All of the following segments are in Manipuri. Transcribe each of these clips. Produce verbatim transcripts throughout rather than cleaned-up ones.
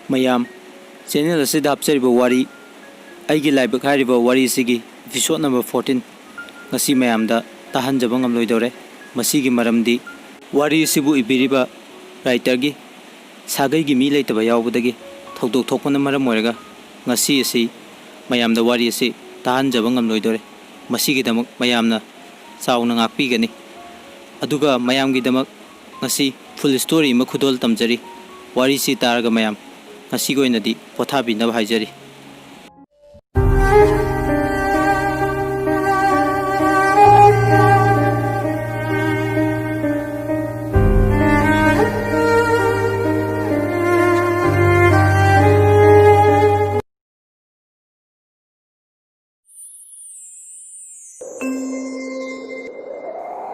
ꯃꯌꯥꯝ, ꯆꯦꯅꯦꯜ ꯑꯁꯤꯗ ꯍꯥꯞꯆꯔꯤꯕ ꯋꯥꯔꯤ, ꯑꯩꯒꯤ ꯂꯥꯏꯕꯛ ꯍꯥꯏꯔꯤꯕ ꯋꯥꯔꯤ ꯑꯁꯤꯒꯤ episode number fourteen ꯉꯁꯤ ꯃꯌꯥꯝꯗ ꯇꯥꯍꯟꯖꯕ ꯉꯝꯂꯣꯏꯗꯧꯔꯦ꯫ ꯃꯁꯤꯒꯤ ꯃꯔꯝꯗꯤ ꯋꯥꯔꯤ ꯑꯁꯤꯕꯨ ꯏꯕꯤꯔꯤꯕ writerꯒꯤ ꯁꯥꯒꯩꯒꯤ ꯃꯤ ꯂꯩꯇꯕ ꯌꯥꯎꯕꯗꯒꯤ ꯊꯧꯗꯣꯛ ꯊꯣꯛꯄꯅ ꯃꯔꯝ ꯑꯣꯏꯔꯒ ꯉꯁꯤ ꯑꯁꯤ ꯃꯌꯥꯝꯗ ꯋꯥꯔꯤ ꯑꯁꯤ ꯇꯥꯍꯟꯖꯕ ꯉꯝꯂꯣꯏꯗꯧꯔꯦ꯫ ꯃꯁꯤꯒꯤꯗꯃꯛ ꯃꯌꯥꯝꯅ ꯆꯥꯎꯅ ꯉꯥꯛꯄꯤꯒꯅꯤ꯫ ꯑꯗꯨꯒ ꯃꯌꯥꯝꯒꯤꯗꯃꯛ ꯉꯁꯤ full story ꯑꯃ ꯈꯨꯗꯣꯜ ꯇꯝꯖꯔꯤ꯫ ꯋꯥꯔꯤꯁꯤ ꯇꯥꯔꯒ ꯃꯌꯥꯝ ꯉꯁꯤꯒꯤ ꯑꯣꯏꯅꯗꯤ ꯄꯣꯊꯥꯕꯤꯅꯕ ꯍꯥꯏꯖꯔꯤ꯫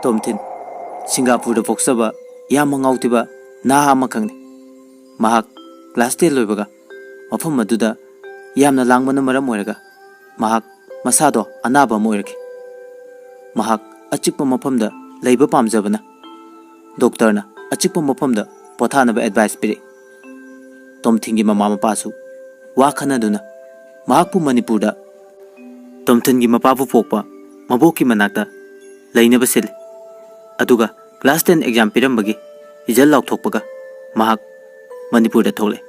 ꯇꯣꯝꯊꯤꯟ, ꯁꯤꯡꯒꯥꯄꯨꯔꯗ ꯄꯣꯛꯆꯕ ꯌꯥꯝꯅ ꯉꯥꯎꯇꯤꯕ ꯅꯍꯥ ꯑꯃꯈꯛꯅꯤ꯫ ꯃꯍꯥꯛ class ten ꯂꯣꯏꯕꯒ ꯃꯐꯝ ꯑꯗꯨꯗ ꯌꯥꯝꯅ ꯂꯥꯡꯕꯅ ꯃꯔꯝ ꯑꯣꯏꯔꯒ ꯃꯍꯥꯛ ꯃꯁꯥꯗꯣ ꯑꯅꯥꯕ ꯑꯃ ꯑꯣꯏꯔꯛꯈꯤ꯫ ꯃꯍꯥꯛ ꯑꯆꯤꯛꯄ ꯃꯐꯝꯗ ꯂꯩꯕ ꯄꯥꯝꯖꯕꯅ ꯗꯣꯛꯇꯔꯅ ꯑꯆꯤꯛꯄ ꯃꯐꯝꯗ ꯄꯣꯊꯥꯅꯕ advice ꯄꯤꯔꯛꯏ꯫ ꯇꯣꯝꯊꯤꯟꯒꯤ ꯃꯃꯥ ꯃꯄꯥꯁꯨ ꯋꯥ ꯈꯟꯅꯗꯨꯅ ꯃꯍꯥꯛꯄꯨ ꯃꯅꯤꯄꯨꯔꯗ ꯇꯣꯝꯊꯤꯟꯒꯤ ꯃꯄꯥꯕꯨ ꯄꯣꯛꯄ ꯃꯕꯣꯛꯀꯤ ꯃꯅꯥꯛꯇ ꯂꯩꯅꯕ ꯁꯤꯜꯂꯤ꯫ ꯑꯗꯨꯒ class ten exam ꯄꯤꯔꯝꯕꯒꯤ result ꯂꯥꯎꯊꯣꯛꯄꯒ ꯃꯍꯥꯛ ꯃꯅꯤꯄꯨꯔꯗ ꯊꯣꯛꯂꯛꯏ꯫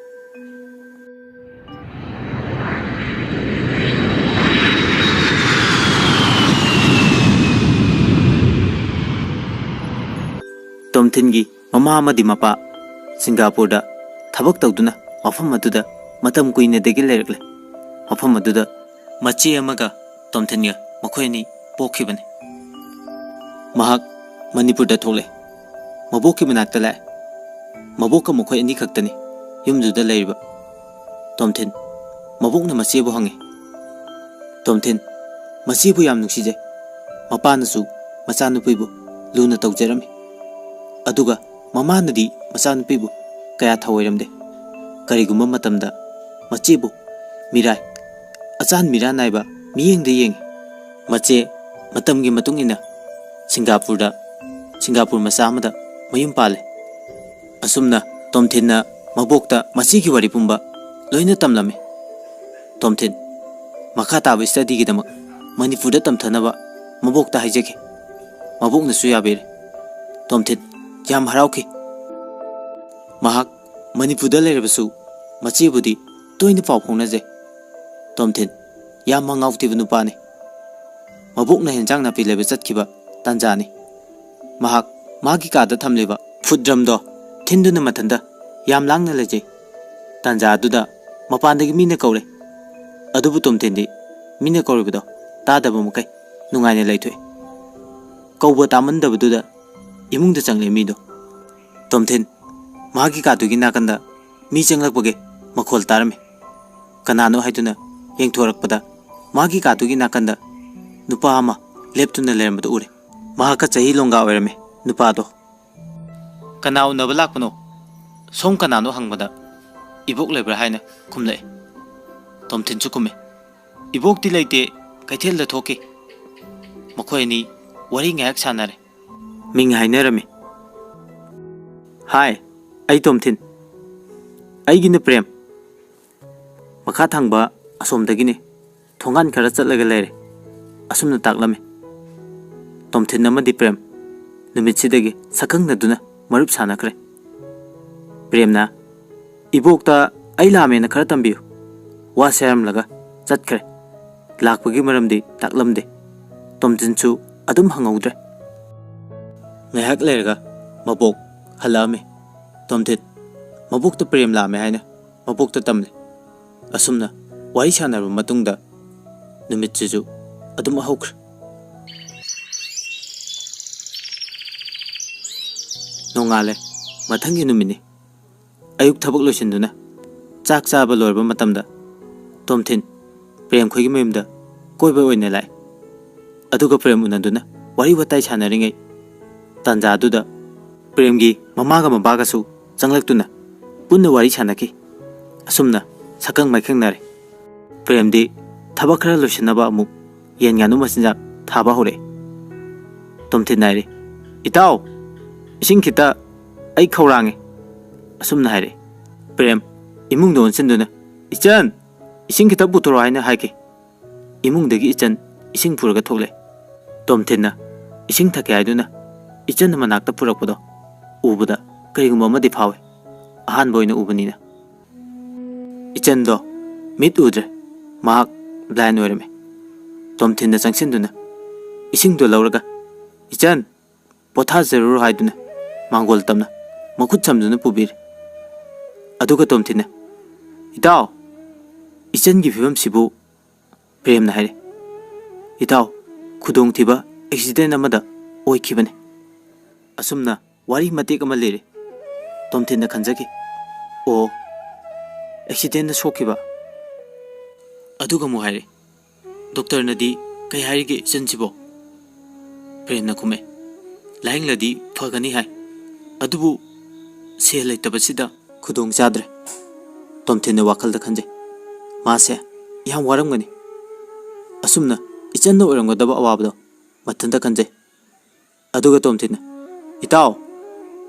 ꯇꯣꯝꯊꯤꯟꯒꯤ ꯃꯃꯥ ꯑꯃꯗꯤ ꯃꯄꯥ ꯁꯤꯡꯒꯥꯄꯨꯔꯗ ꯊꯕꯛ ꯇꯧꯗꯨꯅ ꯃꯐꯝ ꯑꯗꯨꯗ ꯃꯇꯝ ꯀꯨꯏꯅꯗꯒꯤ ꯂꯩꯔꯛꯂꯦ꯫ ꯃꯐꯝ ꯑꯗꯨꯗ ꯃꯆꯦ ꯑꯃꯒ ꯇꯣꯝꯊꯤꯟꯒ ꯃꯈꯣꯏ ꯑꯅꯤ ꯄꯣꯛꯈꯤꯕꯅꯤ꯫ ꯃꯍꯥꯛ ꯃꯅꯤꯄꯨꯔꯗ ꯊꯣꯛꯂꯦ꯫ ꯃꯕꯣꯛꯀꯤ ꯃꯅꯥꯛꯇ ꯂꯥꯛꯑꯦ꯫ ꯃꯕꯣꯛꯀ ꯃꯈꯣꯏ ꯑꯅꯤ ꯈꯛꯇꯅꯤ ꯌꯨꯝꯗꯨꯗ ꯂꯩꯔꯤꯕ꯫ ꯇꯣꯝꯊꯤꯟ, ꯃꯕꯣꯛꯅ ꯃꯆꯦꯕꯨ ꯍꯪꯉꯤ꯫ ꯇꯣꯝꯊꯤꯟ, ꯃꯆꯦꯕꯨ ꯌꯥꯝ ꯅꯨꯡꯁꯤꯖꯩ꯫ ꯃꯄꯥꯅꯁꯨ ꯃꯆꯥꯅꯨꯄꯤꯕꯨ ꯂꯨꯅ ꯇꯧꯖꯔꯝꯃꯤ꯫ ꯑꯗꯨꯒ ꯃꯃꯥꯅꯗꯤ ꯃꯆꯥꯅꯨꯄꯤꯕꯨ ꯀꯌꯥ ꯊꯑꯣꯏꯔꯝꯗꯦ꯫ ꯀꯔꯤꯒꯨꯝꯕ ꯃꯇꯝꯗ ꯃꯆꯦꯕꯨ ꯃꯤꯔꯥꯏ, ꯑꯆꯥꯟ ꯃꯤꯔꯥꯟ ꯅꯥꯏꯕ ꯃꯤꯠꯌꯦꯡꯗ ꯌꯦꯡꯉꯤ꯫ ꯃꯆꯦ ꯃꯇꯝꯒꯤ ꯃꯇꯨꯡ ꯏꯟꯅ ꯁꯤꯡꯒꯥꯄꯨꯔꯗ, ꯁꯤꯡꯒꯥꯄꯨꯔ ꯃꯆꯥ ꯑꯃꯗ ꯃꯌꯨꯝ ꯄꯥꯜꯂꯦ꯫ ꯑꯁꯨꯝꯅ ꯇꯣꯝꯊꯤꯟꯅ ꯃꯕꯣꯛꯇ ꯃꯁꯤꯒꯤ ꯋꯥꯔꯤ ꯄꯨꯝꯕ ꯂꯣꯏꯅ ꯇꯝꯂꯝꯃꯤ꯫ ꯇꯣꯝꯊꯤꯟ ꯃꯈꯥ ꯇꯥꯕ ꯁ꯭ꯇꯗꯤꯒꯤꯗꯃꯛ ꯃꯅꯤꯄꯨꯔꯗ ꯇꯝꯊꯅꯕ ꯃꯕꯣꯛꯇ ꯍꯥꯏꯖꯈꯤ꯫ ꯃꯕꯣꯛꯅꯁꯨ ꯌꯥꯕꯤꯔꯦ꯫ ꯇꯣꯝꯊꯤꯟ ꯌꯥꯝ ꯍꯔꯥꯎꯈꯤ꯫ ꯃꯍꯥꯛ ꯃꯅꯤꯄꯨꯔꯗ ꯂꯩꯔꯕꯁꯨ ꯃꯆꯦꯕꯨꯗꯤ ꯇꯣꯏꯅ ꯄꯥꯎ ꯐꯥꯎꯅꯖꯩ꯫ ꯇꯣꯝꯊꯤꯟ ꯌꯥꯝ ꯃꯉꯥꯎ ꯊꯤꯕ ꯅꯨꯄꯥꯅꯤ꯫ ꯃꯕꯣꯛꯅ ꯍꯦꯟꯖꯥꯡ ꯅꯥꯄꯤ ꯂꯩꯕ ꯆꯠꯈꯤꯕ ꯇꯥꯟꯖꯥꯅꯤ꯫ ꯃꯍꯥꯛ ꯃꯥꯒꯤ ꯀꯥꯗ ꯊꯝꯂꯤꯕ ꯐꯨꯠ ꯗ꯭ꯔꯝꯗꯣ ꯊꯤꯟꯗꯨꯅ ꯃꯊꯟꯇ ꯌꯥꯝ ꯂꯥꯡꯅ ꯂꯩꯖꯩ꯫ ꯇꯥꯟꯖꯥ ꯑꯗꯨꯗ ꯃꯄꯥꯟꯗꯒꯤ ꯃꯤꯅ ꯀꯧꯔꯦ꯫ ꯑꯗꯨꯕꯨ ꯇꯣꯝꯊꯤꯟꯗꯤ ꯃꯤꯅ ꯀꯧꯔꯤꯕꯗꯣ ꯇꯥꯗꯕ ꯃꯈꯩ ꯅꯨꯡꯉꯥꯏꯅ ꯂꯩꯊꯣꯛꯏ꯫ ꯀꯧꯕ ꯇꯥꯃꯟꯗꯕꯗꯨꯗ ꯏꯃꯨꯡꯗ ꯆꯪꯂꯦ ꯃꯤꯗꯣ꯫ ꯇꯣꯝꯊꯤꯟ ꯃꯥꯒꯤ ꯀꯥꯗꯨꯒꯤ ꯅꯥꯀꯟꯗ ꯃꯤ ꯆꯪꯂꯛꯄꯒꯤ ꯃꯈꯣꯜ ꯇꯥꯔꯝꯃꯤ꯫ ꯀꯅꯥꯅꯣ ꯍꯥꯏꯗꯨꯅ ꯌꯦꯡꯊꯣꯔꯛꯄꯗ ꯃꯥꯒꯤ ꯀꯥꯗꯨꯒꯤ ꯅꯥꯀꯟꯗ ꯅꯨꯄꯥ ꯑꯃ ꯂꯦꯞꯇꯨꯅ ꯂꯩꯔꯝꯕꯗꯨ ꯎꯔꯦ꯫ ꯃꯍꯥꯛꯀ ꯆꯍꯤ ꯂꯣꯡꯒ ꯑꯣꯏꯔꯝꯃꯤ ꯅꯨꯄꯥꯗꯣ꯫ "ꯀꯅꯥ ꯎꯅꯕ ꯂꯥꯛꯄꯅꯣ? ꯁꯣꯝ ꯀꯅꯥꯅꯣ?" ꯍꯪꯕꯗ, "ꯏꯕꯣꯛ ꯂꯩꯕ꯭ꯔꯥ?" ꯍꯥꯏꯅ ꯈꯨꯝꯂꯛꯏ꯫ ꯇꯣꯝꯊꯤꯟꯁꯨ ꯈꯨꯝꯃꯤ, "ꯏꯕꯣꯛꯇꯤ ꯂꯩꯇꯦ, ꯀꯩꯊꯦꯜꯗ ꯊꯣꯛꯈꯤ꯫" ꯃꯈꯣꯏ ꯑꯅꯤ ꯋꯥꯔꯤ ꯉꯥꯏꯍꯥꯛ ꯁꯥꯟꯅꯔꯦ꯫ ꯃꯤꯡ ꯍꯥꯏꯅꯔꯝꯃꯤ꯫ "ꯍꯥꯏ, ꯑꯩ ꯇꯣꯝꯊꯤꯟ꯫ ꯑꯩꯒꯤꯅ ꯄ꯭ꯔꯦꯝ꯫ ꯃꯈꯥ ꯊꯪꯕ ꯑꯁꯣꯝꯗꯒꯤꯅꯤ꯫ ꯊꯣꯡꯒꯥꯟ ꯈꯔ ꯆꯠꯂꯒ ꯂꯩꯔꯦ꯫" ꯑꯁꯨꯝꯅ ꯇꯥꯛꯂꯝꯃꯤ꯫ ꯇꯣꯝꯊꯤꯟ ꯑꯃꯗꯤ ꯄ꯭ꯔꯦꯝ ꯅꯨꯃꯤꯠꯁꯤꯗꯒꯤ ꯁꯛꯈꯪꯅꯗꯨꯅ ꯃꯔꯨꯞ ꯁꯥꯟꯅꯈ꯭ꯔꯦ꯫ ꯄ꯭ꯔꯦꯝꯅ, "ꯏꯕꯣꯛꯇ ꯑꯩ ꯂꯥꯛꯑꯝꯃꯦꯅ ꯈꯔ ꯇꯝꯕꯤꯌꯨ꯫" ꯋꯥꯁꯦ ꯍꯥꯏꯔꯝꯂꯒ ꯆꯠꯈ꯭ꯔꯦ꯫ ꯂꯥꯛꯄꯒꯤ ꯃꯔꯝꯗꯤ ꯇꯥꯛꯂꯝꯗꯦ꯫ ꯇꯣꯝꯊꯤꯟꯁꯨ ꯑꯗꯨꯝ ꯍꯪꯍꯧꯗ꯭ꯔꯦ꯫ ꯉꯥꯏꯍꯥꯛ ꯂꯩꯔꯒ ꯃꯕꯣꯛ ꯍꯜꯂꯛꯑꯝꯃꯤ꯫ ꯇꯣꯝꯊꯤꯟ ꯃꯕꯣꯛꯇ ꯄ꯭ꯔꯦꯝ ꯂꯥꯛꯑꯝꯃꯦ ꯍꯥꯏꯅ ꯃꯕꯣꯛꯇ ꯇꯝꯂꯦ꯫ ꯑꯁꯨꯝꯅ ꯋꯥꯔꯤ ꯁꯥꯟꯅꯔꯕ ꯃꯇꯨꯡꯗ ꯅꯨꯃꯤꯠꯁꯤꯁꯨ ꯑꯗꯨꯝ ꯍꯧꯈ꯭ꯔꯦ꯫ ꯅꯣꯡꯉꯥꯜꯂꯦ꯫ ꯃꯊꯪꯒꯤ ꯅꯨꯃꯤꯠꯅꯤ꯫ ꯑꯌꯨꯛ ꯊꯕꯛ ꯂꯣꯏꯁꯤꯟꯗꯨꯅ ꯆꯥꯛ ꯆꯥꯕ ꯂꯣꯏꯔꯕ ꯃꯇꯝꯗ ꯇꯣꯝꯊꯤꯟ ꯄ꯭ꯔꯦꯝ ꯈꯣꯏꯒꯤ ꯃꯌꯨꯝꯗ ꯀꯣꯏꯕ ꯑꯣꯏꯅ ꯂꯥꯛꯏ꯫ ꯑꯗꯨꯒ ꯄ꯭ꯔꯦꯝ ꯎꯅꯗꯨꯅ ꯋꯥꯔꯤ ꯋꯥꯇꯥꯏ ꯁꯥꯟꯅꯔꯤꯉꯩ ꯇꯥꯟꯖꯥꯗꯨꯗ ꯄ꯭ꯔꯦꯝꯒꯤ ꯃꯃꯥꯒ ꯃꯄꯥꯒꯁꯨ ꯆꯪꯂꯛꯇꯨꯅ ꯄꯨꯟꯅ ꯋꯥꯔꯤ ꯁꯥꯟꯅꯈꯤ꯫ ꯑꯁꯨꯝꯅ ꯁꯛꯈꯪ ꯃꯥꯏꯈꯪꯅꯔꯦ꯫ ꯄ꯭ꯔꯦꯝꯗꯤ ꯊꯕꯛ ꯈꯔ ꯂꯣꯏꯁꯤꯟꯅꯕ ꯑꯃꯨꯛ ꯌꯦꯟ ꯉꯥꯅꯨ ꯃꯆꯤꯟꯖꯥꯛ ꯊꯥꯕ ꯍꯧꯔꯛꯑꯦ꯫ ꯇꯣꯝꯊꯤꯟ ꯍꯥꯏꯔꯦ, "ꯏꯇꯥꯎ, ꯏꯁꯤꯡ ꯈꯤꯇ, ꯑꯩ ꯈꯧꯔꯥꯡꯉꯦ꯫" ꯑꯁꯨꯝꯅ ꯍꯥꯏꯔꯛꯑꯦ꯫ ꯄ꯭ꯔꯦꯝ ꯏꯃꯨꯡꯗ ꯑꯣꯟꯁꯤꯟꯗꯨꯅ, "ꯏꯆꯟ, ꯏꯁꯤꯡ ꯈꯤꯇ ꯄꯨꯊꯣꯔꯛꯑꯣ" ꯍꯥꯏꯅ ꯍꯥꯏꯈꯤ꯫ ꯏꯃꯨꯡꯗꯒꯤ ꯏꯆꯟ ꯏꯁꯤꯡ ꯄꯨꯔꯒ ꯊꯣꯛꯂꯦ꯫ ꯇꯣꯝꯊꯤꯟꯅ ꯏꯁꯤꯡ ꯊꯛꯀꯦ ꯍꯥꯏꯗꯨꯅ ꯏꯆꯟꯅ ꯃꯅꯥꯛꯇ ꯄꯨꯔꯛꯄꯗꯣ ꯎꯕꯗ ꯀꯔꯤꯒꯨꯝꯕ ꯑꯃꯗꯤ ꯐꯥꯎꯏ꯫ ꯑꯍꯥꯟꯕ ꯑꯣꯏꯅ ꯎꯕꯅꯤꯅ꯫ ꯏꯆꯟꯗꯣ ꯃꯤꯠ ꯎꯗ꯭ꯔꯦ꯫ ꯃꯍꯥꯛ ꯕ꯭ꯂꯥꯏꯟ ꯑꯣꯏꯔꯝꯃꯤ꯫ ꯇꯣꯝꯊꯤꯟꯅ ꯆꯪꯁꯤꯟꯗꯨꯅ ꯏꯁꯤꯡꯗꯣ ꯂꯧꯔꯒ, "ꯏꯆꯟ, ꯄꯣꯊꯥꯖꯔꯨꯔꯣ" ꯍꯥꯏꯗꯨꯅ ꯃꯥꯡꯒꯣꯜ ꯇꯝꯅ ꯃꯈꯨꯠ ꯁꯝꯗꯨꯅ ꯄꯨꯕꯤꯔꯦ꯫ ꯑꯗꯨꯒ ꯇꯣꯝꯊꯤꯟꯅ, "ꯏꯇꯥꯎ, ꯏꯆꯟꯒꯤ ꯐꯤꯕꯝꯁꯤꯕꯨ?" ꯄ꯭ꯔꯦꯝꯅ ꯍꯥꯏꯔꯦ, "ꯏꯇꯥꯎ, ꯈꯨꯗꯣꯡꯊꯤꯕ ꯑꯦꯛꯁꯤꯗꯦꯟ ꯑꯃꯗ ꯑꯣꯏꯈꯤꯕꯅꯤ"꯫ ꯑꯁꯨꯝꯅ ꯋꯥꯔꯤ ꯃꯇꯦꯛ ꯑꯃ ꯂꯤꯔꯦ꯫ ꯇꯣꯝꯊꯤꯟꯅ ꯈꯟꯖꯈꯤ, "ꯑꯣ, ꯑꯦꯛꯁꯤꯗꯦꯟꯗ ꯁꯣꯛꯈꯤꯕ"꯫ ꯑꯗꯨꯒ ꯑꯃꯨꯛ ꯍꯥꯏꯔꯦ, "ꯗꯣꯛꯇꯔꯅꯗꯤ ꯀꯩ ꯍꯥꯏꯔꯤꯒꯦ ꯏꯆꯟꯁꯤꯕꯣ?" ꯄ꯭ꯔꯦꯝꯅ ꯈꯨꯝꯃꯦ, "ꯂꯥꯌꯦꯡꯂꯗꯤ ꯐꯒꯅꯤ ꯍꯥꯏ, ꯑꯗꯨꯕꯨ ꯁꯦꯜ ꯂꯩꯇꯕꯁꯤꯗ ꯈꯨꯗꯣꯡ ꯆꯥꯗ꯭ꯔꯦ"꯫ ꯇꯣꯝꯊꯤꯟꯅ ꯋꯥꯈꯜꯗ ꯈꯟꯖꯩ, "ꯃꯥꯁꯦ ꯌꯥꯝ ꯋꯥꯔꯝꯒꯅꯤ"꯫ ꯑꯁꯨꯝꯅ ꯏꯆꯟꯅ ꯑꯣꯏꯔꯝꯒꯗꯕ ꯑꯋꯥꯕꯗꯣ ꯃꯊꯟꯇ ꯈꯟꯖꯩ꯫ ꯑꯗꯨꯒ ꯇꯣꯝꯊꯤꯟꯅ, "ꯏꯇꯥꯎ,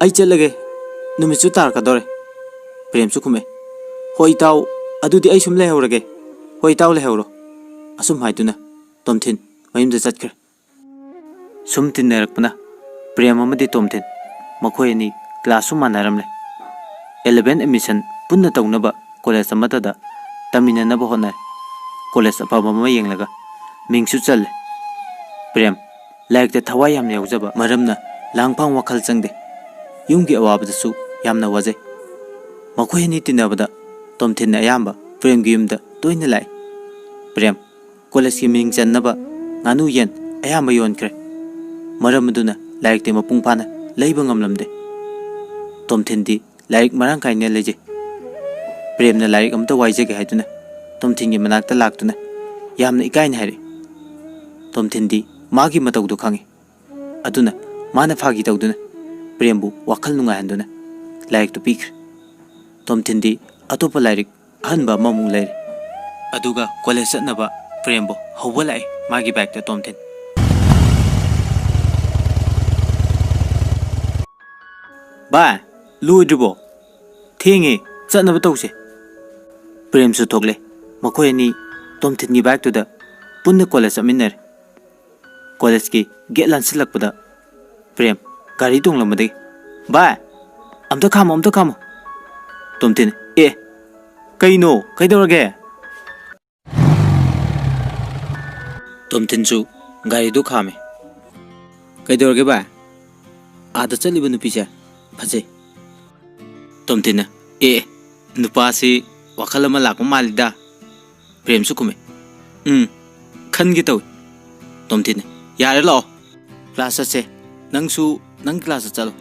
ꯑꯩ ꯆꯠꯂꯒꯦ, ꯅꯨꯃꯤꯠꯁꯨ ꯇꯥꯔꯛꯀꯗꯧꯔꯦ"꯫ ꯄ꯭ꯔꯦꯝꯁꯨ ꯈꯨꯝꯃꯦ, "ꯍꯣꯏ ꯏꯇꯥꯎ, ꯑꯗꯨꯗꯤ ꯑꯩ ꯁꯨꯝ ꯂꯩꯍꯧꯔꯒꯦ"꯫ "ꯍꯣꯏ ꯏꯇꯥꯎ, ꯂꯩꯍꯧꯔꯣ"꯫ ꯑꯁꯨꯝ ꯍꯥꯏꯗꯨꯅ ꯇꯣꯝꯊꯤꯟ ꯃꯌꯨꯝꯗ ꯆꯠꯈ꯭ꯔꯦ꯫ ꯁꯨꯝ ꯇꯤꯟꯅꯔꯛꯄꯅ ꯄ꯭ꯔꯦꯝ ꯑꯃꯗꯤ ꯇꯣꯝꯊꯤꯟ ꯃꯈꯣꯏ ꯑꯅꯤ ꯀ꯭ꯂꯥꯁꯁꯨ ꯃꯥꯟꯅꯔꯝꯂꯦ꯫ ꯑꯦꯂꯚꯦꯟ ꯑꯦꯗꯃꯤꯁꯟ ꯄꯨꯟꯅ ꯇꯧꯅꯕ ꯀꯣꯂꯦꯖ ꯑꯃꯠꯇꯗ ꯇꯝꯃꯤꯟꯅꯅꯕ ꯍꯣꯠꯅꯔꯦ꯫ ꯀꯣꯂꯦꯖ ꯑꯐꯕ ꯑꯃ ꯌꯦꯡꯂꯒ ꯃꯤꯡꯁꯨ ꯆꯜꯂꯦ꯫ ꯄ꯭ꯔꯦꯝ ꯂꯥꯏꯔꯤꯛꯇ ꯊꯋꯥꯏ ꯌꯥꯝꯅ ꯌꯥꯎꯖꯕ ꯃꯔꯝꯅ ꯂꯥꯡꯐꯥꯡ ꯋꯥꯈꯜ ꯆꯪꯗꯦ꯫ ꯌꯨꯝꯒꯤ ꯑꯋꯥꯕꯗꯁꯨ ꯌꯥꯝꯅ ꯋꯥꯖꯩ꯫ ꯃꯈꯣꯏ ꯑꯅꯤ ꯇꯤꯟꯅꯕꯗ ꯇꯣꯝꯊꯤꯟꯅ ꯑꯌꯥꯝꯕ ꯄ꯭ꯔꯦꯝꯒꯤ ꯌꯨꯝꯗ ꯇꯣꯏꯅ ꯂꯥꯛꯏ꯫ ꯄ꯭ꯔꯦꯝ ꯀꯣꯂꯦꯖꯀꯤ ꯃꯤꯡ ꯆꯟꯅꯕ ꯉꯥꯅꯨ ꯌꯦꯟ ꯑꯌꯥꯝꯕ ꯌꯣꯟꯈ꯭ꯔꯦ꯫ ꯃꯔꯝ ꯑꯗꯨꯅ ꯂꯥꯏꯔꯤꯛꯇꯤ ꯃꯄꯨꯡ ꯐꯥꯅ ꯂꯩꯕ ꯉꯝꯂꯝꯗꯦ꯫ ꯇꯣꯝꯊꯤꯟꯗꯤ ꯂꯥꯏꯔꯤꯛ ꯃꯔꯥꯡ ꯀꯥꯏꯅ ꯂꯩꯖꯩ꯫ ꯄ꯭ꯔꯦꯝꯅ ꯂꯥꯏꯔꯤꯛ ꯑꯃꯇ ꯋꯥꯏꯖꯒꯦ ꯍꯥꯏꯗꯨꯅ ꯇꯣꯝꯊꯤꯟꯒꯤ ꯃꯅꯥꯛꯇ ꯂꯥꯛꯇꯨꯅ ꯌꯥꯝꯅ ꯏꯀꯥꯏꯅ ꯍꯥꯏꯔꯛꯏ꯫ ꯇꯣꯝꯊꯤꯟꯗꯤ ꯃꯥꯒꯤ ꯃꯇꯧꯗꯨ ꯈꯪꯏ꯫ ꯑꯗꯨꯅ ꯃꯥꯅ ꯐꯥꯒꯤ ꯇꯧꯗꯨꯅ ꯄ꯭ꯔꯦꯝꯕꯨ ꯋꯥꯈꯜ ꯅꯨꯡꯉꯥꯏꯍꯟꯗꯨꯅ ꯂꯥꯏꯔꯤꯛꯇꯨ ꯄꯤꯈ꯭ꯔꯦ꯫ ꯇꯣꯝꯊꯤꯟꯗꯤ ꯑꯇꯣꯞꯄ ꯂꯥꯏꯔꯤꯛ ꯑꯍꯟꯕ ꯑꯃꯃꯨꯛ ꯂꯩꯔꯦ꯫ ꯑꯗꯨꯒ ꯀꯣꯂꯦꯖ ꯆꯠꯅꯕ ꯄ꯭ꯔꯦꯝꯕꯨ ꯍꯧꯕ ꯂꯥꯛꯏ ꯃꯥꯒꯤ ꯕꯥꯏꯛꯇ ꯇꯣꯝꯊꯤꯟ꯫ "ꯚꯥꯏ, ꯂꯣꯏꯗ꯭ꯔꯤꯕꯣ? ꯊꯦꯡꯉꯦ, ꯆꯠꯅꯕ ꯇꯧꯁꯦ꯫ ꯄ꯭ꯔꯦꯝꯁꯨ ꯊꯣꯛꯂꯦ꯫ ꯃꯈꯣꯏ ꯑꯅꯤ ꯇꯣꯝꯊꯤꯟꯒꯤ ꯕꯥꯏꯛꯇꯨꯗ ꯄꯨꯟꯅ ꯀꯣꯂꯦꯖ ꯆꯠꯃꯤꯟꯅꯔꯦ꯫ ꯀꯣꯂꯦꯖꯀꯤ ꯒꯦꯠ ꯂꯥꯟꯁꯤꯜꯂꯛꯄꯗ ꯄ꯭ꯔꯦꯝ ꯒꯥꯔꯤ ꯇꯣꯡꯂꯝꯕꯗꯒꯤ, "ꯚꯥꯏ, ꯑꯝꯇ ꯈꯥꯝꯃꯣ, ꯑꯝꯇ ꯈꯥꯝꯃꯣ!" ꯇꯣꯝꯊꯤꯟ, "ꯑꯦ, ꯀꯩꯅꯣ? ꯀꯩꯗꯧꯔꯒꯦ?" ꯇꯣꯝꯊꯤꯟꯁꯨ ꯒꯥꯔꯤꯗꯨ ꯈꯥꯝꯃꯦ꯫ "ꯀꯩꯗꯧꯔꯒꯦ ꯚꯥꯏ? ꯑꯥꯗ ꯆꯠꯂꯤꯕ ꯅꯨꯄꯤꯁꯦ ꯐꯖꯩ꯫" ꯇꯣꯝꯊꯤꯟꯅ, "ꯑꯦ, ꯅꯨꯄꯥꯁꯤ ꯋꯥꯈꯜ ꯑꯃ ꯂꯥꯛꯄ ꯃꯥꯜꯂꯤꯗ꯫" ꯄ꯭ꯔꯦꯝꯁꯨ ꯈꯨꯝꯃꯦ, "ꯎꯝ, ꯈꯟꯒꯦ ꯇꯧꯏ꯫" ꯇꯣꯝꯊꯤꯟꯅ, "ꯌꯥꯔꯦ, ꯂꯥꯛꯑꯣ, ꯀ꯭ꯂꯥꯁ ꯆꯠꯁꯦ꯫ ꯅꯪꯁꯨ ꯅꯪ ꯀ꯭ꯂꯥꯁꯇ ꯆꯠꯂꯣ꯫"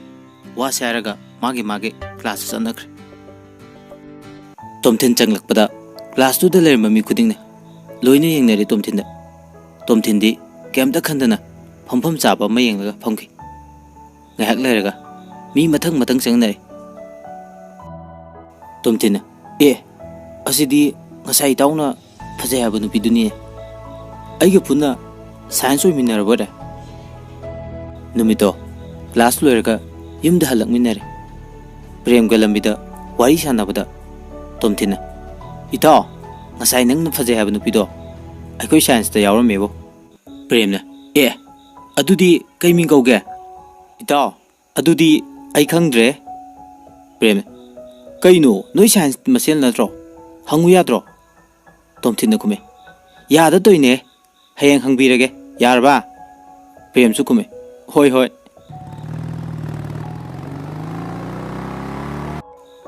ꯋꯥꯁꯦ ꯍꯥꯏꯔꯒ ꯃꯥꯒꯤ ꯃꯥꯒꯤ ꯀ꯭ꯂꯥꯁꯇ ꯆꯠꯅꯈ꯭ꯔꯦ꯫ ꯇꯣꯝꯊꯤꯟ ꯆꯪꯂꯛꯄꯗ ꯀ꯭ꯂꯥꯁꯇꯨꯗ ꯂꯩꯔꯝꯕ ꯃꯤ ꯈꯨꯗꯤꯡꯅ ꯂꯣꯏꯅ ꯌꯦꯡꯅꯔꯦ ꯇꯣꯝꯊꯤꯟꯗ꯫ ꯇꯣꯝꯊꯤꯟꯗꯤ ꯀꯩꯝꯇ ꯈꯟꯗꯅ ꯐꯝꯐꯝ ꯆꯥꯕ ꯑꯃ ꯌꯦꯡꯂꯒ ꯐꯝꯈꯤ꯫ ꯉꯥꯏꯍꯥꯛ ꯂꯩꯔꯒ ꯃꯤ ꯃꯊꯪ ꯃꯊꯪ ꯆꯪꯅꯔꯦ꯫ ꯇꯣꯝꯊꯤꯟꯅ, "ꯑꯦ, ꯑꯁꯤꯗꯤ ꯉꯁꯥꯏ ꯏꯇꯥꯎꯅ ꯐꯖꯩ ꯍꯥꯏꯕ ꯅꯨꯄꯤꯗꯨꯅꯤꯅꯦ꯫ ꯑꯩꯒ ꯄꯨꯟꯅ ꯁꯥꯏꯟꯁ ꯑꯣꯏꯃꯤꯟꯅꯔꯕ ꯑꯣꯏꯔꯦ꯫" ꯅꯨꯃꯤꯠꯇꯣ ꯀ꯭ꯂꯥꯁ ꯂꯣꯏꯔꯒ ꯌꯨꯝꯗ ꯍꯜꯂꯛꯃꯤꯟꯅꯔꯦ꯫ ꯄ꯭ꯔꯦꯝꯒ ꯂꯝꯕꯤꯗ ꯋꯥꯔꯤ ꯁꯥꯟꯅꯕꯗ ꯇꯣꯝꯊꯤꯟꯅ, "ꯏꯇꯥꯎ, ꯉꯁꯥꯏ ꯅꯪꯅ ꯐꯖꯩ ꯍꯥꯏꯕ ꯅꯨꯄꯤꯗꯣ ꯑꯩꯈꯣꯏ ꯁꯥꯏꯟꯁꯇ ꯌꯥꯎꯔꯝꯃꯦꯕꯣ꯫" ꯄ꯭ꯔꯦꯝꯅ, "ꯑꯦ, ꯑꯗꯨꯗꯤ ꯀꯩ ꯃꯤꯡ ꯀꯧꯒꯦ?" "ꯏꯇꯥꯎ, ꯑꯗꯨꯗꯤ ꯑꯩ ꯈꯪꯗ꯭ꯔꯦ꯫" ꯄ꯭ꯔꯦꯝꯅ, "ꯀꯩꯅꯣ, ꯅꯣꯏ ꯁꯥꯏꯟꯁ ꯃꯁꯦꯜ ꯅꯠꯇ꯭ꯔꯣ? ꯍꯪꯉꯨ ꯌꯥꯗ꯭ꯔꯣ?" ꯇꯣꯝꯊꯤꯟꯅ ꯈꯨꯝꯃꯦ, "ꯌꯥꯗ ꯇꯧꯏꯅꯦ, ꯍꯌꯦꯡ ꯍꯪꯕꯤꯔꯒꯦ, ꯌꯥꯔꯕ?" ꯄ꯭ꯔꯦꯝꯁꯨ ꯈꯨꯝꯃꯦ, "ꯍꯣꯏ, ꯍꯣꯏ꯫"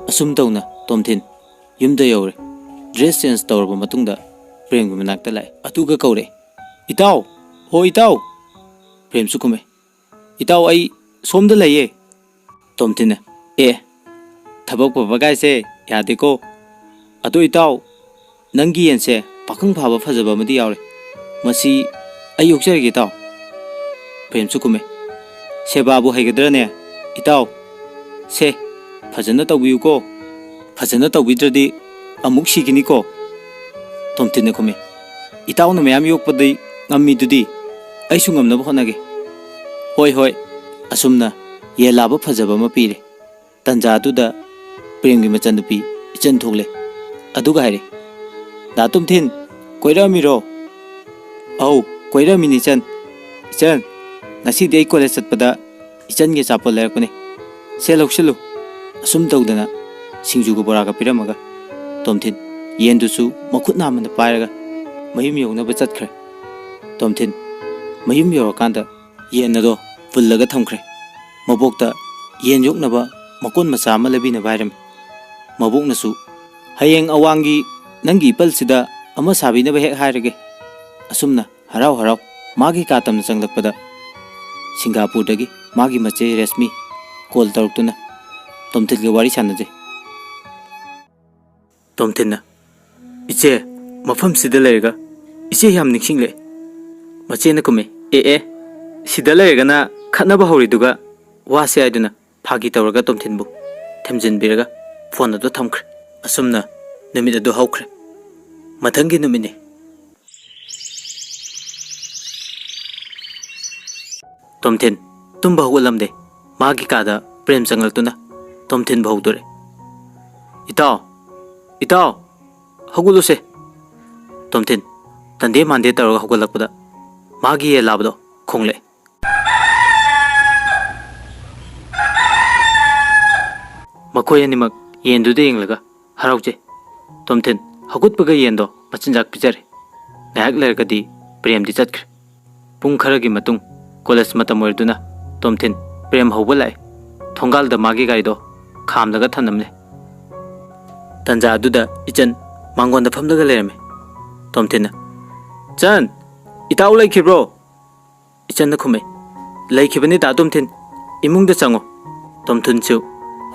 ꯑꯁꯨꯝ ꯇꯧꯅ ꯇꯣꯝꯊꯤꯟ ꯌꯨꯝꯗ ꯌꯧꯔꯦ꯫ ꯗ꯭ꯔꯦꯁ ꯆꯦꯟꯖ ꯇꯧꯔꯕ ꯃꯇꯨꯡꯗ ꯄ꯭ꯔꯦꯝꯒꯤ ꯃꯅꯥꯛꯇ ꯂꯥꯛꯑꯦ꯫ ꯑꯗꯨꯒ ꯀꯧꯔꯦ, "ꯏꯇꯥꯎ! ꯍꯣ ꯏꯇꯥꯎ!" ꯄ꯭ꯔꯦꯝꯁꯨ ꯈꯨꯝꯃꯦ, "ꯏꯇꯥꯎ, ꯑꯩ ꯁꯣꯝꯗ ꯂꯩꯌꯦ꯫" ꯇꯣꯝꯊꯤꯟꯅ, "ꯑꯦ, ꯊꯕꯛ ꯐꯕ ꯀꯥꯏꯁꯦ ꯌꯥꯗꯦꯀꯣ꯫ ꯑꯗꯣ ꯏꯇꯥꯎ, ꯅꯪꯒꯤ ꯌꯦꯟꯁꯦ ꯄꯥꯈꯪ ꯐꯥꯕ ꯐꯖꯕ ꯑꯃꯗꯤ ꯌꯥꯎꯔꯦ꯫ ꯃꯁꯤ ꯑꯩ ꯌꯣꯛꯆꯔꯒꯦ ꯏꯇꯥꯎ꯫" ꯄ꯭ꯔꯦꯝꯁꯨ ꯈꯨꯝꯃꯦ, "ꯁꯦꯕꯥꯕꯨ ꯍꯩꯒꯗ꯭ꯔꯅꯦ ꯏꯇꯥꯎ? ꯁꯦ, ꯐꯖꯅ ꯇꯧꯕꯤꯌꯨꯀꯣ꯫ ꯐꯖꯅ ꯇꯧꯕꯤꯗ꯭ꯔꯗꯤ ꯑꯃꯨꯛ ꯁꯤꯈꯤꯅꯤꯀꯣ꯫" ꯇꯣꯝꯊꯤꯟꯅ ꯈꯨꯝꯃꯦ, "ꯏꯇꯥꯎꯅ ꯃꯌꯥꯝ ꯌꯣꯛꯄꯗꯤ ꯉꯝꯃꯤꯗꯨꯗꯤ, ꯑꯩꯁꯨ ꯉꯝꯅꯕ ꯍꯣꯠꯅꯒꯦ꯫" "ꯍꯣꯏ, ꯍꯣꯏ꯫" ꯑꯁꯨꯝꯅ ꯌꯦꯟ ꯂꯥꯕ ꯐꯖꯕ ꯑꯃ ꯄꯤꯔꯦ꯫ ꯇꯟꯖꯥꯗꯨꯗ ꯄ꯭ꯔꯦꯝꯒꯤ ꯃꯆꯟꯅꯨꯄꯤ ꯏꯆꯟ ꯊꯣꯛꯂꯦ꯫ ꯑꯗꯨꯒ ꯍꯥꯏꯔꯦ, "ꯗꯥ ꯇꯣꯝꯊꯤꯟ, ꯀꯣꯏꯔꯛꯑꯝꯃꯤꯔꯣ?" "ꯑꯧ, ꯀꯣꯏꯔꯛꯑꯝꯃꯤꯅꯤ ꯏꯆꯟ꯫ ꯏꯆꯟ, ꯉꯁꯤꯗꯤ ꯑꯩ ꯀꯣꯂꯦꯖ ꯆꯠꯄꯗ ꯏꯆꯟꯒꯤ ꯑꯆꯥꯄꯣꯠ ꯂꯩꯔꯛꯄꯅꯦ꯫ ꯁꯦ, ꯂꯧꯁꯤꯜꯂꯨ꯫" ꯑꯁꯨꯝ ꯇꯧꯗꯅ ꯁꯤꯡꯖꯨꯒ ꯕꯣꯔꯥꯒ ꯄꯤꯔꯝꯃꯒ ꯇꯣꯝꯊꯤꯟ ꯌꯦꯟꯗꯨꯁꯨ ꯃꯈꯨꯠ ꯅꯥꯝꯃꯅ ꯄꯥꯏꯔꯒ ꯃꯌꯨꯝ ꯌꯧꯅꯕ ꯆꯠꯈ꯭ꯔꯦ꯫ ꯇꯣꯝꯊꯤꯟ ꯃꯌꯨꯝ ꯌꯧꯔꯀꯥꯟꯗ ꯌꯦꯟ ꯑꯗꯣ ꯄꯨꯜꯂꯒ ꯊꯝꯈ꯭ꯔꯦ꯫ ꯃꯕꯣꯛꯇ ꯌꯦꯟ ꯌꯣꯛꯅꯕ ꯃꯀꯣꯟ ꯃꯆꯥ ꯑꯃ ꯂꯩꯕꯤꯅꯕ ꯍꯥꯏꯔꯝꯃꯤ꯫ ꯃꯕꯣꯛꯅꯁꯨ, "ꯍꯌꯦꯡ ꯑꯋꯥꯡꯒꯤ ꯅꯪꯒꯤ ꯏꯄꯜꯁꯤꯗ ꯑꯃ ꯁꯥꯕꯤꯅꯕ ꯍꯦꯛ ꯍꯥꯏꯔꯒꯦ꯫" ꯑꯁꯨꯝꯅ ꯍꯔꯥꯎ ꯍꯔꯥꯎ ꯃꯥꯒꯤ ꯀꯥ ꯇꯝꯅ ꯆꯪꯂꯛꯄꯗ ꯁꯤꯡꯒꯥꯄꯨꯔꯗꯒꯤ ꯃꯥꯒꯤ ꯃꯆꯦ ꯔꯦꯁꯃꯤ ꯀꯣꯜ ꯇꯧꯔꯛꯇꯨꯅ ꯇꯣꯝꯊꯤꯟꯒ ꯋꯥꯔꯤ ꯁꯥꯟꯅꯖꯩ꯫ ꯇꯣꯝꯊꯤꯟꯅ, "ꯏꯆꯦ, ꯃꯐꯝꯁꯤꯗ ꯂꯩꯔꯒ ꯏꯆꯦ ꯌꯥꯝ ꯅꯤꯡꯁꯤꯡꯂꯛꯑꯦ꯫" ꯃꯆꯦꯅ ꯈꯨꯝꯃꯤ, "ꯑꯦ ꯑꯦ, ꯁꯤꯗ ꯂꯩꯔꯒꯅ ꯈꯠꯅꯕ ꯍꯧꯔꯤꯗꯨꯒ?" ꯋꯥꯁꯦ ꯍꯥꯏꯗꯨꯅ ꯐꯥꯒꯤ ꯇꯧꯔꯒ ꯇꯣꯝꯊꯤꯟꯕꯨ ꯊꯦꯝꯖꯤꯟꯕꯤꯔꯒ ꯐꯣꯟ ꯑꯗꯨ ꯊꯝꯈ꯭ꯔꯦ꯫ ꯑꯁꯨꯝꯅ ꯅꯨꯃꯤꯠ ꯑꯗꯨ ꯍꯧꯈ꯭ꯔꯦ꯫ ꯃꯊꯪꯒꯤ ꯅꯨꯃꯤꯠꯅꯤ꯫ ꯇꯣꯝꯊꯤꯟ ꯇꯨꯝꯕ ꯍꯧꯒꯠꯂꯝꯗꯦ꯫ ꯃꯥꯒꯤ ꯀꯥꯗ ꯄ꯭ꯔꯦꯝ ꯆꯪꯂꯛꯇꯨꯅ ꯇꯣꯝꯊꯤꯟꯕꯨ ꯍꯧꯗꯣꯔꯛꯑꯦ꯫ "ꯏꯇꯥꯎ, ꯏꯇꯥꯎ, ꯍꯧꯒꯠꯂꯨꯁꯦ꯫" ꯇꯣꯝꯊꯤꯟ ꯇꯟꯗꯦ ꯃꯥꯟꯗꯦ ꯇꯧꯔꯒ ꯍꯧꯒꯠꯂꯛꯄꯗ ꯃꯥꯒꯤ ꯌꯦꯟ ꯂꯥꯕꯗꯣ ꯈꯣꯡꯂꯛꯑꯦ꯫ ꯃꯈꯣꯏ ꯑꯅꯤꯃꯛ ꯌꯦꯟꯗꯨꯗ ꯌꯦꯡꯂꯒ ꯍꯔꯥꯎꯖꯩ꯫ ꯇꯣꯝꯊꯤꯟ ꯍꯧꯒꯠꯄꯒ ꯌꯦꯟꯗꯣ ꯃꯆꯤꯟꯖꯥꯛ ꯄꯤꯖꯔꯦ꯫ ꯉꯥꯏꯍꯥꯛ ꯂꯩꯔꯒꯗꯤ ꯄ꯭ꯔꯦꯝꯗꯤ ꯆꯠꯈ꯭ꯔꯦ꯫ ꯄꯨꯡ ꯈꯔꯒꯤ ꯃꯇꯨꯡ ꯀꯣꯂꯦꯖ ꯃꯇꯝ ꯑꯣꯏꯔꯗꯨꯅ ꯇꯣꯝꯊꯤꯟ ꯄ꯭ꯔꯦꯝ ꯍꯧꯕ ꯂꯥꯛꯑꯦ꯫ ꯊꯣꯡꯒꯥꯜꯗ ꯃꯥꯒꯤ ꯒꯥꯔꯤꯗꯣ ꯈꯥꯝꯂꯒ ꯊꯝꯂꯝꯂꯦ꯫ ꯇꯟꯖꯥ ꯑꯗꯨꯗ ꯏꯆꯟ ꯃꯥꯡꯒꯣꯟꯗ ꯐꯝꯂꯒ ꯂꯩꯔꯝꯃꯦ꯫ ꯇꯣꯝꯊꯤꯟꯅ, "ꯆꯟ, ꯏꯇꯥꯎ ꯂꯩꯈꯤꯕ꯭ꯔꯣ?" ꯏꯆꯟꯅ ꯈꯨꯝꯃꯦ, "ꯂꯩꯈꯤꯕꯅꯤ ꯗꯥ ꯇꯣꯝꯊꯤꯟ, ꯏꯃꯨꯡꯗ ꯆꯪꯉꯣ꯫" ꯇꯣꯝꯊꯤꯟꯁꯨ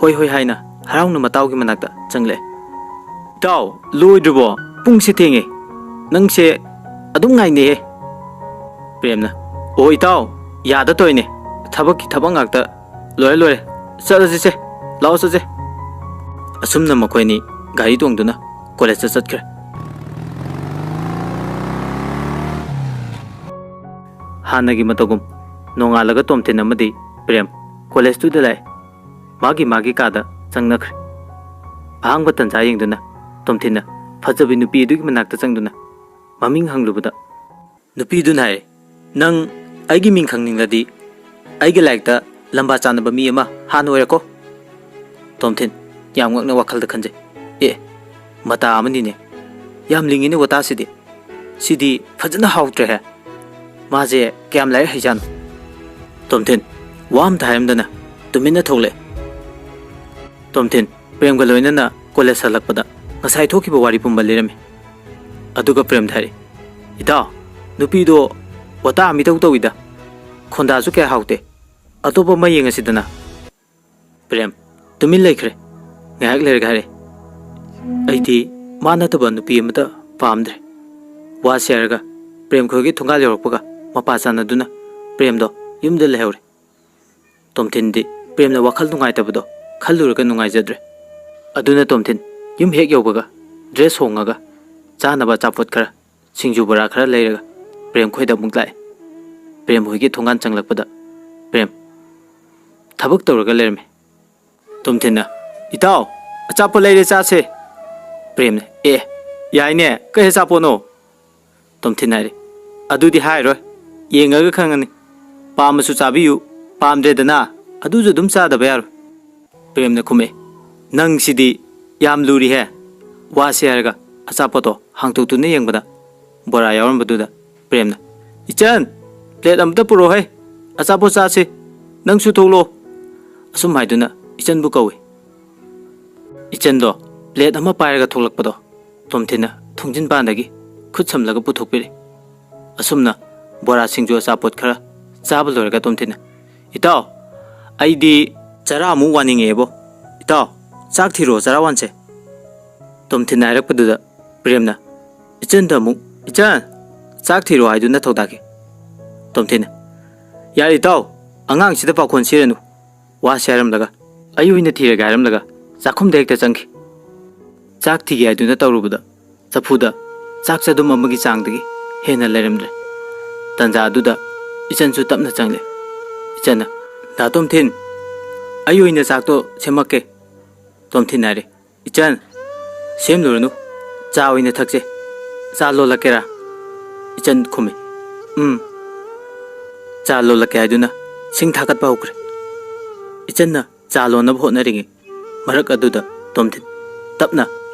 ꯍꯣꯏ ꯍꯣꯏ ꯍꯥꯏꯅ ꯍꯔꯥꯎꯅ ꯃꯇꯥꯎꯒꯤ ꯃꯅꯥꯛꯇ ꯆꯪꯂꯛꯑꯦ꯫ "ꯏꯇꯥꯎ, ꯂꯣꯏꯗ꯭ꯔꯤꯕꯣ? ꯄꯨꯡꯁꯦ ꯊꯦꯡꯉꯦ꯫ ꯅꯪꯁꯦ ꯑꯗꯨꯝ ꯉꯥꯏꯅꯩꯍꯦ꯫" ꯄ꯭ꯔꯦꯝꯅ, "ꯑꯣ ꯏꯇꯥꯎ, ꯌꯥꯗ ꯇꯧꯔꯤꯅꯦ꯫ ꯊꯕꯛꯀꯤ ꯊꯕꯛ ꯉꯥꯛꯇ꯫ ꯂꯣꯏꯔꯦ, ꯂꯣꯏꯔꯦ꯫ ꯆꯠꯂꯁꯤꯁꯦ꯫ ꯂꯥꯛꯑꯣ ꯆꯠꯁꯦ꯫" ꯑꯁꯨꯝꯅ ꯃꯈꯣꯏ ꯑꯅꯤ ꯒꯥꯔꯤ ꯇꯣꯡꯗꯨꯅ ꯀꯣꯂꯦꯖꯇ ꯆꯠꯈ꯭ꯔꯦ꯫ ꯍꯥꯟꯅꯒꯤ ꯃꯇꯧꯒꯨꯝ ꯅꯣꯡꯉꯥꯜꯂꯒ ꯇꯣꯝꯊꯤꯟ ꯑꯃꯗꯤ ꯄ꯭ꯔꯦꯝ ꯀꯣꯂꯦꯖꯇꯨꯗ ꯂꯥꯛꯑꯦ꯫ ꯃꯥꯒꯤ ꯃꯥꯒꯤ ꯀꯥꯗ ꯆꯪꯅꯈ꯭ꯔꯦ꯫ ꯑꯍꯥꯡꯕ ꯇꯟꯖꯥ ꯌꯦꯡꯗꯨꯅ ꯇꯣꯝꯊꯤꯟꯅ ꯐꯖꯕꯤ ꯅꯨꯄꯤ ꯑꯗꯨꯒꯤ ꯃꯅꯥꯛꯇ ꯆꯪꯗꯨꯅ ꯃꯃꯤꯡ ꯍꯪꯂꯨꯕꯗ, ꯅꯨꯄꯤꯗꯨꯅ ꯍꯥꯏꯔꯦ, "ꯅꯪ ꯑꯩꯒꯤ ꯃꯤꯡ ꯈꯪꯅꯤꯡꯂꯗꯤ ꯑꯩꯒꯤ ꯂꯥꯏꯔꯤꯛꯇ ꯂꯝꯕꯥ ꯆꯥꯟꯅꯕ ꯃꯤ ꯑꯃ ꯍꯥꯟꯅ ꯑꯣꯏꯔꯛꯀꯣ꯫" ꯇꯣꯝꯊꯤꯟ ꯌꯥꯝ ꯉꯛꯅ ꯋꯥꯈꯜꯗ ꯈꯟꯖꯩ, "ꯑꯦ, ꯃꯇꯥ ꯑꯃꯅꯤꯅꯦ꯫ ꯌꯥꯝ ꯂꯤꯡꯉꯤꯅꯦ ꯋꯥꯇꯥꯁꯤꯗꯤ꯫ ꯁꯤꯗꯤ ꯐꯖꯅ ꯍꯥꯎꯇ꯭ꯔꯦꯍꯦ꯫ ꯃꯥꯁꯦ ꯀꯌꯥꯝ ꯂꯥꯏꯔꯤꯛ ꯍꯩꯖꯥꯠꯅꯣ?" ꯇꯣꯝꯊꯤꯟ ꯋꯥ ꯑꯝꯇ ꯍꯥꯏꯔꯝꯗꯅ ꯇꯨꯃꯤꯟꯅ ꯊꯣꯛꯂꯛꯑꯦ꯫ ꯇꯣꯝꯊꯤꯟ ꯄ꯭ꯔꯦꯝꯒ ꯂꯣꯏꯅꯅ ꯀꯣꯂꯦꯖ ꯍꯜꯂꯛꯄꯗ ꯉꯁꯥꯏ ꯊꯣꯛꯈꯤꯕ ꯋꯥꯔꯤ ꯄꯨꯝꯕ ꯂꯤꯔꯝꯃꯤ꯫ ꯑꯗꯨꯒ ꯄ꯭ꯔꯦꯝꯗ ꯍꯥꯏꯔꯛꯏ, "ꯏꯇꯥꯎ, ꯅꯨꯄꯤꯗꯣ ꯋꯥꯇꯥ ꯃꯤꯇꯧ ꯇꯧꯏꯗ, ꯈꯣꯟꯗꯥꯁꯨ ꯀꯌꯥ ꯍꯥꯎꯇꯦ, ꯑꯇꯣꯞꯄ ꯑꯃ ꯌꯦꯡꯉꯁꯤꯗꯅ꯫" ꯄ꯭ꯔꯦꯝ ꯇꯨꯃꯤꯟ ꯂꯩꯈ꯭ꯔꯦ꯫ ꯉꯥꯏꯍꯥꯛ ꯂꯩꯔꯒ ꯍꯥꯏꯔꯛꯏ, "ꯑꯩꯗꯤ ꯃꯥ ꯅꯠꯇꯕ ꯅꯨꯄꯤ ꯑꯃꯇ ꯄꯥꯝꯗ꯭ꯔꯦ꯫" ꯋꯥꯁꯤ ꯍꯥꯏꯔꯒ ꯄ꯭ꯔꯦꯝ ꯈꯣꯏꯒꯤ ꯊꯣꯡꯒꯥꯜ ꯌꯧꯔꯛꯄꯒ ꯃꯄꯥ ꯆꯥꯟꯅꯗꯨꯅ ꯄ꯭ꯔꯦꯝꯗꯣ ꯌꯨꯝꯗ ꯂꯩꯍꯧꯔꯦ꯫ ꯇꯣꯝꯊꯤꯟꯗꯤ ꯄ꯭ꯔꯦꯝꯅ ꯋꯥꯈꯜ ꯅꯨꯡꯉꯥꯏꯇꯕꯗꯣ ꯈꯜꯂꯨꯔꯒ ꯅꯨꯡꯉꯥꯏꯖꯗ꯭ꯔꯦ꯫ ꯑꯗꯨꯅ ꯇꯣꯝꯊꯤꯟ ꯌꯨꯝ ꯍꯦꯛ ꯌꯧꯕꯒ ꯗ꯭ꯔꯦꯁ ꯍꯣꯡꯉꯒ ꯆꯥꯅꯕ ꯑꯆꯥꯄꯣꯠ ꯈꯔ, ꯁꯤꯡꯖꯨ ꯕꯣꯔꯥ ꯈꯔ ꯂꯩꯔꯒ ꯄ꯭ꯔꯦꯝ ꯈꯣꯏꯗ ꯑꯃꯨꯛ ꯂꯥꯛꯑꯦ꯫ ꯄ꯭ꯔꯦꯝ ꯍꯣꯏꯒꯤ ꯊꯣꯡꯒꯥꯟ ꯆꯪꯂꯛꯄꯗ ꯄ꯭ꯔꯦꯝ ꯊꯕꯛ ꯇꯧꯔꯒ ꯂꯩꯔꯝꯃꯦ꯫ ꯇꯣꯝꯊꯤꯟꯅ, "ꯏꯇꯥꯎ, ꯑꯆꯥꯄꯣꯠ ꯂꯩꯔꯦ, ꯆꯥꯁꯦ꯫" ꯄ꯭ꯔꯦꯝꯅ, "ꯑꯦ, ꯌꯥꯏꯅꯦ, ꯀꯩ ꯑꯆꯥꯄꯣꯠꯅꯣ?" ꯇꯣꯝꯊꯤꯟ ꯍꯥꯏꯔꯦ, "ꯑꯗꯨꯗꯤ ꯍꯥꯏꯔꯣꯏ, ꯌꯦꯡꯉꯒ ꯈꯪꯉꯅꯤ꯫ ꯄꯥꯝꯃꯁꯨ ꯆꯥꯕꯤꯌꯨ, ꯄꯥꯝꯗ꯭ꯔꯦꯗꯅ ꯑꯗꯨꯁꯨ ꯑꯗꯨꯝ ꯆꯥꯗꯕ ꯌꯥꯔꯣꯏ꯫" ꯄ꯭ꯔꯦꯝꯅ ꯈꯨꯝꯃꯛꯑꯦ, "ꯅꯪꯁꯤꯗꯤ ꯌꯥꯝ ꯂꯨꯔꯤꯍꯦ꯫" ꯋꯥꯁꯦ ꯍꯥꯏꯔꯒ ꯑꯆꯥꯄꯣꯠꯇꯣ ꯍꯥꯡꯇꯣꯛꯇꯨꯅ ꯌꯦꯡꯕꯗ ꯕꯣꯔꯥ ꯌꯥꯎꯔꯝꯕꯗꯨꯗ ꯄ꯭ꯔꯦꯝꯅ, "ꯏꯆꯟ, ꯄ꯭ꯂꯦꯠ ꯑꯃꯇ ꯄꯨꯔꯛꯑꯣꯍꯦ, ꯑꯆꯥꯄꯣꯠ ꯆꯥꯁꯤ, ꯅꯪꯁꯨ ꯊꯣꯛꯂꯛꯑꯣ꯫" ꯑꯁꯨꯝ ꯍꯥꯏꯗꯨꯅ ꯏꯆꯟꯕꯨ ꯀꯧꯏ꯫ ꯏꯆꯟꯗꯣ ꯄ꯭ꯂꯦꯠ ꯑꯃ ꯄꯥꯏꯔꯒ ꯊꯣꯛꯂꯛꯄꯗꯣ ꯇꯣꯝꯊꯤꯟꯅ ꯊꯣꯡꯖꯤꯟ ꯄꯥꯟꯗꯒꯤ ꯈꯨꯠ ꯁꯝꯂꯒ ꯄꯨꯊꯣꯛꯄꯤꯔꯦ꯫ ꯑꯁꯨꯝꯅ ꯕꯣꯔꯥ, ꯁꯤꯡꯖꯨ, ꯑꯆꯥꯄꯣꯠ ꯈꯔ ꯆꯥꯕ ꯂꯣꯏꯔꯒ ꯇꯣꯝꯊꯤꯟꯅ, "ꯏꯇꯥꯎ, ꯑꯩꯗꯤ ꯆꯔꯥ ꯑꯃꯨꯛ ꯋꯥꯅꯤꯡꯉꯛꯑꯦꯕꯣ꯫ ꯏꯇꯥꯎ, ꯆꯥꯛ ꯊꯤꯔꯣ, ꯆꯔꯥ ꯋꯥꯟꯁꯦ꯫" ꯇꯣꯝꯊꯤꯟꯅ ꯍꯥꯏꯔꯛꯄꯗꯨꯗ ꯄ꯭ꯔꯦꯝꯅ ꯏꯆꯟꯗ ꯑꯃꯨꯛ, "ꯏꯆꯟ, ꯆꯥꯛ ꯊꯤꯔꯣ" ꯍꯥꯏꯗꯨꯅ ꯊꯧꯗꯥꯈꯤ꯫ ꯇꯣꯝꯊꯤꯟꯅ, "ꯌꯥꯔꯦ ꯏꯇꯥꯎ, ꯑꯉꯥꯡꯁꯤꯗ ꯄꯥꯈꯣꯟ ꯁꯤꯔꯅꯨ꯫" ꯋꯥꯁꯦ ꯍꯥꯏꯔꯝꯂꯒ ꯑꯩ ꯑꯣꯏꯅ ꯊꯤꯔꯒꯦ ꯍꯥꯏꯔꯝꯂꯒ ꯆꯥꯛꯈꯨꯝꯗ ꯍꯦꯛꯇ ꯆꯪꯈꯤ꯫ ꯆꯥꯛ ꯊꯤꯒꯦ ꯍꯥꯏꯗꯨꯅ ꯇꯧꯔꯨꯕꯗ ꯆꯐꯨꯗ ꯆꯥꯛ ꯆꯗꯨꯝ ꯑꯃꯒꯤ ꯆꯥꯡꯗꯒꯤ ꯍꯦꯟꯅ ꯂꯩꯔꯝꯗ꯭ꯔꯦ꯫ ꯇꯟꯖꯥ ꯑꯗꯨꯗ ꯏꯆꯟꯁꯨ ꯇꯞꯅ ꯆꯪꯂꯦ꯫ ꯏꯆꯟꯅ, "ꯗꯥ ꯇꯣꯝꯊꯤꯟ, ꯑꯩ ꯑꯣꯏꯅ ꯆꯥꯛꯇꯣ ꯁꯦꯝꯃꯛꯀꯦ꯫" ꯇꯣꯝꯊꯤꯟ ꯍꯥꯏꯔꯦ, "ꯏꯆꯟ, ꯁꯦꯝꯂꯨꯔꯅꯨ, ꯆꯥ ꯑꯣꯏꯅ ꯊꯛꯁꯦ꯫ ꯆꯥ ꯂꯣꯜꯂꯛꯀꯦꯔꯥ?" ꯏꯆꯟ ꯈꯨꯝꯃꯤ, "ꯎꯝ"꯫ ꯆꯥ ꯂꯣꯜꯂꯛꯀꯦ ꯍꯥꯏꯗꯨꯅ ꯁꯤꯡ ꯊꯥꯒꯠꯄ ꯍꯧꯈ꯭ꯔꯦ꯫ ꯏꯆꯟꯅ ꯆꯥ ꯂꯣꯟꯅꯕ ꯍꯣꯠꯅꯔꯤꯉꯩ ꯃꯔꯛ ꯑꯗꯨꯗ ꯇꯣꯝꯊꯤꯟ ꯇꯞꯅ,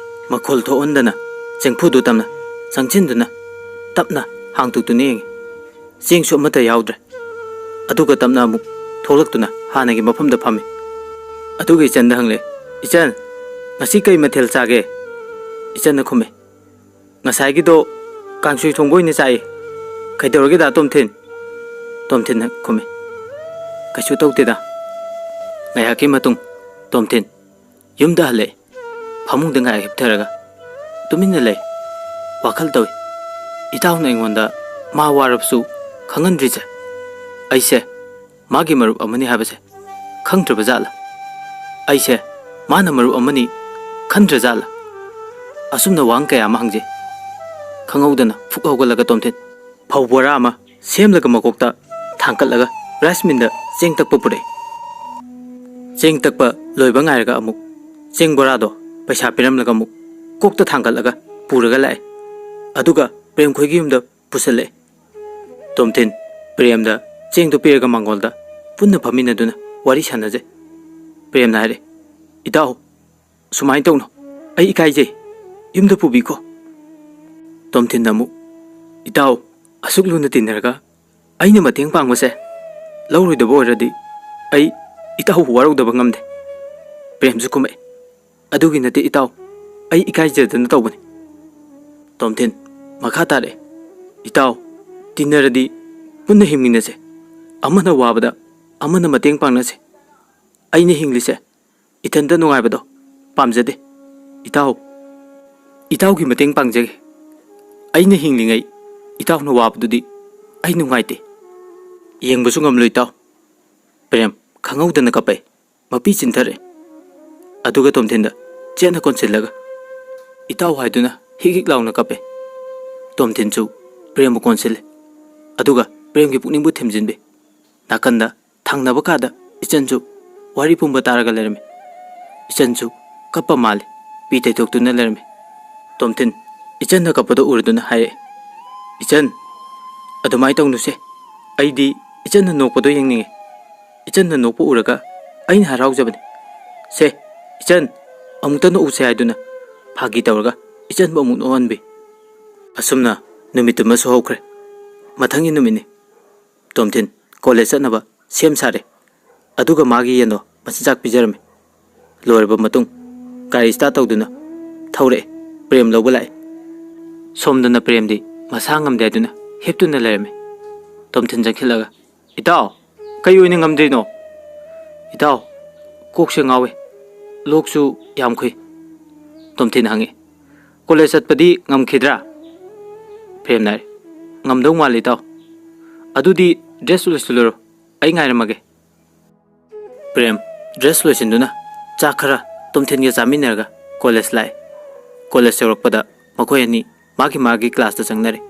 ꯃꯈꯣꯜ ꯊꯣꯛꯍꯟꯗꯅ, ꯆꯦꯡꯐꯨꯗꯨ ꯇꯝꯅ ꯆꯪꯁꯤꯟꯗꯨꯅ ꯇꯞꯅ ꯍꯥꯡꯗꯣꯛꯇꯨꯅ ꯌꯦꯡꯉꯤ꯫ ꯆꯦꯡꯁꯨ ꯑꯃꯠꯇ ꯌꯥꯎꯗ꯭ꯔꯦ꯫ ꯑꯗꯨꯒ ꯇꯞꯅ ꯑꯃꯨꯛ ꯊꯣꯛꯂꯛꯇꯨꯅ ꯍꯥꯟꯅꯒꯤ ꯃꯐꯝꯗ ꯐꯝꯃꯤ꯫ ꯑꯗꯨꯒ ꯏꯆꯟꯗ ꯍꯪꯂꯦ, "ꯏꯆꯟ, ꯉꯁꯤ ꯀꯩ ꯃꯊꯦꯜ ꯆꯥꯒꯦ?" ꯏꯆꯟꯅ ꯈꯨꯝꯃꯦ, "ꯉꯁꯥꯏꯒꯤꯗꯣ ꯀꯥꯡꯁꯣꯏ ꯊꯣꯡꯕ ꯑꯣꯏꯅ ꯆꯥꯏ꯫ ꯀꯩꯗꯧꯔꯒꯦ ꯗꯥ ꯇꯣꯝꯊꯤꯟ?" ꯇꯣꯝꯊꯤꯟꯅ ꯈꯨꯝꯃꯤ, "ꯀꯩꯁꯨ ꯇꯧꯗꯦꯗ"꯫ ꯉꯥꯏꯍꯥꯛꯀꯤ ꯃꯇꯨꯡ ꯇꯣꯝꯊꯤꯟ ꯌꯨꯝꯗ ꯍꯜꯂꯛꯏ꯫ ꯐꯃꯨꯡꯗ ꯉꯥꯏꯍꯥꯛ ꯍꯤꯞꯊꯔꯒ ꯇꯨꯃꯤꯟꯅ ꯂꯩ꯫ ꯋꯥꯈꯜ ꯇꯧꯏ꯫ ꯏꯇꯥꯎꯅ ꯑꯩꯉꯣꯟꯗ ꯃꯥ ꯋꯥꯔꯕꯁꯨ ꯈꯪꯍꯟꯗ꯭ꯔꯤꯁꯦ, ꯑꯩꯁꯦ ꯃꯥꯒꯤ ꯃꯔꯨꯞ ꯑꯃꯅꯤ ꯍꯥꯏꯕꯁꯦ ꯈꯪꯗ꯭ꯔꯕ ꯖꯥꯠꯂꯥ? ꯑꯩꯁꯦ ꯃꯥꯅ ꯃꯔꯨꯞ ꯑꯃꯅꯤ ꯈꯟꯗ꯭ꯔ ꯖꯥꯠꯂꯥ? ꯑꯁꯨꯝꯅ ꯋꯥꯍꯪ ꯀꯌꯥ ꯑꯃ ꯍꯪꯖꯩ꯫ ꯈꯪꯍꯧꯗꯅ ꯐꯨꯛ ꯍꯧꯒꯠꯂꯒ ꯇꯣꯝꯊꯤꯟ ꯐꯧ ꯕꯣꯔꯥ ꯑꯃ ꯁꯦꯝꯂꯒ ꯃꯀꯣꯛꯇ ꯊꯥꯡꯀꯠꯂꯒ ꯔꯥꯏꯁ ꯃꯤꯜꯗ ꯆꯦꯡ ꯇꯛꯄ ꯄꯨꯔꯛꯏ꯫ ꯆꯦꯡ ꯇꯛꯄ ꯂꯣꯏꯕ ꯉꯥꯏꯔꯒ ꯑꯃꯨꯛ ꯆꯦꯡ ꯕꯣꯔꯥꯗꯣ ꯄꯩꯁꯥ ꯄꯤꯔꯝꯂꯒ ꯑꯃꯨꯛ ꯀꯣꯛꯇ ꯊꯥꯡꯒꯠꯂꯒ ꯄꯨꯔꯒ ꯂꯥꯛꯑꯦ꯫ ꯑꯗꯨꯒ ꯄ꯭ꯔꯦꯝꯈꯣꯏꯒꯤ ꯌꯨꯝꯗ ꯄꯨꯁꯜꯂꯛꯑꯦ꯫ ꯇꯣꯝꯊꯤꯟ ꯄ꯭ꯔꯦꯝꯗ ꯆꯦꯡꯗꯣ ꯄꯤꯔꯒ ꯃꯥꯡꯒꯣꯜꯗ ꯄꯨꯟꯅ ꯐꯝꯃꯤꯟꯅꯗꯨꯅ ꯋꯥꯔꯤ ꯁꯥꯟꯅꯖꯩ꯫ ꯄ꯭ꯔꯦꯝꯅ ꯍꯥꯏꯔꯦ, "ꯏꯇꯥꯎ, ꯁꯨꯃꯥꯏꯅ ꯇꯧꯅꯨ, ꯑꯩ ꯏꯀꯥꯏꯖꯩ, ꯌꯨꯝꯗ ꯄꯨꯕꯤꯈꯣ"꯫ ꯇꯣꯝꯊꯤꯟꯅ ꯑꯃꯨꯛ, "ꯏꯇꯥꯎ, ꯑꯁꯨꯛ ꯂꯨꯅ ꯇꯤꯟꯅꯔꯒ ꯑꯩꯅ ꯃꯇꯦꯡ ꯄꯥꯡꯕꯁꯦ ꯂꯧꯔꯣꯏꯗꯕ ꯑꯣꯏꯔꯗꯤ ꯑꯩ ꯏꯇꯥꯎꯕꯨ ꯋꯥꯔꯧꯗꯕ ꯉꯝꯗꯦ"꯫ ꯄ꯭ꯔꯦꯝꯁꯨ ꯀꯨꯝꯃꯛꯑꯦ, "ꯑꯗꯨꯒꯤ ꯅꯠꯇꯦ ꯏꯇꯥꯎ, ꯑꯩ ꯏꯀꯥꯏꯖꯗꯅ ꯇꯧꯕꯅꯤ"꯫ ꯇꯣꯝꯊꯤꯟ ꯃꯈꯥ ꯇꯥꯔꯛꯑꯦ, "ꯏꯇꯥꯎ, ꯇꯤꯟꯅꯔꯗꯤ ꯄꯨꯟꯅ ꯍꯤꯡꯃꯤꯟꯅꯁꯦ, ꯑꯃꯅ ꯋꯥꯕꯗ ꯑꯃꯅ ꯃꯇꯦꯡ ꯄꯥꯡꯅꯁꯦ꯫ ꯑꯩꯅ ꯍꯤꯡꯂꯤꯁꯦ ꯏꯊꯟꯇ ꯅꯨꯡꯉꯥꯏꯕꯗꯣ ꯄꯥꯝꯖꯗꯦ꯫ ꯏꯇꯥꯎ, ꯏꯇꯥꯎꯒꯤ ꯃꯇꯦꯡ ꯄꯥꯡꯖꯒꯦ꯫ ꯑꯩꯅ ꯍꯤꯡꯂꯤꯉꯩ ꯏꯇꯥꯎꯅ ꯋꯥꯕꯗꯨꯗꯤ ꯑꯩ ꯅꯨꯡꯉꯥꯏꯇꯦ꯫ ꯌꯦꯡꯕꯁꯨ ꯉꯝꯂꯣꯏ ꯏꯇꯥꯎ"꯫ ꯄ꯭ꯔꯦꯝ ꯈꯪꯍꯧꯗꯅ ꯀꯞꯄꯛꯏ꯫ ꯃꯄꯤ ꯆꯤꯟꯊꯔꯛꯏ꯫ ꯑꯗꯨꯒ ꯇꯣꯝꯊꯤꯟꯗ ꯆꯦꯠꯅ ꯀꯣꯟꯁꯤꯜꯂꯒ "ꯏꯇꯥꯎ" ꯍꯥꯏꯗꯨꯅ ꯍꯤꯛ ꯍꯤꯛ ꯂꯥꯎꯅ ꯀꯞꯄꯦ꯫ ꯇꯣꯝꯊꯤꯟꯁꯨ ꯄ꯭ꯔꯦꯝꯕꯨ ꯀꯣꯟꯁꯤꯜꯂꯤ꯫ ꯑꯗꯨꯒ ꯄ꯭ꯔꯦꯝꯒꯤ ꯄꯨꯛꯅꯤꯡꯕꯨ ꯊꯦꯝꯖꯤꯟꯕꯤ꯫ ꯅꯥꯀꯟꯗ ꯊꯪꯅꯕ ꯀꯥꯗ ꯏꯆꯟꯁꯨ ꯋꯥꯔꯤ ꯄꯨꯝꯕ ꯇꯥꯔꯒ ꯂꯩꯔꯝꯃꯤ꯫ ꯏꯆꯟꯁꯨ ꯀꯞꯄ ꯃꯥꯜꯂꯤ꯫ ꯄꯤ ꯇꯩꯊꯣꯛꯇꯨꯅ ꯂꯩꯔꯝꯃꯤ꯫ ꯇꯣꯝꯊꯤꯟ ꯏꯆꯟꯅ ꯀꯞꯄꯗꯣ ꯎꯔꯗꯨꯅ ꯍꯥꯏꯔꯛꯑꯦ, "ꯏꯆꯟ, ꯑꯗꯨꯃꯥꯏꯅ ꯇꯧꯅꯨꯁꯦ꯫ ꯑꯩꯗꯤ ꯏꯆꯟꯅ ꯅꯣꯛꯄꯗꯣ ꯌꯦꯡꯅꯤꯡꯉꯦ꯫ ꯏꯆꯟꯅ ꯅꯣꯛꯄ ꯎꯔꯒ ꯑꯩꯅ ꯍꯔꯥꯎꯖꯕꯅꯤ꯫ ꯁꯦ, ꯏꯆꯟ, ꯑꯃꯨꯛꯇ ꯅꯣꯛꯎꯁꯦ" ꯍꯥꯏꯗꯨꯅ ꯐꯥꯒꯤ ꯇꯧꯔꯒ ꯏꯆꯟꯕꯨ ꯑꯃꯨꯛ ꯅꯣꯛꯍꯟꯕꯤ꯫ ꯑꯁꯨꯝꯅ ꯅꯨꯃꯤꯠꯇꯨꯃꯁꯨ ꯍꯧꯈ꯭ꯔꯦ꯫ ꯃꯊꯪꯒꯤ ꯅꯨꯃꯤꯠꯅꯤ꯫ ꯇꯣꯝꯊꯤꯟ ꯀꯣꯂꯦꯖ ꯆꯠꯅꯕ ꯁꯦꯝ ꯁꯥꯔꯦ꯫ ꯑꯗꯨꯒ ꯃꯥꯒꯤ ꯌꯦꯟꯗꯣ ꯃꯆꯤꯟꯖꯥꯛ ꯄꯤꯖꯔꯝꯃꯤ꯫ ꯂꯣꯏꯔꯕ ꯃꯇꯨꯡ ꯒꯥꯔꯤ ꯁ꯭ꯇꯥꯔꯠ ꯇꯧꯗꯨꯅ ꯊꯧꯔꯛꯑꯦ꯫ ꯄ꯭ꯔꯦꯝ ꯂꯧꯕ ꯂꯥꯛꯑꯦ꯫ ꯁꯣꯝꯗꯅ ꯄ꯭ꯔꯦꯝꯗꯤ ꯃꯁꯥ ꯉꯝꯗꯦ ꯍꯥꯏꯗꯨꯅ ꯍꯤꯞꯇꯨꯅ ꯂꯩꯔꯝꯃꯤ꯫ ꯇꯣꯝꯊꯤꯟ ꯆꯪꯁꯤꯜꯂꯒ, "ꯏꯇꯥꯎ, ꯀꯩ ꯑꯣꯏꯅ ꯉꯝꯗ꯭ꯔꯤꯅꯣ?" "ꯏꯇꯥꯎ, ꯀꯣꯛꯁꯦ ꯉꯥꯎꯋꯦ, ꯂꯣꯛꯁꯨ ꯌꯥꯝ ꯈꯨꯏ꯫" ꯇꯣꯝꯊꯤꯟ ꯍꯪꯉꯤ꯫ "ꯀꯣꯂꯦꯖ ꯆꯠꯄꯗꯤ ꯉꯝꯈꯤꯗ꯭ꯔꯥ?" ꯄ꯭ꯔꯦꯝꯅ ꯍꯥꯏꯔꯦ꯫ "ꯉꯝꯗꯧ ꯃꯥꯜꯂꯤ, ꯏꯇꯥꯎ꯫ ꯑꯗꯨꯗꯤ ꯗ꯭ꯔꯦꯁ ꯂꯣꯏꯁꯤꯜꯂꯨꯔꯣ, ꯑꯩ ꯉꯥꯏꯔꯝꯃꯒꯦ꯫" ꯄ꯭ꯔꯦꯝ ꯗ꯭ꯔꯦꯁ ꯂꯣꯏꯁꯤꯟꯗꯨꯅ ꯆꯥꯛ ꯈꯔ ꯇꯣꯝꯊꯤꯟꯒ ꯆꯥꯃꯤꯟꯅꯔꯒ ꯀꯣꯂꯦꯖ ꯂꯥꯛꯑꯦ꯫ ꯀꯣꯂꯦꯖ ꯌꯧꯔꯛꯄꯗ ꯃꯈꯣꯏ ꯑꯅꯤ ꯃꯥꯒꯤ ꯃꯥꯒꯤ ꯀ꯭ꯂꯥꯁꯇ ꯆꯪꯅꯔꯦ꯫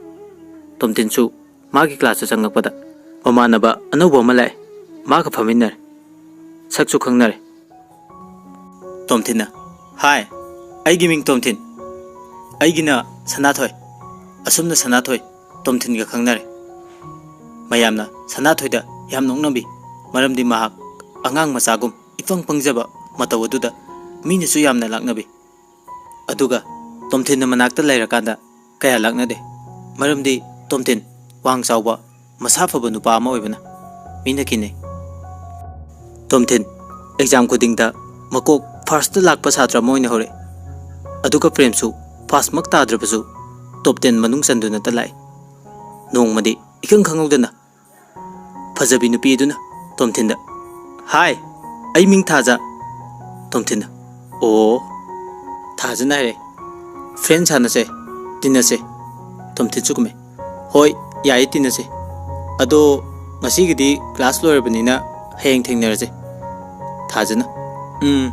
ꯇꯣꯝꯊꯤꯟꯁꯨ ꯃꯥꯒꯤ ꯀ꯭ꯂꯥꯁꯇ ꯆꯪꯉꯛꯄꯗ ꯃꯃꯥꯟꯅꯕ ꯑꯅꯧꯕ ꯑꯃ ꯂꯥꯛꯑꯦ꯫ ꯃꯥꯒ ꯐꯝꯃꯤꯟꯅꯔꯦ꯫ ꯁꯛꯁꯨ ꯈꯪꯅꯔꯦ꯫ ꯇꯣꯝꯊꯤꯟꯅ, "ꯍꯥꯏ, ꯑꯩꯒꯤ ꯃꯤꯡ ꯇꯣꯝꯊꯤꯟ꯫ ꯑꯩꯒꯤꯅ ꯁꯅꯥꯊꯣꯏ꯫ ꯑꯁꯨꯝꯅ ꯁꯅꯥꯊꯣꯏ ꯇꯣꯝꯊꯤꯟꯒ ꯈꯪꯅꯔꯦ꯫" ꯃꯌꯥꯝꯅ ꯁꯅꯥꯊꯣꯏꯗ ꯌꯥꯝ ꯅꯣꯛꯅꯕꯤ, ꯃꯔꯝꯗꯤ ꯃꯍꯥꯛ ꯑꯉꯥꯡ ꯃꯆꯥꯒꯨꯝ ꯏꯄꯪ ꯄꯪꯖꯕ ꯃꯇꯧ ꯑꯗꯨꯗ ꯃꯤꯅꯁꯨ ꯌꯥꯝꯅ ꯂꯥꯛꯅꯕꯤ꯫ ꯑꯗꯨꯒ ꯇꯣꯝꯊꯤꯟꯅ ꯃꯅꯥꯛꯇ ꯂꯩꯔꯀꯥꯟꯗ ꯀꯌꯥ ꯂꯥꯛꯅꯗꯦ, ꯃꯔꯝꯗꯤ ꯇꯣꯝꯊꯤꯟ ꯋꯥꯡ ꯆꯥꯎꯕ, ꯃꯁꯥ ꯐꯕ ꯅꯨꯄꯥ ꯑꯃ ꯑꯣꯏꯕꯅ ꯃꯤꯅ ꯀꯤꯅꯩ꯫ ꯇꯣꯝꯊꯤꯟ ꯑꯦꯛꯖꯥꯝ ꯈꯨꯗꯤꯡꯗ ꯃꯀꯣꯛ ꯐꯥꯔꯁꯇ ꯂꯥꯛꯄ ꯁꯥꯇ꯭ꯔ ꯑꯃ ꯑꯣꯏꯅ ꯍꯧꯔꯛꯏ꯫ ꯑꯗꯨꯒ ꯄ꯭ꯔꯦꯝꯁꯨ ꯐꯥꯔꯁꯃꯛ ꯇꯥꯗ꯭ꯔꯕꯁꯨ ꯇꯣꯞ ꯇꯦꯟ ꯃꯅꯨꯡ ꯆꯟꯗꯨꯅꯇ ꯂꯥꯛꯏ꯫ ꯅꯣꯡꯃꯗꯤ ꯏꯈꯪ ꯈꯪꯍꯧꯗꯅ ꯐꯖꯕꯤ ꯅꯨꯄꯤ ꯑꯗꯨꯅ ꯇꯣꯝꯊꯤꯟꯗ, "ꯍꯥꯏ, ꯑꯩ ꯃꯤꯡ ꯊꯥꯖ꯫" ꯇꯣꯝꯊꯤꯟꯅ, "ꯑꯣ, ꯊꯥꯖꯅ ꯍꯥꯏꯔꯦ꯫ ꯐ꯭ꯔꯦꯟ ꯁꯥꯟꯅꯁꯦ, ꯇꯤꯟꯅꯁꯦ꯫" ꯇꯣꯝꯊꯤꯟꯁꯨ ꯈꯨꯝꯃꯦ, "ꯍꯣꯏ, ꯌꯥꯏꯌꯦ, ꯇꯤꯟꯅꯁꯦ꯫ ꯑꯗꯣ ꯉꯁꯤꯒꯤꯗꯤ ꯀ꯭ꯂꯥꯁ ꯂꯣꯏꯔꯕꯅꯤꯅ ꯍꯌꯦꯡ ꯊꯦꯡꯅꯔꯁꯦ꯫" ꯊꯥꯖꯅ, "ꯎꯝ꯫"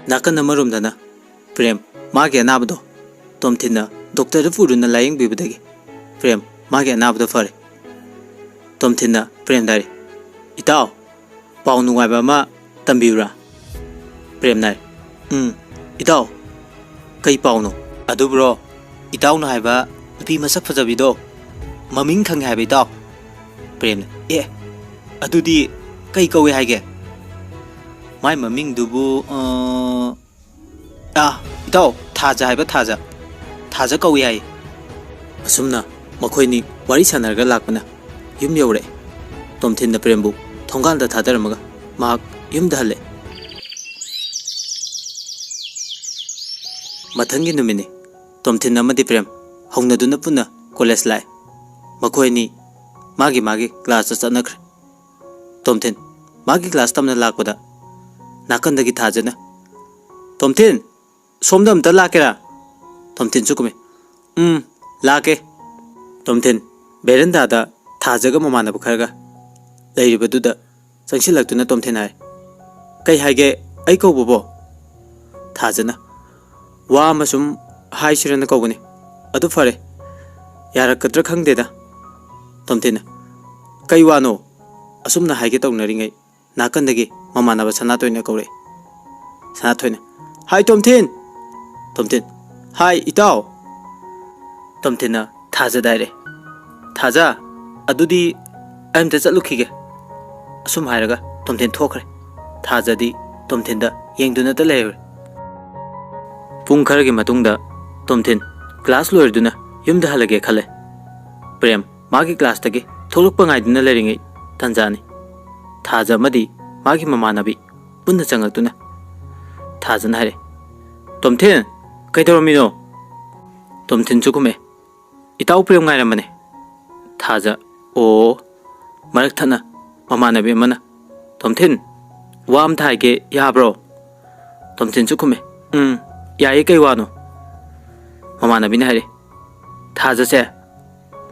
ꯅꯥꯀꯟ ꯑꯃꯔꯣꯝꯗꯅ ꯄ꯭ꯔꯦꯝ ꯃꯥꯒꯤ ꯑꯅꯥꯕꯗꯣ ꯇꯣꯝꯊꯤꯟꯅ ꯗꯣꯛꯇꯔꯗ ꯄꯨꯗꯨꯅ ꯂꯥꯌꯦꯡꯕꯤꯕꯗꯒꯤ ꯄ꯭ꯔꯦꯝ ꯃꯥꯒꯤ ꯑꯅꯥꯕꯗꯣ ꯐꯔꯦ꯫ ꯇꯣꯝꯊꯤꯟꯅ ꯄ꯭ꯔꯦꯝꯗ ꯍꯥꯏꯔꯦ, "ꯏꯇꯥꯎ, ꯄꯥꯎ ꯅꯨꯡꯉꯥꯏꯕ ꯑꯃ ꯇꯝꯕꯤꯌꯨꯔꯥ?" ꯄ꯭ꯔꯦꯝꯅ ꯍꯥꯏꯔꯦ, "ꯎꯝ, "ꯏꯇꯥꯎ, ꯀꯩ ꯄꯥꯎꯅꯣ?" "ꯑꯗꯨꯕꯨꯔꯣ, ꯏꯇꯥꯎꯅ ꯍꯥꯏꯕ ꯅꯨꯄꯤ ꯃꯁꯛ ꯐꯖꯕꯤꯗꯣ ꯃꯃꯤꯡ ꯈꯪꯉꯦ ꯍꯥꯏꯕ, ꯏꯇꯥꯎ?" ꯄ꯭ꯔꯦꯝꯅ, "ꯑꯦ, ꯑꯗꯨꯗꯤ ꯀꯩ ꯀꯧꯏ ꯍꯥꯏꯒꯦ?" "ꯃꯥꯏ ꯃꯃꯤꯡꯗꯨꯕꯨ, ꯑ, ꯑꯥ, ꯏꯇꯥꯎ, ꯊꯥꯖ ꯍꯥꯏꯕ, ꯊꯥꯖ꯫ ꯊꯥꯖ ꯀꯧꯏ ꯍꯥꯏ꯫" ꯑꯁꯨꯝꯅ ꯃꯈꯣꯏꯅꯤ ꯋꯥꯔꯤ ꯁꯥꯟꯅꯔꯒ ꯂꯥꯛꯄꯅ ꯌꯨꯝ ꯌꯧꯔꯛꯑꯦ꯫ ꯇꯣꯝꯊꯤꯟꯅ ꯄ꯭ꯔꯦꯝꯕꯨ ꯊꯣꯡꯒꯥꯜꯗ ꯊꯥꯗꯔꯝꯃꯒ ꯃꯍꯥꯛ ꯌꯨꯝꯗ ꯍꯜꯂꯦ꯫ ꯃꯊꯪꯒꯤ ꯅꯨꯃꯤꯠꯅꯤ꯫ ꯇꯣꯝꯊꯤꯟ ꯑꯃꯗꯤ ꯄ꯭ꯔꯦꯝ ꯍꯧꯅꯗꯨꯅ ꯄꯨꯟꯅ ꯀꯣꯂꯦꯖ ꯂꯥꯛꯑꯦ꯫ ꯃꯈꯣꯏ ꯑꯅꯤ ꯃꯥꯒꯤ ꯃꯥꯒꯤ ꯀ꯭ꯂꯥꯁꯇ ꯆꯠꯅꯈ꯭ꯔꯦ꯫ ꯇꯣꯝꯊꯤꯟ ꯃꯥꯒꯤ ꯀ꯭ꯂꯥꯁ ꯇꯝꯅ ꯂꯥꯛꯄꯗ ꯅꯥꯀꯟꯗꯒꯤ ꯊꯥꯖꯅ, "ꯇꯣꯝꯊꯤꯟ, ꯁꯣꯝꯗ ꯑꯝꯇ ꯂꯥꯛꯀꯦꯔꯥ?" ꯇꯣꯝꯊꯤꯟꯁꯨ ꯀꯨꯝꯃꯤ꯫ "ꯎꯝ, ꯂꯥꯛꯀꯦ꯫" ꯇꯣꯝꯊꯤꯟ ꯚꯦꯔꯦꯟꯗꯥꯗ ꯊꯥꯖꯒ ꯃꯃꯥꯟꯅꯕ ꯈꯔꯒ ꯂꯩꯔꯤꯕꯗꯨꯗ ꯆꯪꯁꯤꯜꯂꯛꯇꯨꯅ ꯇꯣꯝꯊꯤꯟ ꯍꯥꯏ, "ꯀꯩ ꯍꯥꯏꯒꯦ ꯑꯩ ꯀꯧꯕꯕꯣ?" ꯊꯥꯖꯅ, "ꯋꯥ ꯑꯃ ꯁꯨꯝ ꯍꯥꯏꯁꯤꯔꯅ ꯀꯧꯕꯅꯤ꯫ ꯑꯗꯨ ꯐꯔꯦ, ꯌꯥꯔꯛꯀꯗ꯭ꯔꯥ ꯈꯪꯗꯦꯗ꯫" ꯇꯣꯝꯊꯤꯟꯅ, "ꯀꯩ ꯋꯥꯅꯣ?" ꯑꯁꯨꯝꯅ ꯍꯥꯏꯒꯦ ꯇꯧꯅꯔꯤꯉꯩ ꯅꯥꯀꯟꯗꯒꯤ ꯃꯃꯥꯟꯅꯕ ꯁꯅꯥꯊꯣꯏꯅ ꯀꯧꯔꯛꯏ꯫ ꯁꯅꯥꯊꯣꯏꯅ, "ꯍꯥꯏ ꯇꯣꯝꯊꯤꯟ!" ꯇꯣꯝꯊꯤꯟ, "ꯍꯥꯏ ꯏꯇꯥꯎ!" ꯇꯣꯝꯊꯤꯟꯅ ꯊꯥꯖꯗ ꯍꯥꯏꯔꯛꯑꯦ, "ꯊꯥꯖ, ꯑꯗꯨꯗꯤ ꯑꯩ ꯑꯝꯇ ꯆꯠꯂꯨꯈꯤꯒꯦ꯫" ꯑꯁꯨꯝ ꯍꯥꯏꯔꯒ ꯇꯣꯝꯊꯤꯟ ꯊꯣꯛꯈ꯭ꯔꯦ꯫ ꯊꯥꯖꯗꯤ ꯇꯣꯝꯊꯤꯟꯗ ꯌꯦꯡꯗꯨꯅꯇ ꯂꯩꯍꯧꯔꯦ꯫ ꯄꯨꯡ ꯈꯔꯒꯤ ꯃꯇꯨꯡꯗ ꯇꯣꯝꯊꯤꯟ ꯀ꯭ꯂꯥꯁ ꯂꯣꯏꯔꯗꯨꯅ ꯌꯨꯝꯗ ꯍꯜꯂꯒꯦ ꯈꯜꯂꯦ꯫ ꯄ꯭ꯔꯦꯝ ꯃꯥꯒꯤ ꯀ꯭ꯂꯥꯁꯇꯒꯤ ꯊꯣꯛꯂꯛꯄ ꯉꯥꯏꯗꯨꯅ ꯂꯩꯔꯤꯉꯩ ꯇꯟꯖꯥꯅꯤ꯫ ꯊꯥꯖ ꯑꯃꯗꯤ ꯃꯥꯒꯤ ꯃꯃꯥꯟꯅꯕꯤ ꯄꯨꯟꯅ ꯆꯪꯉꯛꯇꯨꯅ ꯊꯥꯖꯅ ꯍꯥꯏꯔꯦ, "ꯇꯣꯝꯊꯤꯟ, ꯀꯩꯗꯧꯔꯝꯃꯤꯅꯣ?" ꯇꯣꯝꯊꯤꯟꯁꯨ ꯈꯨꯝꯃꯦ, "ꯏꯇꯥꯎ ꯄ꯭ꯔꯦꯝ ꯉꯥꯏꯔꯝꯕꯅꯦ꯫" ꯊꯥꯖ, "ꯑꯣ꯫" ꯃꯔꯛ ꯊꯠꯅ ꯃꯃꯥꯟꯅꯕꯤ ꯑꯃꯅ, "ꯇꯣꯝꯊꯤꯟ, ꯋꯥ ꯑꯝꯇ ꯍꯥꯏꯒꯦ, ꯌꯥꯕ꯭ꯔꯣ?" ꯇꯣꯝꯊꯤꯟꯁꯨ ꯈꯨꯝꯃꯦ, "ꯎꯝ, ꯌꯥꯏꯌꯦ, ꯀꯩ ꯋꯥꯅꯣ?" ꯃꯃꯥꯟꯅꯕꯤꯅ ꯍꯥꯏꯔꯦ, "ꯊꯥꯖꯁꯦ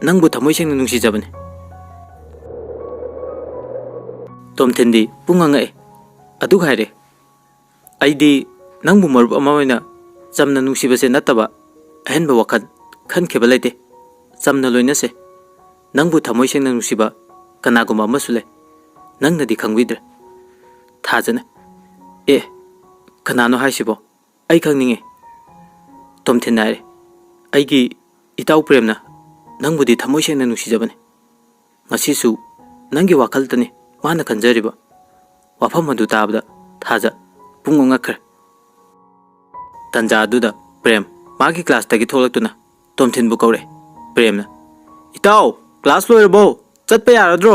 ꯅꯪꯕꯨ ꯊꯃꯣꯏ ꯁꯦꯡꯅ ꯅꯨꯡꯁꯤꯖꯕꯅꯦ꯫" ꯇꯣꯝꯊꯤꯟꯗꯤ ꯄꯨꯡꯉꯛ ꯉꯛꯑꯦ꯫ ꯑꯗꯨꯒ ꯍꯥꯏꯔꯦ, "ꯑꯩꯗꯤ ꯅꯪꯕꯨ ꯃꯔꯨꯞ ꯑꯃ ꯑꯣꯏꯅ ꯆꯝꯅ ꯅꯨꯡꯁꯤꯕꯁꯦ ꯅꯠꯇꯕ ꯑꯍꯦꯟꯕ ꯋꯥꯈꯜ ꯈꯟꯈꯤꯕ ꯂꯩꯇꯦ꯫ ꯆꯝꯅ ꯂꯣꯏꯅꯁꯦ꯫ ꯅꯪꯕꯨ ꯊꯃꯣꯏ ꯁꯦꯡꯅ ꯅꯨꯡꯁꯤꯕ ꯀꯅꯥꯒꯨꯝꯕ ꯑꯃꯁꯨ ꯂꯩ꯫ ꯅꯪꯅꯗꯤ ꯈꯪꯕꯤꯗ꯭ꯔꯦ꯫" ꯊꯥꯖꯅ, "ꯑꯦ, ꯀꯅꯥꯅꯣ ꯍꯥꯏꯁꯤꯕꯣ?" "ꯑꯩ ꯈꯪꯅꯤꯡꯉꯦ꯫" ꯇꯣꯝꯊꯤꯟꯅ ꯍꯥꯏꯔꯦ꯫ "ꯑꯩꯒꯤ ꯏꯇꯥꯎ ꯄ꯭ꯔꯦꯝꯅ ꯅꯪꯕꯨꯗꯤ ꯊꯃꯣꯏ ꯁꯦꯡꯅ ꯅꯨꯡꯁꯤꯖꯕꯅꯤ꯫ ꯉꯁꯤꯁꯨ ꯅꯪꯒꯤ ꯋꯥꯈꯜꯇꯅꯤ ꯃꯥꯅ ꯈꯟꯖꯔꯤꯕ꯫" ꯋꯥꯐꯝ ꯑꯗꯨ ꯇꯥꯕꯗ ꯊꯥꯖ ꯄꯨꯡꯉꯛ ꯉꯛꯈ꯭ꯔꯦ꯫ ꯇꯟꯖꯥ ꯑꯗꯨꯗ ꯄ꯭ꯔꯦꯝ ꯃꯥꯒꯤ ꯀ꯭ꯂꯥꯁꯇꯒꯤ ꯊꯣꯛꯂꯛꯇꯨꯅ ꯇꯣꯝꯊꯤꯟꯕꯨ ꯀꯧꯔꯦ꯫ ꯄ꯭ꯔꯦꯝꯅ, "ꯏꯇꯥꯎ, ꯀ꯭ꯂꯥꯁ ꯂꯣꯏꯔꯕꯣ? ꯆꯠꯄ ꯌꯥꯔꯗ꯭ꯔꯣ?"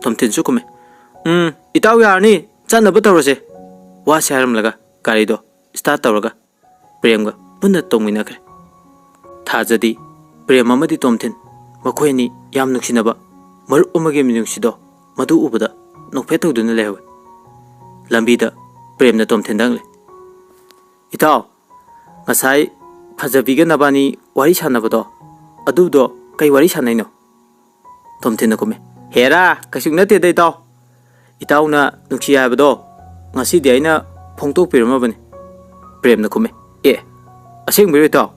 ꯇꯣꯝꯊꯤꯟꯁꯨ ꯈꯨꯝꯃꯦ, "ꯎꯝ, ꯏꯇꯥꯎ, ꯌꯥꯔꯅꯤ, ꯆꯠꯅꯕ ꯇꯧꯔꯁꯦ꯫" ꯋꯥꯁꯦ ꯍꯥꯏꯔꯝꯂꯒ ꯒꯥꯔꯤꯗꯣ ꯁ꯭ꯇꯥꯔꯠ ꯇꯧꯔꯒ ꯄ꯭ꯔꯦꯝꯒ ꯄꯨꯟꯅ ꯇꯣꯡꯃꯤꯟꯅꯈ꯭ꯔꯦ꯫ ꯊꯥꯖꯗꯤ ꯄ꯭ꯔꯦꯝ ꯑꯃꯗꯤ ꯇꯣꯝꯊꯤꯟ, ꯃꯈꯣꯏ ꯑꯅꯤ ꯌꯥꯝ ꯅꯨꯡꯁꯤꯅꯕ ꯃꯔꯨꯞ ꯑꯃꯒꯤ ꯃꯤꯅꯨꯡꯁꯤꯗꯣ ꯃꯗꯨ ꯎꯕꯗ ꯅꯣꯛꯐꯦꯠ ꯇꯧꯗꯨꯅ ꯂꯩꯍꯧꯋꯤ꯫ ꯂꯝꯕꯤꯗ ꯄ꯭ꯔꯦꯝꯅ ꯇꯣꯝꯊꯤꯟꯗ ꯍꯪꯂꯦ, "ꯏꯇꯥꯎ, ꯉꯁꯥꯏ ꯐꯖꯕꯤꯒ ꯅꯕꯥꯅꯤ ꯋꯥꯔꯤ ꯁꯥꯟꯅꯕꯗꯣ, ꯑꯗꯨꯗꯣ ꯀꯩ ꯋꯥꯔꯤ ꯁꯥꯟꯅꯩꯅꯣ?" ꯇꯣꯝꯊꯤꯟꯅ ꯈꯨꯝꯃꯦ, "ꯍꯦꯔꯥ, ꯀꯩꯁꯨ ꯅꯠꯇꯦꯗ ꯏꯇꯥꯎ꯫ ꯏꯇꯥꯎꯅ ꯅꯨꯡꯁꯤ ꯍꯥꯏꯕꯗꯣ ꯉꯁꯤꯗꯤ ꯑꯩꯅ ꯐꯣꯡꯗꯣꯛꯄꯤꯔꯝꯃꯕꯅꯤ꯫" ꯄ꯭ꯔꯦꯝꯅ ꯈꯨꯝꯃꯦ, "ꯑꯦ, ꯑꯁꯦꯡꯕꯩꯔꯣ ꯏꯇꯥꯎ?"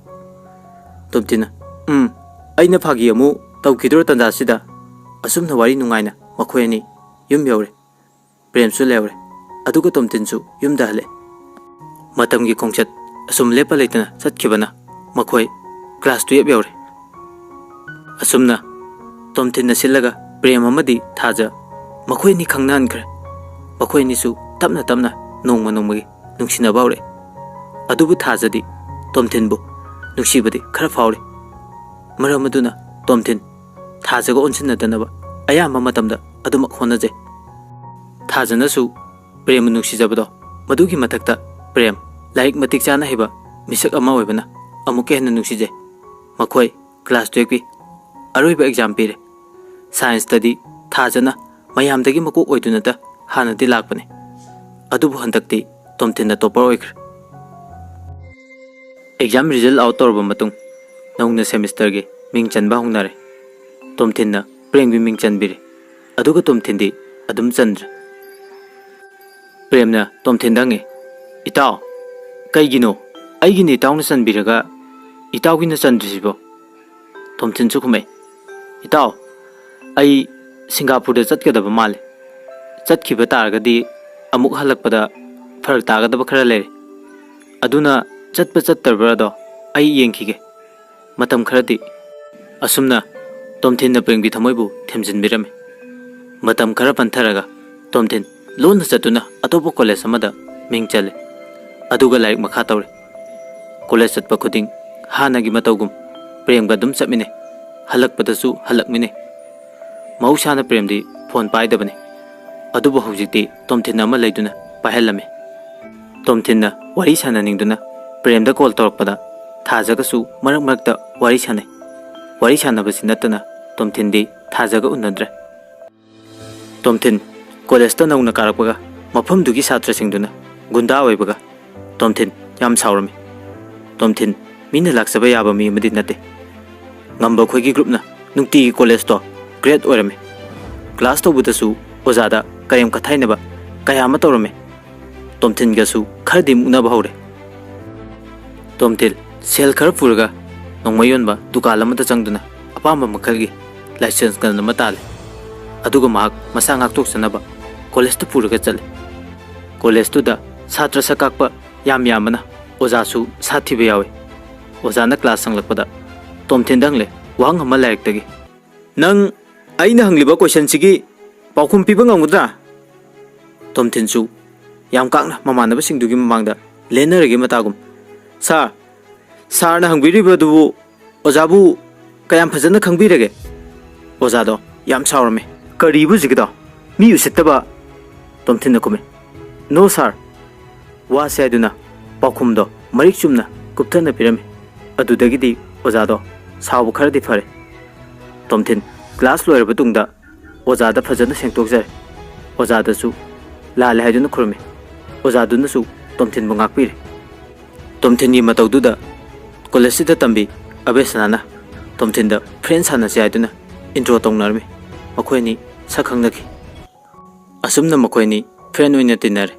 ꯇꯣꯝꯊꯤꯟꯅ, "ꯎꯝ, ꯑꯩꯅ ꯐꯥꯒꯤ ꯑꯃꯨꯛ ꯇꯧꯈꯤꯗ꯭ꯔꯣ ꯇꯥꯟꯖꯥꯁꯤꯗ?" ꯑꯁꯨꯝꯅ ꯋꯥꯔꯤ ꯅꯨꯡꯉꯥꯏꯅ ꯃꯈꯣꯏ ꯑꯅꯤ ꯌꯨꯝ ꯌꯧꯔꯦ꯫ ꯄ꯭ꯔꯦꯝꯁꯨ ꯂꯩꯍꯧꯔꯦ꯫ ꯑꯗꯨꯒ ꯇꯣꯝꯊꯤꯟꯁꯨ ꯌꯨꯝꯗ ꯍꯜꯂꯦ꯫ ꯃꯇꯝꯒꯤ ꯈꯣꯡꯆꯠ ꯑꯁꯨꯝ ꯂꯦꯞꯄ ꯂꯩꯇꯅ ꯆꯠꯈꯤꯕꯅ ꯃꯈꯣꯏ ꯀ꯭ꯂꯥꯁ ꯇꯨꯌꯦꯜꯞ ꯌꯧꯔꯦ꯫ ꯑꯁꯨꯝꯅ ꯇꯣꯝꯊꯤꯟꯅ ꯁꯤꯜꯂꯒ ꯄ꯭ꯔꯦꯝ ꯑꯃꯗꯤ ꯊꯥꯖ ꯃꯈꯣꯏ ꯑꯅꯤ ꯈꯪꯅꯍꯟꯈ꯭ꯔꯦ꯫ ꯃꯈꯣꯏ ꯑꯅꯤꯁꯨ ꯇꯞꯅ ꯇꯞꯅ ꯅꯣꯡꯃ ꯅꯣꯡꯃꯒꯤ ꯅꯨꯡꯁꯤꯅꯕ ꯍꯧꯔꯛꯑꯦ꯫ ꯑꯗꯨꯕꯨ ꯊꯥꯖꯗꯤ ꯇꯣꯝꯊꯤꯟꯕꯨ ꯅꯨꯡꯁꯤꯕꯗꯤ ꯈꯔ ꯐꯥꯎꯔꯤ꯫ ꯃꯔꯝ ꯑꯗꯨꯅ ꯇꯣꯝꯊꯤꯟ ꯊꯥꯖꯒ ꯑꯣꯟꯁꯤꯟꯅꯗꯅꯕ ꯑꯌꯥꯝꯕ ꯃꯇꯝꯗ ꯑꯗꯨꯃꯛ ꯍꯣꯠꯅꯖꯩ꯫ ꯊꯥꯖꯅꯁꯨ ꯄ꯭ꯔꯦꯝꯕꯨ ꯅꯨꯡꯁꯤꯖꯕꯗꯣ, ꯃꯗꯨꯒꯤ ꯃꯊꯛꯇ ꯄ꯭ꯔꯦꯝ ꯂꯥꯏꯔꯤꯛ ꯃꯇꯤꯛ ꯆꯥꯅ ꯍꯩꯕ ꯃꯤꯁꯛ ꯑꯃ ꯑꯣꯏꯕꯅ ꯑꯃꯨꯛꯀ ꯍꯦꯟꯅ ꯅꯨꯡꯁꯤꯖꯩ꯫ ꯃꯈꯣꯏ ꯀ꯭ꯂꯥꯁ ꯇꯨꯌꯦꯜꯞꯀꯤ ꯑꯔꯣꯏꯕ ꯑꯦꯛꯖꯥꯝ ꯄꯤꯔꯦ꯫ ꯁꯥꯏꯟꯁꯇꯗꯤ ꯊꯥꯖꯅ ꯃꯌꯥꯝꯗꯒꯤ ꯃꯀꯣꯛ ꯑꯣꯏꯗꯨꯅꯇ ꯍꯥꯟꯅꯗꯤ ꯂꯥꯛꯄꯅꯤ꯫ ꯑꯗꯨꯕꯨ ꯍꯟꯗꯛꯇꯤ ꯇꯣꯝꯊꯤꯟꯅ ꯇꯣꯞꯄꯔ ꯑꯣꯏꯈ꯭ꯔꯦ꯫ ꯑꯦꯛꯖꯥꯝ ꯔꯤꯖꯜ ꯑꯥꯎꯠ ꯇꯧꯔꯕ ꯃꯇꯨꯡ ꯅꯧꯅ ꯁꯦꯃꯤꯁꯇꯔꯒꯤ ꯃꯤꯡ ꯆꯟꯕ ꯍꯧꯅꯔꯦ꯫ ꯇꯣꯝꯊꯤꯟꯅ ꯄ꯭ꯔꯦꯝꯒꯤ ꯃꯤꯡ ꯆꯟꯕꯤꯔꯦ꯫ ꯑꯗꯨꯒ ꯇꯣꯝꯊꯤꯟꯗꯤ ꯑꯗꯨꯝ ꯆꯟꯗ꯭ꯔꯦ꯫ ꯄ꯭ꯔꯦꯝꯅ ꯇꯣꯝꯊꯤꯟꯗ ꯍꯪꯉꯤ, "ꯏꯇꯥꯎ, ꯀꯩꯒꯤꯅꯣ ꯑꯩꯒꯤꯅ ꯏꯇꯥꯎꯅ ꯆꯟꯕꯤꯔꯒ ꯏꯇꯥꯎꯒꯤꯅ ꯆꯟꯗ꯭ꯔꯤꯁꯤꯕꯣ?" ꯇꯣꯝꯊꯤꯟꯁꯨ ꯈꯨꯝꯃꯛꯏ, "ꯏꯇꯥꯎ, ꯑꯩ ꯁꯤꯡꯒꯥꯄꯨꯔꯗ ꯆꯠꯀꯗꯕ ꯃꯥꯜꯂꯤ꯫ ꯆꯠꯈꯤꯕ ꯇꯥꯔꯒꯗꯤ ꯑꯃꯨꯛ ꯍꯜꯂꯛꯄꯗ ꯐꯔꯛ ꯇꯥꯒꯗꯕ ꯈꯔ ꯂꯩꯔꯦ꯫ ꯑꯗꯨꯅ ꯆꯠꯄ ꯆꯠꯇꯕ꯭ꯔꯥꯗꯣ ꯑꯩ ꯌꯦꯡꯈꯤꯒꯦ꯫ ꯃꯇꯝ ꯈꯔꯗꯤ ꯑꯁꯨꯝꯅ ꯇꯣꯝꯊꯤꯟꯅ ꯄ꯭ꯔꯦꯝꯒꯤ ꯊꯃꯣꯏꯕꯨ ꯊꯦꯝꯖꯤꯟꯕꯤꯔꯝꯃꯤ꯫ ꯃꯇꯝ ꯈꯔ ꯄꯟꯊꯔꯒ ꯇꯣꯝꯊꯤꯟ ꯂꯣꯟꯅ ꯆꯠꯇꯨꯅ ꯑꯇꯣꯞꯄ ꯀꯣꯂꯦꯖ ꯑꯃꯗ ꯃꯤꯡ ꯆꯜꯂꯦ꯫ ꯑꯗꯨꯒ ꯂꯥꯏꯔꯤꯛ ꯃꯈꯥ ꯇꯧꯔꯦ꯫ ꯀꯣꯂꯦꯖ ꯆꯠꯄ ꯈꯨꯗꯤꯡ ꯍꯥꯟꯅꯒꯤ ꯃꯇꯧꯒꯨꯝ ꯄ꯭ꯔꯦꯝꯒ ꯑꯗꯨꯝ ꯆꯠꯃꯤꯟꯅꯩ꯫ ꯍꯜꯂꯛꯄꯗꯁꯨ ꯍꯜꯂꯛꯃꯤꯟꯅꯩ꯫ ꯃꯍꯧꯁꯥꯅ ꯄ꯭ꯔꯦꯝꯗꯤ ꯐꯣꯟ ꯄꯥꯏꯗꯕꯅꯤ꯫ ꯑꯗꯨꯕꯨ ꯍꯧꯖꯤꯛꯇꯤ ꯇꯣꯝꯊꯤꯟ ꯑꯃ ꯂꯩꯗꯨꯅ ꯄꯥꯏꯍꯜꯂꯝꯃꯤ꯫ ꯇꯣꯝꯊꯤꯟꯅ ꯋꯥꯔꯤ ꯁꯥꯟꯅꯅꯤꯡꯗꯨꯅ ꯄ꯭ꯔꯦꯝꯗ ꯀꯣꯜ ꯇꯧꯔꯛꯄꯗ ꯊꯥꯖꯒꯁꯨ ꯃꯔꯛ ꯃꯔꯛꯇ ꯋꯥꯔꯤ ꯁꯥꯟꯅꯩ꯫ ꯋꯥꯔꯤ ꯁꯥꯟꯅꯕꯁꯤ ꯅꯠꯇꯅ ꯇꯣꯝꯊꯤꯟꯗꯤ ꯊꯥꯖꯒ ꯎꯅꯗ꯭ꯔꯦ꯫ ꯇꯣꯝꯊꯤꯟ ꯀꯣꯂꯦꯖꯇ ꯅꯧꯅ ꯀꯥꯔꯛꯄꯒ ꯃꯐꯝꯗꯨꯒꯤ ꯁꯥꯇ꯭ꯔꯁꯤꯡꯗꯨꯅ ꯒꯨꯟꯗꯥ ꯑꯣꯏꯕꯒ ꯇꯣꯝꯊꯤꯟ ꯌꯥꯝ ꯁꯥꯎꯔꯝꯃꯤ꯫ ꯇꯣꯝꯊꯤꯟ ꯃꯤꯅ ꯂꯥꯛꯆꯕ ꯌꯥꯕ ꯃꯤ ꯑꯃꯗꯤ ꯅꯠꯇꯦ꯫ ꯉꯝꯕ ꯑꯩꯈꯣꯏꯒꯤ ꯒ꯭ꯔꯨꯞꯅ ꯅꯨꯡꯇꯤꯒꯤ ꯀꯣꯂꯦꯖꯇꯣ ꯒ꯭ꯔꯦꯠ ꯑꯣꯏꯔꯝꯃꯤ꯫ ꯀ꯭ꯂꯥꯁ ꯇꯧꯕꯗꯁꯨ ꯑꯣꯖꯥꯗ ꯀꯔꯦꯝ ꯀꯊꯥꯏꯅꯕ ꯀꯌꯥ ꯑꯃ ꯇꯧꯔꯝꯃꯤ꯫ ꯇꯣꯝꯊꯤꯟꯒꯁꯨ ꯈꯔꯗꯤ ꯃꯨꯛꯅꯕ ꯍꯧꯔꯦ꯫ ꯇꯣꯝꯊꯤꯟ ꯁꯦꯜ ꯈꯔ ꯄꯨꯔꯒ ꯅꯣꯡꯃꯩ ꯌꯣꯟꯕ ꯗꯨꯀꯥꯟ ꯑꯃꯗ ꯆꯪꯗꯨꯅ ꯑꯄꯥꯝꯕ ꯃꯈꯜꯒꯤ ꯂꯥꯏꯁꯦꯟꯁ ꯒꯟ ꯑꯃ ꯇꯥꯜꯂꯦ꯫ ꯑꯗꯨꯒ ꯃꯍꯥꯛ ꯃꯁꯥ ꯉꯥꯛꯊꯣꯛꯆꯅꯕ ꯀꯣꯂꯦꯖꯇ ꯄꯨꯔꯒ ꯆꯠꯂꯦ꯫ ꯀꯣꯂꯦꯖꯇꯨꯗ ꯁꯥꯇ꯭ꯔ ꯁꯛ ꯀꯥꯛꯄ ꯌꯥꯝ ꯌꯥꯝꯕꯅ ꯑꯣꯖꯥꯁꯨ ꯁꯥꯊꯤꯕ ꯌꯥꯎꯏ꯫ ꯑꯣꯖꯥꯅ ꯀ꯭ꯂꯥꯁ ꯍꯪꯂꯛꯄꯗ ꯇꯣꯝꯊꯤꯟꯗ ꯍꯪꯂꯦ, ꯋꯥꯍꯪ ꯑꯃ ꯂꯥꯏꯔꯤꯛꯇꯒꯤ, "ꯅꯪ ꯑꯩꯅ ꯍꯪꯂꯤꯕ ꯀꯣꯏꯁꯟꯁꯤꯒꯤ ꯄꯥꯎꯈꯨꯝ ꯄꯤꯕ ꯉꯝꯒꯗ꯭ꯔꯥ?" ꯇꯣꯝꯊꯤꯟꯁꯨ ꯌꯥꯝ ꯀꯥꯛꯅ ꯃꯃꯥꯟꯅꯕꯁꯤꯡꯗꯨꯒꯤ ꯃꯃꯥꯡꯗ ꯂꯦꯟꯅꯔꯒꯦ ꯃꯇꯥꯒꯨꯝ, "ꯁꯥꯔ, ꯁꯥꯔꯅ ꯍꯪꯕꯤꯔꯤꯕꯗꯨꯕꯨ ꯑꯣꯖꯥꯕꯨ ꯀꯌꯥꯝ ꯐꯖꯅ ꯈꯪꯕꯤꯔꯒꯦ?" ꯑꯣꯖꯥꯗꯣ ꯌꯥꯝ ꯁꯥꯎꯔꯝꯃꯦ꯫ "ꯀꯔꯤꯕꯨ ꯍꯧꯖꯤꯛꯀꯤꯗꯣ? ꯃꯤ ꯎꯁꯤꯠꯇꯕ!" ꯇꯣꯝꯊꯤꯟꯅ ꯈꯨꯝꯃꯤ꯫ "ꯅꯣ ꯁꯥꯔ!" ꯋꯥꯁꯦ ꯍꯥꯏꯗꯨꯅ ꯄꯥꯎꯈꯨꯝꯗꯣ ꯃꯔꯤꯛ ꯆꯨꯝꯅ ꯀꯨꯞꯊꯅ ꯄꯤꯔꯝꯃꯤ꯫ ꯑꯗꯨꯗꯒꯤꯗꯤ ꯑꯣꯖꯥꯗꯣ ꯁꯥꯎꯕ ꯈꯔꯗꯤ ꯐꯔꯦ꯫ ꯇꯣꯝꯊꯤꯟ ꯀ꯭ꯂꯥꯁ ꯂꯣꯏꯔꯕ ꯇꯨꯡꯗ ꯑꯣꯖꯥꯗ ꯐꯖꯅ ꯁꯦꯡꯗꯣꯛꯆꯔꯦ꯫ ꯑꯣꯖꯥꯗꯁꯨ ꯂꯥꯜꯂꯦ ꯍꯥꯏꯗꯨꯅ ꯈꯨꯔꯨꯝꯃꯤ꯫ ꯑꯣꯖꯥꯗꯨꯅꯁꯨ ꯇꯣꯝꯊꯤꯟꯕꯨ ꯉꯥꯛꯄꯤꯔꯦ꯫ ꯇꯣꯝꯊꯤꯟꯒꯤ ꯃꯇꯧꯗꯨꯗ ꯀꯣꯂꯦꯖꯁꯤꯗ ꯇꯝꯕꯤ ꯑꯕꯦꯁꯅꯥꯅ ꯇꯣꯝꯊꯤꯟꯗ ꯐ꯭ꯔꯦꯟ ꯁꯥꯟꯅꯁꯤ ꯍꯥꯏꯗꯨꯅ ꯏꯟꯇ꯭ꯔꯣ ꯇꯧꯅꯔꯝꯃꯤ꯫ ꯃꯈꯣꯏ ꯑꯅꯤ ꯁꯛ ꯈꯪꯅꯈꯤ꯫ ꯑꯁꯨꯝꯅ ꯃꯈꯣꯏ ꯑꯅꯤ ꯐ꯭ꯔꯦꯟ ꯑꯣꯏꯅ ꯇꯤꯟꯅꯔꯦ꯫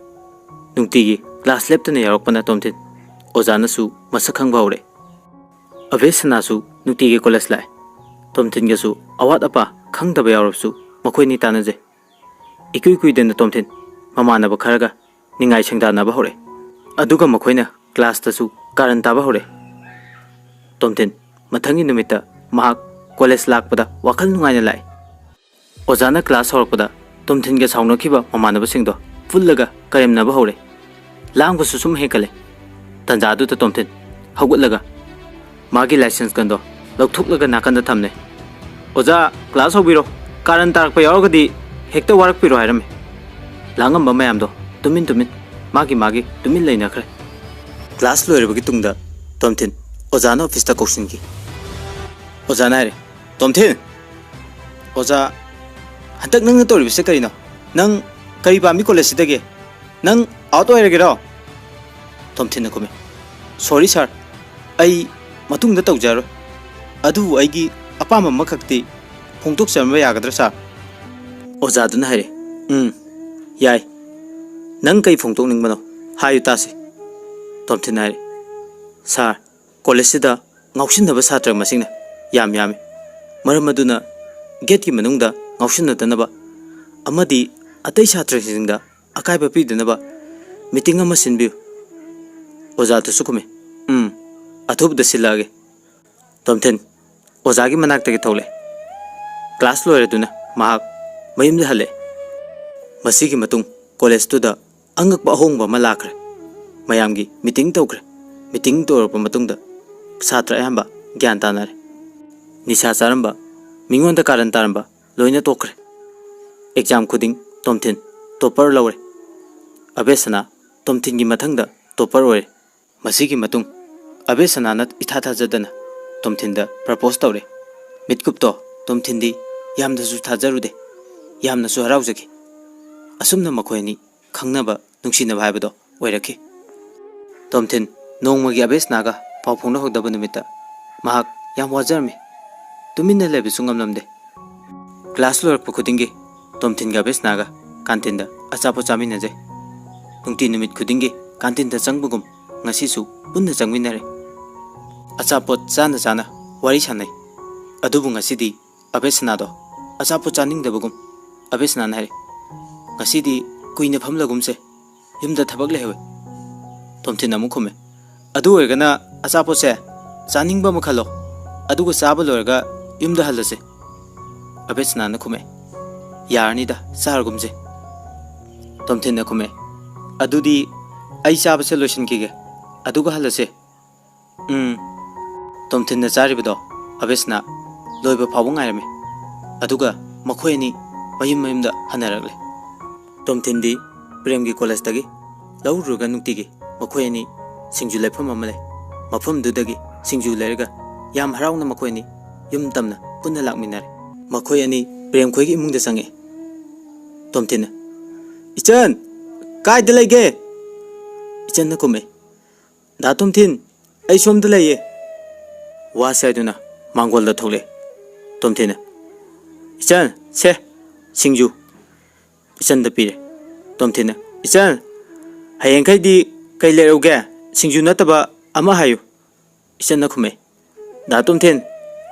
ꯅꯨꯡꯇꯤꯒꯤ ꯀ꯭ꯂꯥꯁ ꯂꯦꯞꯇꯅ ꯌꯥꯎꯔꯛꯄꯅ ꯇꯣꯝꯊꯤꯟ ꯑꯣꯖꯥꯅꯁꯨ ꯃꯁꯛ ꯈꯪꯕ ꯍꯧꯔꯦ꯫ ꯑꯕꯦꯁꯅꯥꯁꯨ ꯅꯨꯡꯇꯤꯒꯤ ꯀꯣꯂꯦꯖ ꯂꯥꯛꯑꯦ꯫ ꯇꯣꯝꯊꯤꯟꯒꯁꯨ ꯑꯋꯥꯠ ꯑꯄꯥ ꯈꯪꯗꯕ ꯌꯥꯎꯔꯕꯁꯨ ꯃꯈꯣꯏ ꯑꯅꯤ ꯇꯥꯟꯅꯖꯩ꯫ ꯏꯀꯨꯏ ꯀꯨꯏꯗꯅ ꯇꯣꯝꯊꯤꯟ ꯃꯃꯥꯟꯅꯕ ꯈꯔꯒ ꯅꯤꯡꯉꯥꯏ ꯁꯪꯗꯥꯅꯕ ꯍꯧꯔꯛꯑꯦ꯫ ꯑꯗꯨꯒ ꯃꯈꯣꯏꯅ ꯀ꯭ꯂꯥꯁꯇꯁꯨ ꯀꯥꯔꯟ ꯇꯥꯕ ꯍꯧꯔꯦ꯫ ꯇꯣꯝꯊꯤꯟ ꯃꯊꯪꯒꯤ ꯅꯨꯃꯤꯠꯇ ꯃꯍꯥꯛ ꯀꯣꯂꯦꯖ ꯂꯥꯛꯄꯗ ꯋꯥꯈꯜ ꯅꯨꯡꯉꯥꯏꯅ ꯂꯥꯛꯏ꯫ ꯑꯣꯖꯥꯅ ꯀ꯭ꯂꯥꯁ ꯍꯧꯔꯛꯄꯗ ꯇꯣꯝꯊꯤꯟꯒ ꯁꯥꯎꯅꯈꯤꯕ ꯃꯃꯥꯟꯅꯕꯁꯤꯡꯗꯣ ꯄꯨꯜꯂꯒ ꯀꯔꯦꯝꯅꯕ ꯍꯧꯔꯦ꯫ ꯂꯥꯡꯕꯁꯨ ꯁꯨꯝ ꯍꯦꯟꯒꯠꯂꯦ꯫ ꯇꯟꯖꯥꯗꯨꯗ ꯇꯣꯝꯊꯤꯟ ꯍꯧꯒꯠꯂꯒ ꯃꯥꯒꯤ ꯂꯥꯏꯁꯦꯟꯁ ꯒꯟꯗꯣ ꯂꯧꯊꯣꯛꯂꯒ ꯅꯥꯀꯟꯗ ꯊꯝꯂꯦ꯫ "ꯑꯣꯖꯥ, ꯀ꯭ꯂꯥꯁ ꯍꯧꯕꯤꯔꯣ꯫ ꯀꯥꯔꯟ ꯇꯥꯔꯛꯄ ꯌꯥꯎꯔꯒꯗꯤ ꯍꯦꯛꯇ ꯋꯥꯔꯛꯄꯤꯔꯣ" ꯍꯥꯏꯔꯝꯃꯤ꯫ ꯂꯥꯡꯉꯝꯕ ꯃꯌꯥꯝꯗꯣ ꯇꯨꯃꯤꯟ ꯇꯨꯃꯤꯟ ꯃꯥꯒꯤ ꯃꯥꯒꯤ ꯇꯨꯃꯤꯟ ꯂꯩꯅꯈ꯭ꯔꯦ꯫ ꯀ꯭ꯂꯥꯁ ꯂꯣꯏꯔꯕꯒꯤ ꯇꯨꯡꯗ ꯇꯣꯝꯊꯤꯟ ꯑꯣꯖꯥꯅ ꯑꯣꯐꯤꯁꯇ ꯀꯧꯁꯤꯟꯈꯤ꯫ ꯑꯣꯖꯥꯅ ꯍꯥꯏꯔꯦ, "ꯇꯣꯝꯊꯤꯟ!" "ꯑꯣꯖꯥ, ꯍꯟꯗꯛ ꯅꯪꯅ ꯇꯧꯔꯤꯕꯁꯦ ꯀꯔꯤꯅꯣ? ꯅꯪ ꯀꯔꯤ ꯄꯥꯝꯃꯤ ꯀꯣꯂꯦꯖꯁꯤꯗꯒꯤ? ꯅꯪ ꯑꯥꯎꯠ ꯑꯣꯏꯔꯒꯦꯔꯣ?" ꯇꯣꯝꯊꯤꯟꯅ ꯈꯨꯝꯃꯤ, "ꯁꯣꯔꯤ ꯁꯥꯔ, ꯑꯩ ꯃꯇꯨꯡꯗ ꯇꯧꯖꯔꯣꯏ꯫ ꯑꯗꯨꯕꯨ ꯑꯩꯒꯤ ꯑꯄꯥꯝꯕ ꯑꯃꯈꯛꯇꯤ ꯐꯣꯡꯗꯣꯛꯆꯔꯝꯕ ꯌꯥꯒꯗ꯭ꯔꯥ ꯁꯥꯔ?" ꯑꯣꯖꯥꯗꯨꯅ ꯍꯥꯏꯔꯦ, "ꯎꯝ, ꯌꯥꯏ꯫ ꯅꯪ ꯀꯩ ꯐꯣꯡꯗꯣꯛꯅꯤꯡꯕꯅꯣ? ꯍꯥꯏꯌꯨ ꯇꯥꯁꯤ꯫" ꯇꯣꯝꯊꯤꯟꯅ ꯍꯥꯏꯔꯦ, "ꯁꯥꯔ, ꯀꯣꯂꯦꯖꯁꯤꯗ ꯉꯥꯎꯁꯤꯟꯅꯕ ꯁꯥꯇ꯭ꯔ ꯃꯁꯤꯡꯅ ꯌꯥꯝ ꯌꯥꯝꯃꯤ꯫ ꯃꯔꯝ ꯑꯗꯨꯅ ꯒꯦꯠꯀꯤ ꯃꯅꯨꯡꯗ ꯉꯥꯎꯁꯤꯟꯅꯗꯅꯕ ꯑꯃꯗꯤ ꯑꯇꯩ ꯁꯥꯇ꯭ꯔꯁꯤꯡꯗ ꯑꯀꯥꯏꯕ ꯄꯤꯗꯅꯕ ꯃꯤꯇꯤꯡ ꯑꯃ ꯁꯤꯟꯕꯤꯌꯨ꯫" ꯑꯣꯖꯥꯗꯨꯁꯨ ꯈꯨꯝꯃꯤ, "ꯎꯝ, ꯑꯊꯨꯕꯗ ꯁꯤꯜꯂꯛꯑꯒꯦ꯫" ꯇꯣꯝꯊꯤꯟ ꯑꯣꯖꯥꯒꯤ ꯃꯅꯥꯛꯇꯒꯤ ꯊꯣꯛꯂꯛꯑꯦ꯫ ꯀ꯭ꯂꯥꯁ ꯂꯣꯏꯔꯗꯨꯅ ꯃꯍꯥꯛ ꯃꯌꯨꯝꯗ ꯍꯜꯂꯛꯑꯦ꯫ ꯃꯁꯤꯒꯤ ꯃꯇꯨꯡ ꯀꯣꯂꯦꯖꯇꯨꯗ ꯑꯉꯛꯄ ꯑꯍꯣꯡꯕ ꯑꯃ ꯂꯥꯛꯈ꯭ꯔꯦ꯫ ꯃꯌꯥꯝꯒꯤ ꯃꯤꯇꯤꯡ ꯇꯧꯈ꯭ꯔꯦ꯫ ꯃꯤꯇꯤꯡ ꯇꯧꯔꯕ ꯃꯇꯨꯡꯗ ꯁꯥꯇ꯭ꯔ ꯑꯌꯥꯝꯕ ꯒ꯭ꯌꯥꯟ ꯇꯥꯅꯔꯦ꯫ ꯅꯤꯁꯥ ꯆꯥꯔꯝꯕ, ꯃꯤꯉꯣꯟꯗ ꯀꯥꯔꯟ ꯇꯥꯔꯝꯕ ꯂꯣꯏꯅ ꯇꯣꯛꯈ꯭ꯔꯦ꯫ ꯑꯦꯛꯖꯥꯝ ꯈꯨꯗꯤꯡ ꯇꯣꯝꯊꯤꯟ ꯇꯣꯞꯄꯔ ꯂꯧꯔꯦ꯫ ꯑꯕꯦꯁꯅꯥ ꯇꯣꯝꯊꯤꯟꯒꯤ ꯃꯊꯪꯗ ꯇꯣꯞꯄꯔ ꯑꯣꯏꯔꯦ꯫ ꯃꯁꯤꯒꯤ ꯃꯇꯨꯡ ꯑꯕꯦꯁꯅꯥꯅ ꯏꯊꯥ ꯊꯥꯖꯗꯅ ꯇꯣꯝꯊꯤꯟꯗ ꯄ꯭ꯔꯄꯣꯁ ꯇꯧꯔꯦ꯫ ꯃꯤꯠꯀꯨꯞꯇꯣ ꯇꯣꯝꯊꯤꯟꯗꯤ ꯌꯥꯝꯅꯁꯨ ꯊꯥꯖꯔꯨꯗꯦ, ꯌꯥꯝꯅꯁꯨ ꯍꯔꯥꯎꯖꯈꯤ꯫ ꯑꯁꯨꯝꯅ ꯃꯈꯣꯏ ꯑꯅꯤ ꯈꯪꯅꯕ, ꯅꯨꯡꯁꯤꯅꯕ ꯍꯥꯏꯕꯗꯣ ꯑꯣꯏꯔꯛꯈꯤ꯫ ꯇꯣꯝꯊꯤꯟ ꯅꯣꯡꯃꯒꯤ ꯑꯕꯦꯁꯅꯥꯒ ꯄꯥꯎ ꯐꯥꯎꯅꯍꯧꯗꯕ ꯅꯨꯃꯤꯠꯇ ꯃꯍꯥꯛ ꯌꯥꯝ ꯋꯥꯖꯔꯝꯃꯤ꯫ ꯇꯨꯃꯤꯟꯅ ꯂꯩꯕꯁꯨ ꯉꯝꯂꯝꯗꯦ꯫ ꯀ꯭ꯂꯥꯁ ꯂꯣꯏꯔꯛꯄ ꯈꯨꯗꯤꯡꯒꯤ ꯇꯣꯝꯊꯤꯟꯒ ꯑꯕꯦꯁꯅꯥꯒ ꯀꯥꯟꯇꯤꯟꯗ ꯑꯆꯥꯄꯣꯠ ꯆꯥꯃꯤꯟꯅꯖꯩ꯫ ꯅꯨꯡꯇꯤ ꯅꯨꯃꯤꯠ ꯈꯨꯗꯤꯡꯒꯤ ꯀꯥꯟꯇꯤꯟꯗ ꯆꯪꯕꯒꯨꯝ ꯉꯁꯤꯁꯨ ꯄꯨꯟꯅ ꯆꯪꯃꯤꯟꯅꯔꯦ꯫ ꯑꯆꯥꯄꯣꯠ ꯆꯥꯅ ꯆꯥꯅ ꯋꯥꯔꯤ ꯁꯥꯟꯅꯩ꯫ ꯑꯗꯨꯕꯨ ꯉꯁꯤꯗꯤ ꯑꯕꯦꯁꯅꯥꯗꯣ ꯑꯆꯥꯄꯣꯠ ꯆꯥꯅꯤꯡꯗꯕꯒꯨꯝ꯫ ꯑꯕꯦꯁꯅꯥꯅ ꯍꯥꯏꯔꯦ, "ꯉꯁꯤꯗꯤ ꯀꯨꯏꯅ ꯐꯝꯂꯒꯨꯝꯁꯦ, ꯌꯨꯝꯗ ꯊꯕꯛ ꯂꯩꯍꯧꯋꯦ꯫" ꯇꯣꯝꯊꯤꯟ ꯑꯃꯨꯛ ꯈꯨꯝꯃꯦ, "ꯑꯗꯨ ꯑꯣꯏꯔꯒꯅ ꯑꯆꯥꯄꯣꯠꯁꯦ ꯆꯥꯅꯤꯡꯕ ꯑꯃ ꯈꯜꯂꯣ, ꯑꯗꯨꯒ ꯆꯥꯕ ꯂꯣꯏꯔꯒ ꯌꯨꯝꯗ ꯍꯜꯂꯁꯦ"꯫ ꯑꯕꯦꯁꯅꯥꯅ ꯈꯨꯝꯃꯦ, "ꯌꯥꯔꯅꯤꯗ, ꯆꯥꯔꯒꯨꯝꯁꯦ"꯫ ꯇꯣꯝꯊꯤꯟꯅ ꯈꯨꯝꯃꯦ, "ꯑꯗꯨꯗꯤ ꯑꯩ ꯆꯥꯕꯁꯦ ꯂꯣꯏꯁꯤꯟꯈꯤꯒꯦ, ꯑꯗꯨꯒ ꯍꯜꯂꯁꯦ"꯫ "ꯎꯝ"꯫ ꯇꯣꯝꯊꯤꯟꯅ ꯆꯥꯔꯤꯕꯗꯣ ꯑꯕꯦꯁꯅꯥ ꯂꯣꯏꯕ ꯐꯥꯎꯕ ꯉꯥꯏꯔꯝꯃꯤ꯫ ꯑꯗꯨꯒ ꯃꯈꯣꯏ ꯑꯅꯤ ꯃꯌꯨꯝ ꯃꯌꯨꯝꯗ ꯍꯟꯅꯔꯛꯂꯦ꯫ ꯇꯣꯝꯊꯤꯟꯗꯤ ꯄ꯭ꯔꯦꯝꯒꯤ ꯀꯣꯂꯦꯖꯇꯒꯤ ꯂꯧꯔꯨꯔꯒ ꯅꯨꯡꯇꯤꯒꯤ ꯃꯈꯣꯏ ꯑꯅꯤ ꯁꯤꯡꯖꯨ ꯂꯩꯐꯝ ꯑꯃ ꯂꯩ꯫ ꯃꯐꯝꯗꯨꯗꯒꯤ ꯁꯤꯡꯖꯨ ꯂꯩꯔꯒ ꯌꯥꯝ ꯍꯔꯥꯎꯅ ꯃꯈꯣꯏ ꯑꯅꯤ ꯌꯨꯝ ꯇꯝꯅ ꯄꯨꯟꯅ ꯂꯥꯛꯃꯤꯟꯅꯔꯦ꯫ ꯃꯈꯣꯏ ꯑꯅꯤ ꯄ꯭ꯔꯦꯝ ꯈꯣꯏꯒꯤ ꯏꯃꯨꯡꯗ ꯆꯪꯉꯛꯑꯦ꯫ ꯇꯣꯝꯊꯤꯟꯅ, "ꯏꯆꯟ, ꯀꯥꯏꯗ ꯂꯩꯒꯦ?" ꯏꯆꯟꯅ ꯈꯨꯝꯃꯦ, "ꯗꯥ ꯇꯣꯝꯊꯤꯟ, ꯑꯩ ꯁꯣꯝꯗ ꯂꯩꯌꯦ"꯫ ꯋꯥꯁꯦ ꯍꯥꯏꯗꯨꯅ ꯃꯥꯡꯒꯣꯜꯗ ꯊꯣꯛꯂꯛꯑꯦ꯫ ꯇꯣꯝꯊꯤꯟꯅ, "ꯏꯆꯟ, ꯁꯦ, ꯁꯤꯡꯖꯨ"꯫ ꯏꯆꯟꯗ ꯄꯤꯔꯦ꯫ ꯇꯣꯝꯊꯤꯟꯅ, "ꯏꯆꯟ, ꯍꯌꯦꯡꯈꯩꯗꯤ ꯀꯩ ꯂꯩꯔꯛꯎꯒꯦ? ꯁꯤꯡꯖꯨ ꯅꯠꯇꯕ ꯑꯃ ꯍꯥꯏꯌꯨ"꯫ ꯏꯆꯟꯅ ꯈꯨꯝꯃꯦ, "ꯗꯥ ꯇꯣꯝꯊꯤꯟ,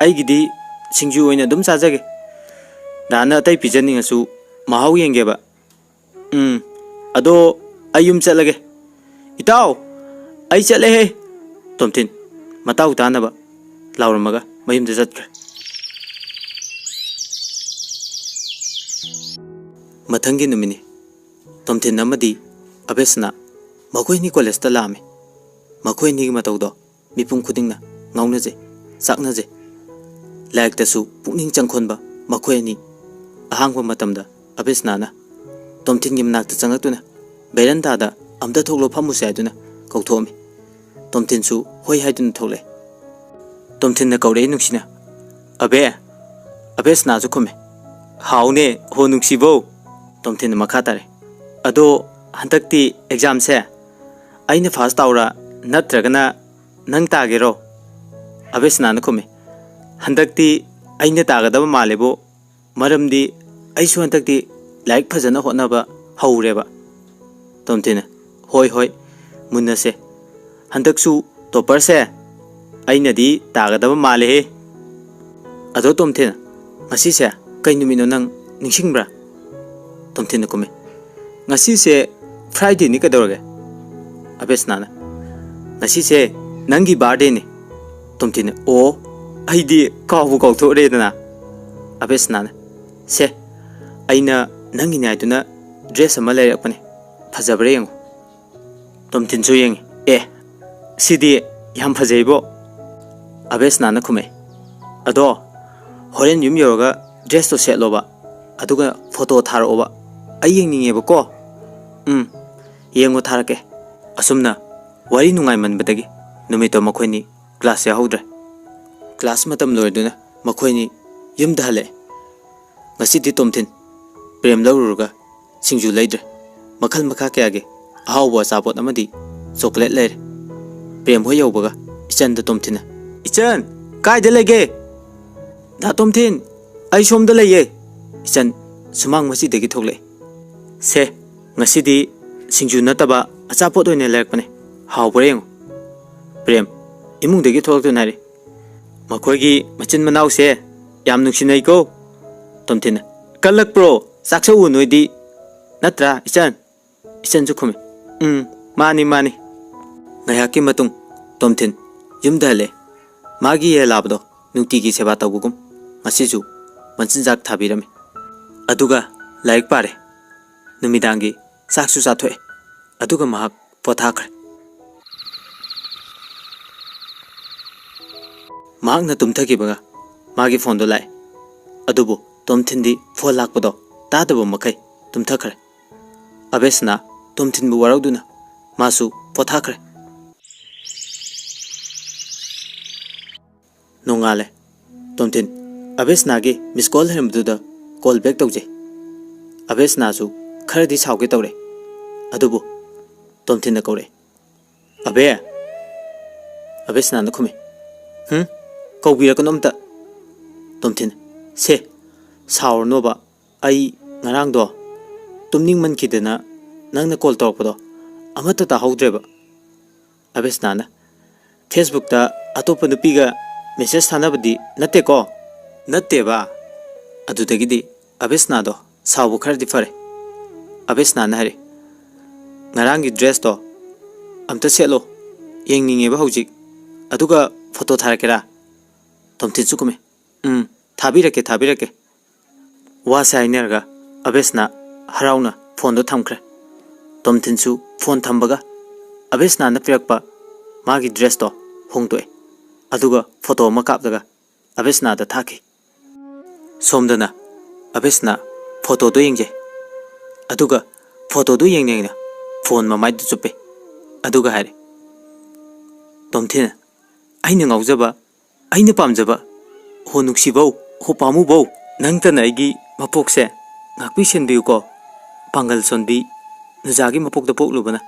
ꯑꯩꯒꯤꯗꯤ ꯁꯤꯡꯖꯨ ꯑꯣꯏꯅ ꯑꯗꯨꯝ ꯆꯥꯖꯒꯦ꯫ ꯗꯥꯅ ꯑꯇꯩ ꯄꯤꯖꯅꯤꯡꯉꯁꯨ ꯃꯍꯥꯎ ꯌꯦꯡꯒꯦꯕ"꯫ "ꯎꯝ, ꯑꯗꯣ ꯑꯩ ꯌꯨꯝ ꯆꯠꯂꯒꯦ"꯫ "ꯏꯇꯥꯎ, ꯑꯩ ꯆꯠꯂꯦꯍꯦ!" ꯇꯣꯝꯊꯤꯟ ꯃꯇꯥꯎ ꯇꯥꯅꯕ ꯂꯥꯎꯔꯝꯃꯒ ꯃꯌꯨꯝꯗ ꯆꯠꯈ꯭ꯔꯦ꯫ ꯃꯊꯪꯒꯤ ꯅꯨꯃꯤꯠꯅꯤ꯫ ꯇꯣꯝꯊꯤꯟ ꯑꯃꯗꯤ ꯑꯕꯦꯁꯅꯥ ꯃꯈꯣꯏ ꯑꯅꯤ ꯀꯣꯂꯦꯖꯇ ꯂꯥꯛꯑꯝꯃꯤ꯫ ꯃꯈꯣꯏ ꯑꯅꯤꯒꯤ ꯃꯇꯧꯗꯣ ꯃꯤꯄꯨꯝ ꯈꯨꯗꯤꯡꯅ ꯉꯥꯎꯅꯖꯩ, ꯆꯥꯛꯅꯖꯩ꯫ ꯂꯥꯏꯔꯤꯛꯇꯁꯨ ꯄꯨꯛꯅꯤꯡ ꯆꯪꯈꯣꯟꯕ ꯃꯈꯣꯏ ꯑꯅꯤ꯫ ꯑꯍꯥꯡꯕ ꯃꯇꯝꯗ ꯑꯕꯦꯁꯅꯥꯅ ꯇꯣꯝꯊꯤꯟꯒꯤ ꯃꯅꯥꯛꯇ ꯆꯪꯂꯛꯇꯨꯅ ꯕꯦꯔꯟꯗꯥꯗ "ꯑꯝꯇ ꯊꯣꯛꯂꯣ, ꯐꯝꯃꯨꯁꯦ" ꯍꯥꯏꯗꯨꯅ ꯀꯧꯊꯣꯛꯑꯝꯃꯤ꯫ ꯇꯣꯝꯊꯤꯟꯁꯨ ꯍꯣꯏ ꯍꯥꯏꯗꯨꯅ ꯊꯣꯛꯂꯛꯑꯦ꯫ ꯇꯣꯝꯊꯤꯟꯅ ꯀꯧꯔꯛꯑꯦ ꯅꯨꯡꯁꯤꯅ, "ꯑꯕꯦ!" ꯑꯕꯦꯁꯅꯥꯁꯨ ꯈꯨꯝꯃꯦ, "ꯍꯥꯎꯅꯦ ꯍꯣ ꯅꯨꯡꯁꯤꯕꯧ!" ꯇꯣꯝꯊꯤꯟꯅ ꯃꯈꯥ ꯇꯥꯔꯦ, "ꯑꯗꯣ ꯍꯟꯗꯛꯇꯤ ꯑꯦꯛꯖꯥꯝꯁꯦ ꯑꯩꯅ ꯐꯥꯁ ꯇꯥꯎꯔ ꯅꯠꯇ꯭ꯔꯒꯅ ꯅꯪ ꯇꯥꯒꯦꯔꯣ?" ꯑꯕꯦꯁꯅꯥꯅ ꯈꯨꯝꯃꯤ, "ꯍꯟꯗꯛꯇꯤ ꯑꯩꯅ ꯇꯥꯒꯗꯕ ꯃꯥꯜꯂꯦꯕꯣ, ꯃꯔꯝꯗꯤ ꯑꯩꯁꯨ ꯍꯟꯗꯛꯇꯤ ꯂꯥꯏꯔꯤꯛ ꯐꯖꯅ ꯍꯣꯠꯅꯕ ꯍꯧꯔꯦꯕ"꯫ ꯇꯣꯝꯊꯤꯟꯅ, "ꯍꯣꯏ ꯍꯣꯏ, ꯃꯨꯟꯅꯁꯦ꯫ ꯍꯟꯗꯛꯁꯨ ꯇꯣꯞꯄꯔꯁꯦ ꯑꯩꯅꯗꯤ ꯇꯥꯒꯗꯕ ꯃꯥꯜꯂꯦꯍꯦ"꯫ "ꯑꯗꯣ ꯇꯣꯝꯊꯤꯟ, ꯉꯁꯤꯁꯦ ꯀꯩ ꯅꯨꯃꯤꯠꯅꯣ ꯅꯪ ꯅꯤꯡꯁꯤꯡꯕ꯭ꯔꯥ?" ꯇꯣꯝꯊꯤꯟꯅ ꯈꯨꯝꯃꯤ, "ꯉꯁꯤꯁꯦ ꯐ꯭ꯔꯥꯏꯗꯦꯅꯤ, ꯀꯩꯗꯧꯔꯒꯦ?" ꯑꯕꯦꯁꯅꯥꯅ, "ꯉꯁꯤꯁꯦ ꯅꯪꯒꯤ ꯕꯥꯔꯗꯦꯅꯦ꯫" ꯇꯣꯝꯊꯤꯟꯅ, "ꯑꯣ, ꯑꯩꯗꯤ ꯀꯥꯎꯕꯨ ꯀꯥꯎꯊꯣꯛꯎꯔꯦꯗꯅ꯫" ꯑꯕꯦꯁꯅꯥꯅ, "ꯁꯦ, ꯑꯩꯅ ꯅꯪꯒꯤꯅꯤ ꯍꯥꯏꯗꯨꯅ ꯗ꯭ꯔꯦꯁ ꯑꯃ ꯂꯩꯔꯛꯄꯅꯦ, ꯐꯖꯕ꯭ꯔꯥ ꯌꯦꯡꯉꯨ꯫" ꯇꯣꯝꯊꯤꯟꯁꯨ ꯌꯦꯡꯉꯤ꯫ "ꯑꯦ, ꯁꯤꯗꯤ ꯌꯥꯝ ꯐꯖꯩꯕꯣ꯫" ꯑꯕꯦꯁꯅꯥꯅ ꯈꯨꯝꯃꯛꯑꯦ꯫ "ꯑꯗꯣ ꯍꯣꯔꯦꯟ ꯌꯨꯝ ꯌꯧꯔꯒ ꯗ꯭ꯔꯦꯁꯇꯣ ꯁꯦꯠꯂꯣꯕ, ꯑꯗꯨꯒ ꯐꯣꯇꯣ ꯊꯥꯔꯛꯑꯣꯕ꯫ ꯑꯩ ꯌꯦꯡꯅꯤꯡꯉꯦꯕꯀꯣ꯫" "ꯎꯝ, ꯌꯦꯡꯉꯣ, ꯊꯥꯔꯛꯀꯦ꯫" ꯑꯁꯨꯝꯅ ꯋꯥꯔꯤ ꯅꯨꯡꯉꯥꯏꯃꯟꯕꯗꯒꯤ ꯅꯨꯃꯤꯠꯇꯣ ꯃꯈꯣꯏꯅꯤ ꯀ꯭ꯂꯥꯁ ꯌꯥꯎꯍꯧꯗ꯭ꯔꯦ꯫ ꯀ꯭ꯂꯥꯁ ꯃꯇꯝ ꯂꯣꯏꯔꯗꯨꯅ ꯃꯈꯣꯏꯅꯤ ꯌꯨꯝꯗ ꯍꯜꯂꯛꯑꯦ꯫ ꯉꯁꯤꯗꯤ ꯇꯣꯝꯊꯤꯟ ꯄ꯭ꯔꯦꯝ ꯂꯧꯔꯨꯔꯒ ꯁꯤꯡꯖꯨ ꯂꯩꯗ꯭ꯔꯦ꯫ ꯃꯈꯜ ꯃꯈꯥ ꯀꯌꯥꯒꯤ ꯑꯍꯥꯎꯕ ꯑꯆꯥꯄꯣꯠ ꯑꯃꯗꯤ ꯆꯣꯀ꯭ꯂꯦꯠ ꯂꯩꯔꯦ꯫ ꯄ꯭ꯔꯦꯝ ꯍꯣꯏ ꯌꯧꯕꯒ ꯏꯆꯟꯗ ꯇꯣꯝꯊꯤꯟꯅ, "ꯏꯆꯟ, ꯀꯥꯏꯗ ꯂꯩꯒꯦ?" "ꯗꯥ ꯇꯣꯝꯊꯤꯟ, ꯑꯩ ꯁꯣꯝꯗ ꯂꯩꯌꯦ꯫" ꯏꯆꯟ ꯁꯨꯃꯥꯡ ꯃꯆꯤꯗꯒꯤ ꯊꯣꯛꯂꯛꯑꯦ꯫ "ꯁꯦ, ꯉꯁꯤꯗꯤ ꯁꯤꯡꯖꯨ ꯅꯠꯇꯕ ꯑꯆꯥꯄꯣꯠ ꯑꯣꯏꯅ ꯂꯩꯔꯛꯄꯅꯦ, ꯍꯥꯎꯕ꯭ꯔꯥ ꯌꯦꯡꯉꯨ꯫" ꯄ꯭ꯔꯦꯝ ꯏꯃꯨꯡꯗꯒꯤ ꯊꯣꯛꯂꯛꯇꯨꯅ ꯍꯥꯏꯔꯤ, "ꯃꯈꯣꯏꯒꯤ ꯃꯆꯤꯟ ꯃꯅꯥꯎꯁꯦ ꯌꯥꯝ ꯅꯨꯡꯁꯤꯅꯩꯀꯣ꯫" ꯇꯣꯝꯊꯤꯟꯅ, "ꯀꯜꯂꯛꯄ꯭ꯔꯣ? ꯆꯥꯛ ꯆꯧꯑꯣ ꯅꯣꯏꯗꯤ, ꯅꯠꯇ꯭ꯔꯥ ꯏꯆꯟ?" ꯏꯆꯟꯁꯨ ꯈꯨꯝꯃꯤ, "ꯎꯝ, ꯃꯥꯅꯤ, ꯃꯥꯅꯤ꯫" ꯉꯥꯏꯍꯥꯛꯀꯤ ꯃꯇꯨꯡ ꯇꯣꯝꯊꯤꯟ ꯌꯨꯝꯗ ꯍꯜꯂꯛꯑꯦ꯫ ꯃꯥꯒꯤ ꯌꯦꯂꯥꯕꯗꯣ ꯅꯨꯡꯇꯤꯒꯤ ꯁꯦꯕꯥ ꯇꯧꯕꯒꯨꯝ ꯉꯁꯤꯁꯨ ꯃꯆꯤꯟꯖꯥꯛ ꯊꯥꯕꯤꯔꯝꯃꯤ꯫ ꯑꯗꯨꯒ ꯂꯥꯏꯔꯤꯛ ꯄꯥꯔꯦ꯫ ꯅꯨꯃꯤꯗꯥꯡꯒꯤ ꯆꯥꯛꯁꯨ ꯆꯥꯊꯣꯛꯑꯦ꯫ ꯑꯗꯨꯒ ꯃꯍꯥꯛ ꯄꯣꯊꯥꯈ꯭ꯔꯦ꯫ ꯃꯍꯥꯛꯅ ꯇꯨꯝꯊꯈꯤꯕꯒ ꯃꯥꯒꯤ ꯐꯣꯟꯗꯣ ꯂꯥꯛꯑꯦ꯫ ꯑꯗꯨꯕꯨ ꯇꯣꯝꯊꯤꯟꯗꯤ ꯐꯣꯟ ꯂꯥꯛꯄꯗꯣ ꯇꯥꯗꯕ ꯃꯈꯩ ꯇꯨꯝꯊꯈ꯭ꯔꯦ꯫ ꯑꯕꯦꯁꯅꯥ ꯇꯣꯝꯊꯤꯟꯕꯨ ꯋꯥꯔꯧꯗꯨꯅ ꯃꯥꯁꯨ ꯄꯣꯊꯥꯈ꯭ꯔꯦ꯫ ꯅꯣꯡꯉꯥꯜꯂꯦ꯫ ꯇꯣꯝꯊꯤꯟ ꯑꯕꯦꯁꯅꯥꯒꯤ ꯃꯤꯁ ꯀꯣꯜ ꯂꯩꯔꯝꯕꯗꯨꯗ ꯀꯣꯜ ꯕꯦꯛ ꯇꯧꯖꯩ꯫ ꯑꯕꯦꯁꯅꯥꯁꯨ ꯈꯔꯗꯤ ꯁꯥꯎꯒꯦ ꯇꯧꯔꯦ꯫ ꯑꯗꯨꯕꯨ ꯇꯣꯝꯊꯤꯟꯅ ꯀꯧꯔꯛꯑꯦ꯫ "ꯑꯕꯦ!" ꯑꯕꯦꯁꯅꯥꯅ ꯈꯨꯝꯃꯤ꯫ "ꯍꯨꯝ? ꯀꯧꯕꯤꯔꯛꯀꯅꯨ ꯑꯝꯇ꯫" ꯇꯣꯝꯊꯤꯟ, "ꯁꯦ, ꯁꯥꯎꯔꯅꯣꯕ꯫ ꯑꯩ ꯉꯔꯥꯡꯗꯣ ꯇꯨꯝꯅꯤꯡꯃꯟꯈꯤꯗꯅ ꯅꯪꯅ ꯀꯣꯜ ꯇꯧꯔꯛꯄꯗꯣ ꯑꯃꯠꯇ ꯇꯥꯍꯧꯗ꯭ꯔꯦꯕ꯫" ꯑꯕꯦꯁꯅꯥꯅ, "ꯐꯦꯁꯕꯨꯛꯇ ꯑꯇꯣꯞꯄ ꯅꯨꯄꯤꯒ ꯃꯦꯁꯦꯖ ꯊꯥꯅꯕꯗꯤ ꯅꯠꯇꯦꯀꯣ?" "ꯅꯠꯇꯦꯕ꯫" ꯑꯗꯨꯗꯒꯤꯗꯤ ꯑꯕꯦꯁꯅꯥꯗꯣ ꯁꯥꯎꯕ ꯈꯔꯗꯤ ꯐꯔꯦ꯫ ꯑꯕꯦꯁꯅꯥꯅ ꯍꯥꯏꯔꯦ, "ꯉꯔꯥꯡꯒꯤ ꯗ꯭ꯔꯦꯁꯇꯣ ꯑꯝꯇ ꯁꯦꯠꯂꯣ, ꯌꯦꯡꯅꯤꯡꯉꯦꯕ ꯍꯧꯖꯤꯛ꯫ ꯑꯗꯨꯒ ꯐꯣꯇꯣ ꯊꯥꯔꯛꯀꯦꯔꯥ?" ꯇꯣꯝꯊꯤꯟꯁꯨ ꯈꯨꯝꯃꯦ, "ꯎꯝ, ꯊꯥꯕꯤꯔꯛꯀꯦ, ꯊꯥꯕꯤꯔꯛꯀꯦ"꯫ ꯋꯥꯁꯦ ꯍꯥꯏꯅꯔꯒ ꯑꯕꯦꯁꯅꯥ ꯍꯔꯥꯎꯅ ꯐꯣꯟꯗꯣ ꯊꯝꯈ꯭ꯔꯦ꯫ ꯇꯣꯝꯊꯤꯟꯁꯨ ꯐꯣꯟ ꯊꯝꯕꯒ ꯑꯕꯦꯁꯅꯥꯅ ꯄꯤꯔꯛꯄ ꯃꯥꯒꯤ ꯗ꯭ꯔꯦꯁꯇꯣ ꯍꯣꯡꯗꯣꯛꯑꯦ꯫ ꯑꯗꯨꯒ ꯐꯣꯇꯣ ꯑꯃ ꯀꯥꯞꯂꯒ ꯑꯕꯦꯁꯅꯥꯗ ꯊꯥꯈꯤ꯫ ꯁꯣꯝꯗꯅ ꯑꯕꯦꯁꯅꯥ ꯐꯣꯇꯣꯗꯣ ꯌꯦꯡꯖꯩ꯫ ꯑꯗꯨꯒ ꯐꯣꯇꯣꯗꯣ ꯌꯦꯡꯅ ꯌꯦꯡꯅ ꯐꯣꯟ ꯃꯃꯥꯏꯗ ꯆꯨꯞꯄꯦ꯫ ꯑꯗꯨꯒ ꯍꯥꯏꯔꯦ, "ꯇꯣꯝꯊꯤꯟ, ꯑꯩꯅ ꯉꯥꯎꯖꯕ, ꯑꯩꯅ ꯄꯥꯝꯖꯕ, ꯍꯣ ꯅꯨꯡꯁꯤꯕꯧ, ꯍꯣ ꯄꯥꯝꯃꯨꯕꯧ, ꯅꯪꯇꯅ ꯑꯩꯒꯤ ꯃꯄꯣꯛꯁꯦ ꯉꯥꯛꯄꯤ ꯁꯦꯟꯕꯤꯌꯨꯀꯣ꯫ ꯄꯥꯡꯒꯜ ꯁꯣꯟꯕꯤ ꯅꯨꯖꯥꯒꯤ ꯃꯄꯣꯛꯇ ꯄꯣꯛꯂꯨꯕꯅ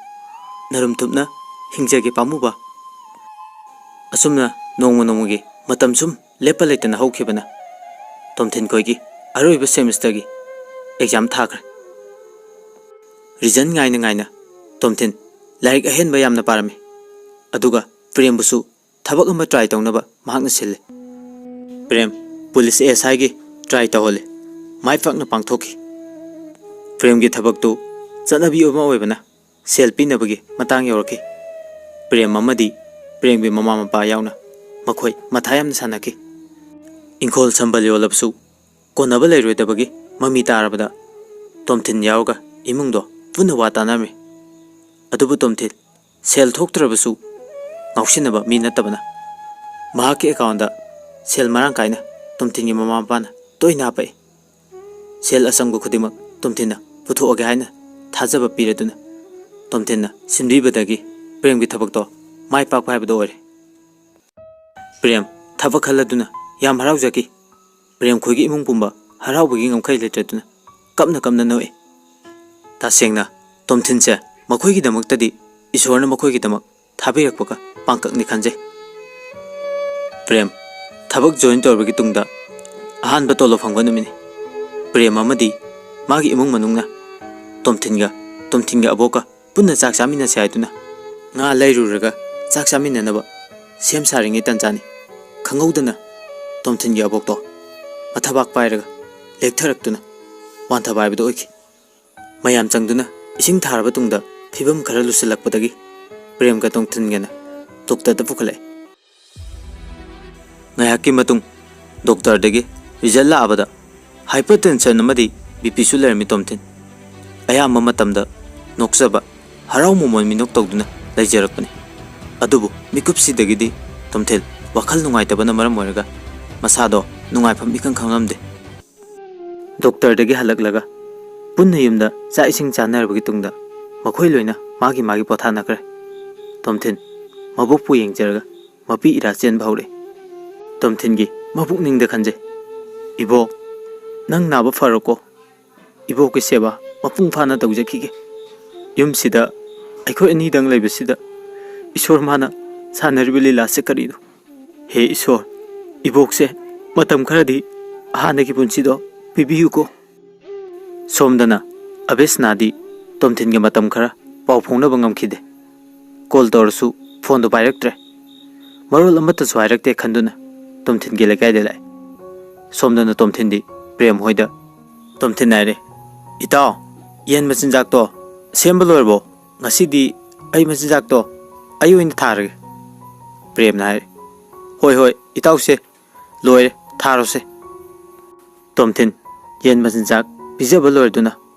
ꯅꯔꯨꯝ ꯊꯨꯞꯅ ꯍꯤꯡꯖꯒꯦ ꯄꯥꯝꯃꯨꯕ"꯫ ꯑꯁꯨꯝꯅ ꯅꯣꯡꯃ ꯅꯣꯡꯃꯒꯤ ꯃꯇꯝ ꯁꯨꯝ ꯂꯦꯞꯄ ꯂꯩꯇꯅ ꯍꯧꯈꯤꯕꯅ ꯇꯣꯝꯊꯤꯟ ꯈꯣꯏꯒꯤ ꯑꯔꯣꯏꯕ ꯁꯦꯃꯤꯁꯇꯔꯒꯤ ꯑꯦꯛꯖꯥꯝ ꯊꯥꯈ꯭ꯔꯦ꯫ ꯔꯤꯖꯟ ꯉꯥꯏꯅ ꯉꯥꯏꯅ ꯇꯣꯝꯊꯤꯟ ꯂꯥꯏꯔꯤꯛ ꯑꯍꯦꯟꯕ ꯌꯥꯝꯅ ꯄꯥꯔꯝꯃꯤ꯫ ꯑꯗꯨꯒ ꯄ꯭ꯔꯦꯝꯕꯨꯁꯨ ꯊꯕꯛ ꯑꯃ ꯇ꯭ꯔꯥꯏ ꯇꯧꯅꯕ ꯃꯍꯥꯛꯅ ꯁꯤꯜꯂꯤ꯫ ꯄ꯭ꯔꯦꯝ ꯄꯨꯂꯤꯁ ꯑꯦꯁ ꯑꯥꯏꯒꯤ ꯇ꯭ꯔꯥꯏ ꯇꯧꯍꯜꯂꯤ꯫ ꯃꯥꯏ ꯄꯥꯛꯅ ꯄꯥꯡꯊꯣꯛꯈꯤ꯫ ꯄ꯭ꯔꯦꯝꯒꯤ ꯊꯕꯛꯇꯨ ꯆꯠꯅꯕꯤ ꯑꯃ ꯑꯣꯏꯕꯅ ꯁꯦꯜ ꯄꯤꯅꯕꯒꯤ ꯃꯇꯥꯡ ꯌꯧꯔꯛꯈꯤ꯫ ꯄ꯭ꯔꯦꯝ ꯑꯃꯗꯤ ꯄ꯭ꯔꯦꯝꯒꯤ ꯃꯃꯥ ꯃꯄꯥ ꯌꯥꯎꯅ ꯃꯈꯣꯏ ꯃꯊꯥ ꯌꯥꯝꯅ ꯁꯥꯟꯅꯈꯤ꯫ ꯏꯪꯈꯣꯜ ꯁꯝꯕꯜ ꯌꯣꯜꯂꯕꯁꯨ ꯀꯣꯟꯅꯕ ꯂꯩꯔꯣꯏꯗꯕꯒꯤ ꯃꯃꯤ ꯇꯥꯔꯕꯗ ꯇꯣꯝꯊꯤꯟ ꯌꯥꯎꯔꯒ ꯏꯃꯨꯡꯗꯣ ꯄꯨꯟꯅ ꯋꯥ ꯇꯥꯅꯔꯝꯃꯤ꯫ ꯑꯗꯨꯕꯨ ꯇꯣꯝꯊꯤꯟ ꯁꯦꯜ ꯊꯣꯛꯇ꯭ꯔꯕꯁꯨ ꯉꯥꯎꯁꯤꯟꯅꯕ ꯃꯤ ꯅꯠꯇꯕꯅ ꯃꯍꯥꯛꯀꯤ ꯑꯦꯀꯥꯎꯟꯗ ꯁꯦꯜ ꯃꯔꯥꯡ ꯀꯥꯏꯅ ꯇꯣꯝꯊꯤꯟꯒꯤ ꯃꯃꯥ ꯃꯄꯥꯅ ꯇꯣꯏꯅ ꯍꯥꯞꯄꯛꯏ꯫ ꯁꯦꯜ ꯑꯆꯪꯕ ꯈꯨꯗꯤꯡꯃꯛ ꯇꯣꯝꯊꯤꯟꯅ ꯄꯨꯊꯣꯛꯑꯒꯦ ꯍꯥꯏꯅ ꯊꯥꯖꯕ ꯄꯤꯔꯗꯨꯅ ꯇꯣꯝꯊꯤꯟꯅ ꯁꯤꯟꯕꯤꯕꯗꯒꯤ ꯄ꯭ꯔꯦꯝꯒꯤ ꯊꯕꯛꯇꯣ ꯃꯥꯏ ꯄꯥꯛꯄ ꯍꯥꯏꯕꯗꯣ ꯑꯣꯏꯔꯦ꯫ ꯄ꯭ꯔꯦꯝ ꯊꯕꯛ ꯈꯜꯂꯗꯨꯅ ꯌꯥꯝ ꯍꯔꯥꯎꯖꯈꯤ꯫ ꯄ꯭ꯔꯦꯝ ꯈꯣꯏꯒꯤ ꯏꯃꯨꯡ ꯄꯨꯝꯕ ꯍꯔꯥꯎꯕꯒꯤ ꯉꯝꯈꯩ ꯂꯩꯇ꯭ꯔꯗꯨꯅ ꯀꯞꯅ ꯀꯞꯅ ꯅꯣꯛꯏ꯫ ꯇꯁꯦꯡꯅ ꯇꯣꯝꯊꯤꯟꯁꯦ ꯃꯈꯣꯏꯒꯤꯗꯃꯛꯇꯗꯤ ꯏꯁꯣꯔꯅ ꯃꯈꯣꯏꯒꯤꯗꯃꯛ ꯊꯥꯕꯤꯔꯛꯄꯒ ꯄꯥꯡꯀꯛꯅꯤ ꯈꯟꯖꯩ꯫ ꯄ꯭ꯔꯦꯝ ꯊꯕꯛ ꯖꯣꯏꯟ ꯇꯧꯔꯕꯒꯤ ꯇꯨꯡꯗ ꯑꯍꯥꯟꯕ ꯇꯣꯂꯣꯞ ꯐꯪꯕ ꯅꯨꯃꯤꯠꯅꯤ꯫ ꯄ꯭ꯔꯦꯝ ꯑꯃꯗꯤ ꯃꯥꯒꯤ ꯏꯃꯨꯡ ꯃꯅꯨꯡꯅ ꯇꯣꯝꯊꯤꯟꯒ ꯇꯣꯝꯊꯤꯟꯒꯤ ꯑꯕꯣꯛꯀ ꯄꯨꯟꯅ ꯆꯥꯛ ꯆꯥꯃꯤꯟꯅꯁꯦ ꯍꯥꯏꯗꯨꯅ ꯉꯥ ꯂꯩꯔꯨꯔꯒ ꯆꯥꯛ ꯆꯥꯃꯤꯟꯅꯅꯕ ꯁꯦꯝ ꯁꯥꯔꯤꯉꯩ ꯇꯟꯖꯥꯅꯤ꯫ ꯈꯪꯍꯧꯗꯅ ꯇꯣꯝꯊꯤꯟꯒꯤ ꯑꯕꯣꯛꯇꯣ ꯃꯊꯕꯥꯛ ꯄꯥꯏꯔꯒ ꯂꯦꯛꯊꯔꯛꯇꯨꯅ ꯋꯥꯟꯊꯕ ꯍꯥꯏꯕꯗꯨ ꯑꯣꯏꯈꯤ꯫ ꯃꯌꯥꯝ ꯆꯪꯗꯨꯅ ꯏꯁꯤꯡ ꯊꯥꯔꯕ ꯇꯨꯡꯗ ꯐꯤꯕꯝ ꯈꯔ ꯂꯨꯁꯤꯜꯂꯛꯄꯗꯒꯤ ꯄ꯭ꯔꯦꯝꯒ ꯇꯣꯝꯊꯤꯟꯒꯅ ꯗꯣꯛꯇꯔꯗ ꯄꯨꯈꯠꯂꯛꯑꯦ꯫ ꯉꯥꯏꯍꯥꯛꯀꯤ ꯃꯇꯨꯡ ꯗꯣꯛꯇꯔꯗꯒꯤ ꯔꯤꯖꯜ ꯂꯥꯛꯑꯕꯗ ꯍꯥꯏꯄꯔ ꯇꯦꯟꯁꯟ ꯑꯃꯗꯤ ꯕꯤ ꯄꯤꯁꯨ ꯂꯩꯔꯝꯃꯤ ꯇꯣꯝꯊꯤꯟ꯫ ꯑꯌꯥꯝꯕ ꯃꯇꯝꯗ ꯅꯣꯛꯆꯕ, ꯍꯔꯥꯎ ꯃꯃꯣꯟ ꯃꯤꯅꯣꯛ ꯇꯧꯗꯨꯅ ꯂꯩꯖꯔꯛꯄꯅꯤ꯫ ꯑꯗꯨꯕꯨ ꯃꯤꯀꯨꯞꯁꯤꯗꯒꯤꯗꯤ ꯇꯣꯝꯊꯤꯟ ꯋꯥꯈꯜ ꯅꯨꯡꯉꯥꯏꯇꯕꯅ ꯃꯔꯝ ꯑꯣꯏꯔꯒ ꯃꯁꯥꯗꯣ ꯅꯨꯡꯉꯥꯏꯐꯝ ꯏꯈꯪ ꯈꯪꯂꯝꯗꯦ꯫ ꯗꯣꯛꯇꯔꯗꯒꯤ ꯍꯜꯂꯛꯂꯒ ꯄꯨꯟꯅ ꯌꯨꯝꯗ ꯆꯥꯛ ꯏꯁꯤꯡ ꯆꯥꯅꯔꯕꯒꯤ ꯇꯨꯡꯗ ꯃꯈꯣꯏ ꯂꯣꯏꯅ ꯃꯥꯒꯤ ꯃꯥꯒꯤ ꯄꯣꯊꯥꯅꯈ꯭ꯔꯦ꯫ ꯇꯣꯝꯊꯤꯟ ꯃꯕꯣꯛꯄꯨ ꯌꯦꯡꯖꯔꯒ ꯃꯄꯤ ꯏꯔꯥ ꯆꯦꯟꯕ ꯍꯧꯔꯛꯏ꯫ ꯇꯣꯝꯊꯤꯟꯒꯤ ꯃꯄꯨꯛꯅꯤꯡꯗ ꯈꯟꯖꯩ, "ꯏꯕꯣꯛ, ꯅꯪ ꯅꯥꯕ ꯐꯔꯣꯀꯣ꯫ ꯏꯕꯣꯛꯀꯤ ꯁꯦꯕꯥ ꯃꯄꯨꯡ ꯐꯥꯅ ꯇꯧꯖꯈꯤꯒꯦ꯫ ꯌꯨꯝꯁꯤꯗ ꯑꯩꯈꯣꯏ ꯑꯅꯤꯗꯪ ꯂꯩꯕꯁꯤꯗ ꯏꯁꯣꯔ ꯃꯥꯅ ꯁꯥꯟꯅꯔꯤꯕ ꯂꯤꯂꯥꯁꯦ ꯀꯔꯤꯅꯣ? ꯍꯦ ꯏꯁꯣꯔ, ꯏꯕꯣꯛꯁꯦ ꯃꯇꯝ ꯈꯔꯗꯤ ꯍꯥꯟꯅꯒꯤ ꯄꯨꯟꯁꯤꯗꯣ ꯄꯤꯕꯤꯌꯨꯀꯣ"꯫ ꯁꯣꯝꯗꯅ ꯑꯕꯦꯁꯅꯥꯗꯤ ꯇꯣꯝꯊꯤꯟꯒ ꯃꯇꯝ ꯈꯔ ꯄꯥꯎ ꯐꯥꯎꯅꯕ ꯉꯝꯈꯤꯗꯦ꯫ ꯀꯣꯜ ꯇꯧꯔꯁꯨ ꯐꯣꯟꯗꯣ ꯄꯥꯏꯔꯛꯇ꯭ꯔꯦ꯫ ꯃꯔꯣꯜ ꯑꯃꯠꯇꯁꯨ ꯍꯥꯏꯔꯛꯇꯦ ꯈꯟꯗꯨꯅ ꯇꯣꯝꯊꯤꯟꯒꯤ ꯂꯩꯀꯥꯏꯗ ꯂꯥꯛꯑꯦ꯫ ꯁꯣꯝꯗꯅ ꯇꯣꯝꯊꯤꯟꯗꯤ ꯄ꯭ꯔꯦꯝ ꯍꯣꯏꯗ ꯇꯣꯝꯊꯤꯟ ꯍꯥꯏꯔꯦ, "ꯏꯇꯥꯎ, ꯌꯦꯟ ꯃꯆꯤꯟꯖꯥꯛꯇꯣ ꯁꯦꯝꯕ ꯂꯣꯏꯔꯕꯣ? ꯉꯁꯤꯗꯤ ꯑꯩ ꯃꯆꯤꯟꯖꯥꯛꯇꯣ ꯑꯩ ꯑꯣꯏꯅ ꯊꯥꯔꯒꯦ"꯫ ꯄ꯭ꯔꯦꯝꯅ ꯍꯥꯏꯔꯦ, "ꯍꯣꯏ, ꯍꯣꯏ, ꯏꯇꯥꯎꯁꯦ, ꯂꯣꯏꯔꯦ, ꯊꯥꯔꯣꯁꯦ"꯫ ꯇꯣꯝꯊꯤꯟ ꯌꯦꯟ ꯃꯆꯤꯟꯖꯥꯛ ꯄꯤꯖꯕ ꯂꯣꯏꯔꯗꯨꯅ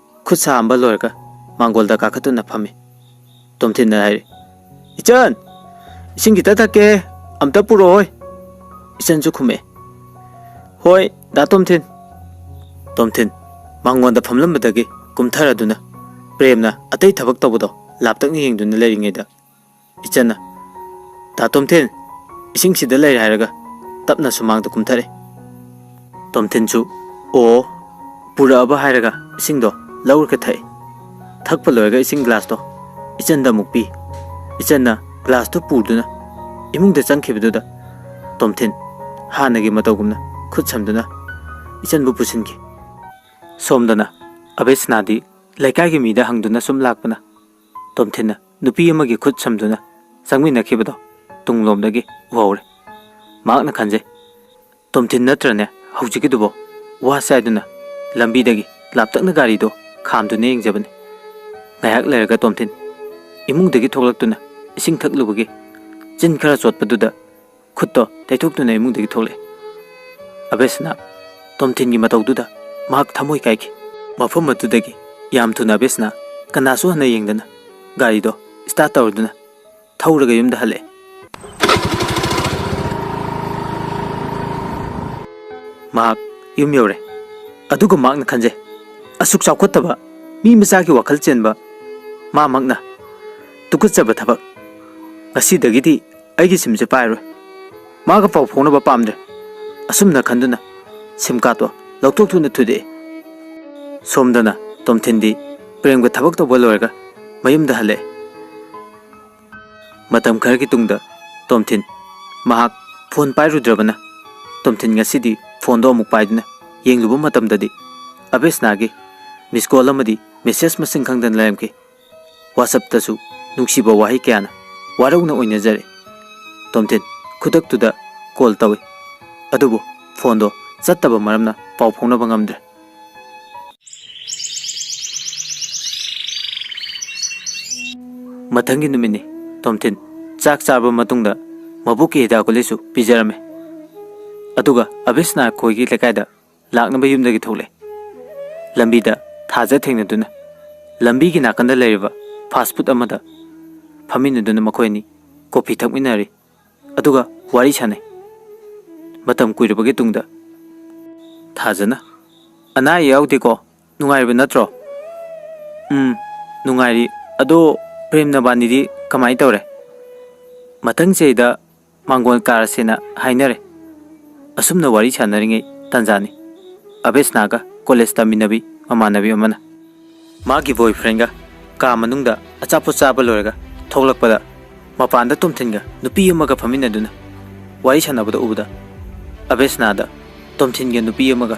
ꯈꯨꯠ ꯁꯥ ꯍꯥꯝꯕ ꯂꯣꯏꯔꯒ ꯃꯥꯡꯒꯣꯜꯗ ꯀꯥꯈꯠꯇꯨꯅ ꯐꯝꯃꯤ꯫ ꯇꯣꯝꯊꯤꯟꯅ ꯍꯥꯏꯔꯤ, "ꯏꯆꯟ, ꯏꯁꯤꯡ ꯈꯤꯇ ꯊꯛꯀꯦ, ꯑꯝꯇ ꯄꯨꯔꯛꯑꯣ"꯫ ꯏꯆꯟꯁꯨ ꯈꯨꯝꯃꯛꯑꯦ, "ꯍꯣꯏ, ꯗꯥ ꯇꯣꯝꯊꯤꯟ"꯫ ꯇꯣꯝꯊꯤꯟ ꯃꯥꯡꯒꯣꯟꯗ ꯐꯝꯂꯝꯕꯗꯒꯤ ꯀꯨꯝꯊꯔꯗꯨꯅ ꯄ꯭ꯔꯦꯝꯅ ꯑꯇꯩ ꯊꯕꯛ ꯇꯧꯕꯗꯣ ꯂꯥꯞꯇꯛꯅ ꯌꯦꯡꯗꯨꯅ ꯂꯩꯔꯤꯉꯩꯗ ꯏꯆꯟꯅ, "ꯗꯥ ꯇꯣꯝꯊꯤꯟ, ꯏꯁꯤꯡꯁꯤꯗ ꯂꯩꯔꯦ" ꯍꯥꯏꯔꯒ ꯇꯞꯅ ꯁꯨꯃꯥꯡꯗ ꯀꯨꯝꯊꯔꯛꯏ꯫ ꯇꯣꯝꯊꯤꯟꯁꯨ "ꯑꯣ, ꯄꯨꯔꯛꯑꯕ" ꯍꯥꯏꯔꯒ ꯏꯁꯤꯡꯗꯣ ꯂꯧꯔꯒ ꯊꯛꯏ꯫ ꯊꯛꯄ ꯂꯣꯏꯔꯒ ꯏꯁꯤꯡ ꯒ꯭ꯂꯥꯁꯇꯣ ꯏꯆꯟꯗ ꯑꯃꯨꯛ ꯄꯤ꯫ ꯏꯆꯟꯅ ꯒ꯭ꯂꯥꯁꯇꯨ ꯄꯨꯗꯨꯅ ꯏꯃꯨꯡꯗ ꯆꯪꯈꯤꯕꯗꯨꯗ ꯇꯣꯝꯊꯤꯟ ꯍꯥꯟꯅꯒꯤ ꯃꯇꯧꯒꯨꯝꯅ ꯈꯨꯠ ꯁꯝꯗꯨꯅ ꯏꯆꯟꯕꯨ ꯄꯨꯁꯤꯟꯈꯤ꯫ ꯁꯣꯝꯗꯅ ꯑꯕꯦꯁꯅꯥꯗꯤ ꯂꯩꯀꯥꯏꯒꯤ ꯃꯤꯗ ꯍꯪꯗꯨꯅ ꯁꯨꯝ ꯂꯥꯛꯄꯅ ꯇꯣꯝꯊꯤꯟꯅ ꯅꯨꯄꯤ ꯑꯃꯒꯤ ꯈꯨꯠ ꯁꯝꯗꯨꯅ ꯆꯪꯃꯤꯟꯅꯈꯤꯕꯗꯣ ꯇꯨꯡꯂꯣꯝꯗꯒꯤ ꯎꯍꯧꯔꯦ꯫ ꯃꯍꯥꯛꯅ ꯈꯟꯖꯩ, "ꯇꯣꯝꯊꯤꯟ ꯅꯠꯇ꯭ꯔꯅꯦ ꯍꯧꯖꯤꯛꯀꯤꯗꯨꯕꯣ?" ꯋꯥ ꯆꯥꯏꯗꯨꯅ ꯂꯝꯕꯤꯗꯒꯤ ꯂꯥꯞꯇꯛꯅ ꯒꯥꯔꯤꯗꯣ ꯈꯥꯝꯗꯨꯅ ꯌꯦꯡꯖꯕꯅꯤ꯫ ꯉꯥꯏꯍꯥꯛ ꯂꯩꯔꯒ ꯇꯣꯝꯊꯤꯟ ꯏꯃꯨꯡꯗꯒꯤ ꯊꯣꯛꯂꯛꯇꯨꯅ ꯏꯁꯤꯡ ꯊꯛꯂꯨꯕꯒꯤ ꯆꯤꯟ ꯈꯔ ꯆꯣꯠꯄꯗꯨꯗ ꯈꯨꯠꯇꯣ ꯇꯩꯊꯣꯛꯇꯨꯅ ꯏꯃꯨꯡꯗꯒꯤ ꯊꯣꯛꯂꯛꯑꯦ꯫ ꯑꯕꯦꯁꯅꯥ ꯇꯣꯝꯊꯤꯟꯒꯤ ꯃꯇꯧꯗꯨꯗ ꯃꯍꯥꯛ ꯊꯃꯣꯏ ꯀꯥꯏꯈꯤ꯫ ꯃꯐꯝ ꯑꯗꯨꯗꯒꯤ ꯌꯥꯝ ꯊꯨꯅ ꯑꯕꯦꯁꯅꯥ ꯀꯅꯥꯁꯨ ꯍꯟꯅ ꯌꯦꯡꯗꯅ ꯒꯥꯔꯤꯗꯣ start ꯇꯧꯔꯗꯨꯅ ꯊꯧꯔꯒ ꯌꯨꯝꯗ ꯍꯜꯂꯛꯑꯦ꯫ ꯃꯍꯥꯛ ꯌꯨꯝ ꯌꯧꯔꯦ꯫ ꯑꯗꯨꯒ ꯃꯍꯥꯛꯅ ꯈꯟꯖꯩ, "ꯑꯁꯨꯛ ꯆꯥꯎꯈꯠꯇꯕ, ꯃꯤ ꯃꯆꯥꯒꯤ ꯋꯥꯈꯜ ꯆꯦꯟꯕ ꯃꯥꯃꯛꯅ ꯇꯨꯀꯠꯆꯕ ꯊꯕꯛ꯫ ꯉꯁꯤꯗꯒꯤꯗꯤ ꯑꯩꯒꯤ ꯁꯤꯝꯁꯦ ꯄꯥꯏꯔꯣꯏ꯫ ꯃꯥꯒ ꯄꯥꯎ ꯐꯥꯎꯅꯕ ꯄꯥꯝꯗ꯭ꯔꯦ꯫" ꯑꯁꯨꯝꯅ ꯈꯟꯗꯨꯅ ꯁꯤꯝ ꯀꯥꯔꯠꯇꯣ ꯂꯧꯊꯣꯛꯇꯨꯅ ꯊꯨꯗꯦꯛꯑꯦ꯫ ꯁꯣꯝꯗꯅ ꯇꯣꯝꯊꯤꯟꯗꯤ ꯄ꯭ꯔꯦꯝꯒ ꯊꯕꯛ ꯇꯧꯕ ꯂꯣꯏꯔꯒ ꯃꯌꯨꯝꯗ ꯍꯜꯂꯛꯑꯦ꯫ ꯃꯇꯝ ꯈꯔꯒꯤ ꯇꯨꯡꯗ ꯇꯣꯝꯊꯤꯟ ꯃꯍꯥꯛ ꯐꯣꯟ ꯄꯥꯏꯔꯨꯗ꯭ꯔꯕꯅ ꯇꯣꯝꯊꯤꯟ ꯉꯁꯤꯗꯤ ꯐꯣꯟꯗꯣ ꯑꯃꯨꯛ ꯄꯥꯏꯗꯨꯅ ꯌꯦꯡꯂꯨꯕ ꯃꯇꯝꯗꯗꯤ ꯑꯕꯦꯁꯅꯥꯒꯤ miss call ꯑꯃꯗꯤ message ꯃꯁꯤꯡ ꯈꯪꯗꯅ ꯂꯩꯔꯝꯈꯤ꯫ WhatsAppꯇꯁꯨ ꯅꯨꯡꯁꯤꯕ ꯋꯥꯍꯩ ꯀꯌꯥꯅ ꯋꯥꯔꯧꯅ ꯑꯣꯏꯅꯖꯔꯦ꯫ ꯇꯣꯝꯊꯤꯟ ꯈꯨꯗꯛꯇꯨꯗ call ꯇꯧꯏ, ꯑꯗꯨꯕꯨ ꯐꯣꯟꯗꯣ ꯆꯠꯇꯕ ꯃꯔꯝꯅ ꯄꯥꯎ ꯐꯥꯎꯅꯕ ꯉꯝꯗ꯭ꯔꯦ꯫ ꯃꯊꯪꯒꯤ ꯅꯨꯃꯤꯠꯅꯤ꯫ ꯇꯣꯝꯊꯤꯟ ꯆꯥꯛ ꯆꯥꯔꯕ ꯃꯇꯨꯡꯗ ꯃꯕꯣꯛꯀꯤ ꯍꯤꯗꯥꯛ ꯒꯨꯂꯤꯁꯨ ꯄꯤꯖꯔꯝꯃꯦ꯫ ꯑꯗꯨꯒ ꯑꯕꯤꯁꯅꯥ ꯈꯣꯏꯒꯤ ꯂꯩꯀꯥꯏꯗ ꯂꯥꯛꯅꯕ ꯌꯨꯝꯗꯒꯤ ꯊꯣꯛꯂꯛꯑꯦ꯫ ꯂꯝꯕꯤꯗ ꯊꯥꯖ ꯊꯦꯡꯅꯗꯨꯅ ꯂꯝꯕꯤꯒꯤ ꯅꯥꯀꯟꯗ ꯂꯩꯔꯤꯕ fast food ꯑꯃꯗ ꯐꯝꯃꯤꯟꯅꯗꯨꯅ ꯃꯈꯣꯏ ꯑꯅꯤ ꯀꯣꯐꯤ ꯊꯛꯃꯤꯟꯅꯔꯤ꯫ ꯑꯗꯨꯒ ꯋꯥꯔꯤ ꯁꯥꯟꯅꯩ꯫ ꯃꯇꯝ ꯀꯨꯏꯔꯕꯒꯤ ꯇꯨꯡꯗ ꯊꯥꯖꯅ, "ꯑꯅꯥ ꯑꯌꯦꯛ ꯌꯥꯎꯗꯦꯀꯣ? ꯅꯨꯡꯉꯥꯏꯔꯤꯕ ꯅꯠꯇ꯭ꯔꯣ?" "ꯎꯝ, ꯅꯨꯡꯉꯥꯏꯔꯤ꯫ ꯑꯗꯣ ꯄ꯭ꯔꯦꯝ ꯅꯕꯥꯅꯤꯗꯤ ꯀꯃꯥꯏ ꯇꯧꯔꯦ?" "ꯃꯊꯪ ꯆꯍꯤꯗ ꯃꯥꯡꯒꯣꯜ ꯀꯥꯔꯁꯦꯅ ꯍꯥꯏꯅꯔꯦ꯫" ꯑꯁꯨꯝꯅ ꯋꯥꯔꯤ ꯁꯥꯟꯅꯔꯤꯉꯩ ꯇꯥꯟꯖꯥꯅꯤ꯫ ꯑꯕꯦꯁꯅꯥꯒ ꯀꯣꯂꯦꯖ ꯇꯝꯃꯤꯟꯅꯕꯤ ꯃꯃꯥꯟꯅꯕꯤ ꯑꯃꯅ ꯃꯥꯒꯤ boyfriendꯒ ꯀꯥ ꯃꯅꯨꯡꯗ ꯑꯆꯥꯄꯣꯠ ꯆꯥꯕ ꯂꯣꯏꯔꯒ ꯊꯣꯛꯂꯛꯄꯗ ꯃꯄꯥꯟꯗ ꯇꯣꯝꯊꯤꯟꯒ ꯅꯨꯄꯤ ꯑꯃꯒ ꯐꯝꯃꯤꯟꯅꯗꯨꯅ ꯋꯥꯔꯤ ꯁꯥꯟꯅꯕꯗ ꯎꯕꯗ ꯑꯕꯦꯁꯅꯥꯗ ꯇꯣꯝꯊꯤꯟꯒ ꯅꯨꯄꯤ ꯑꯃꯒ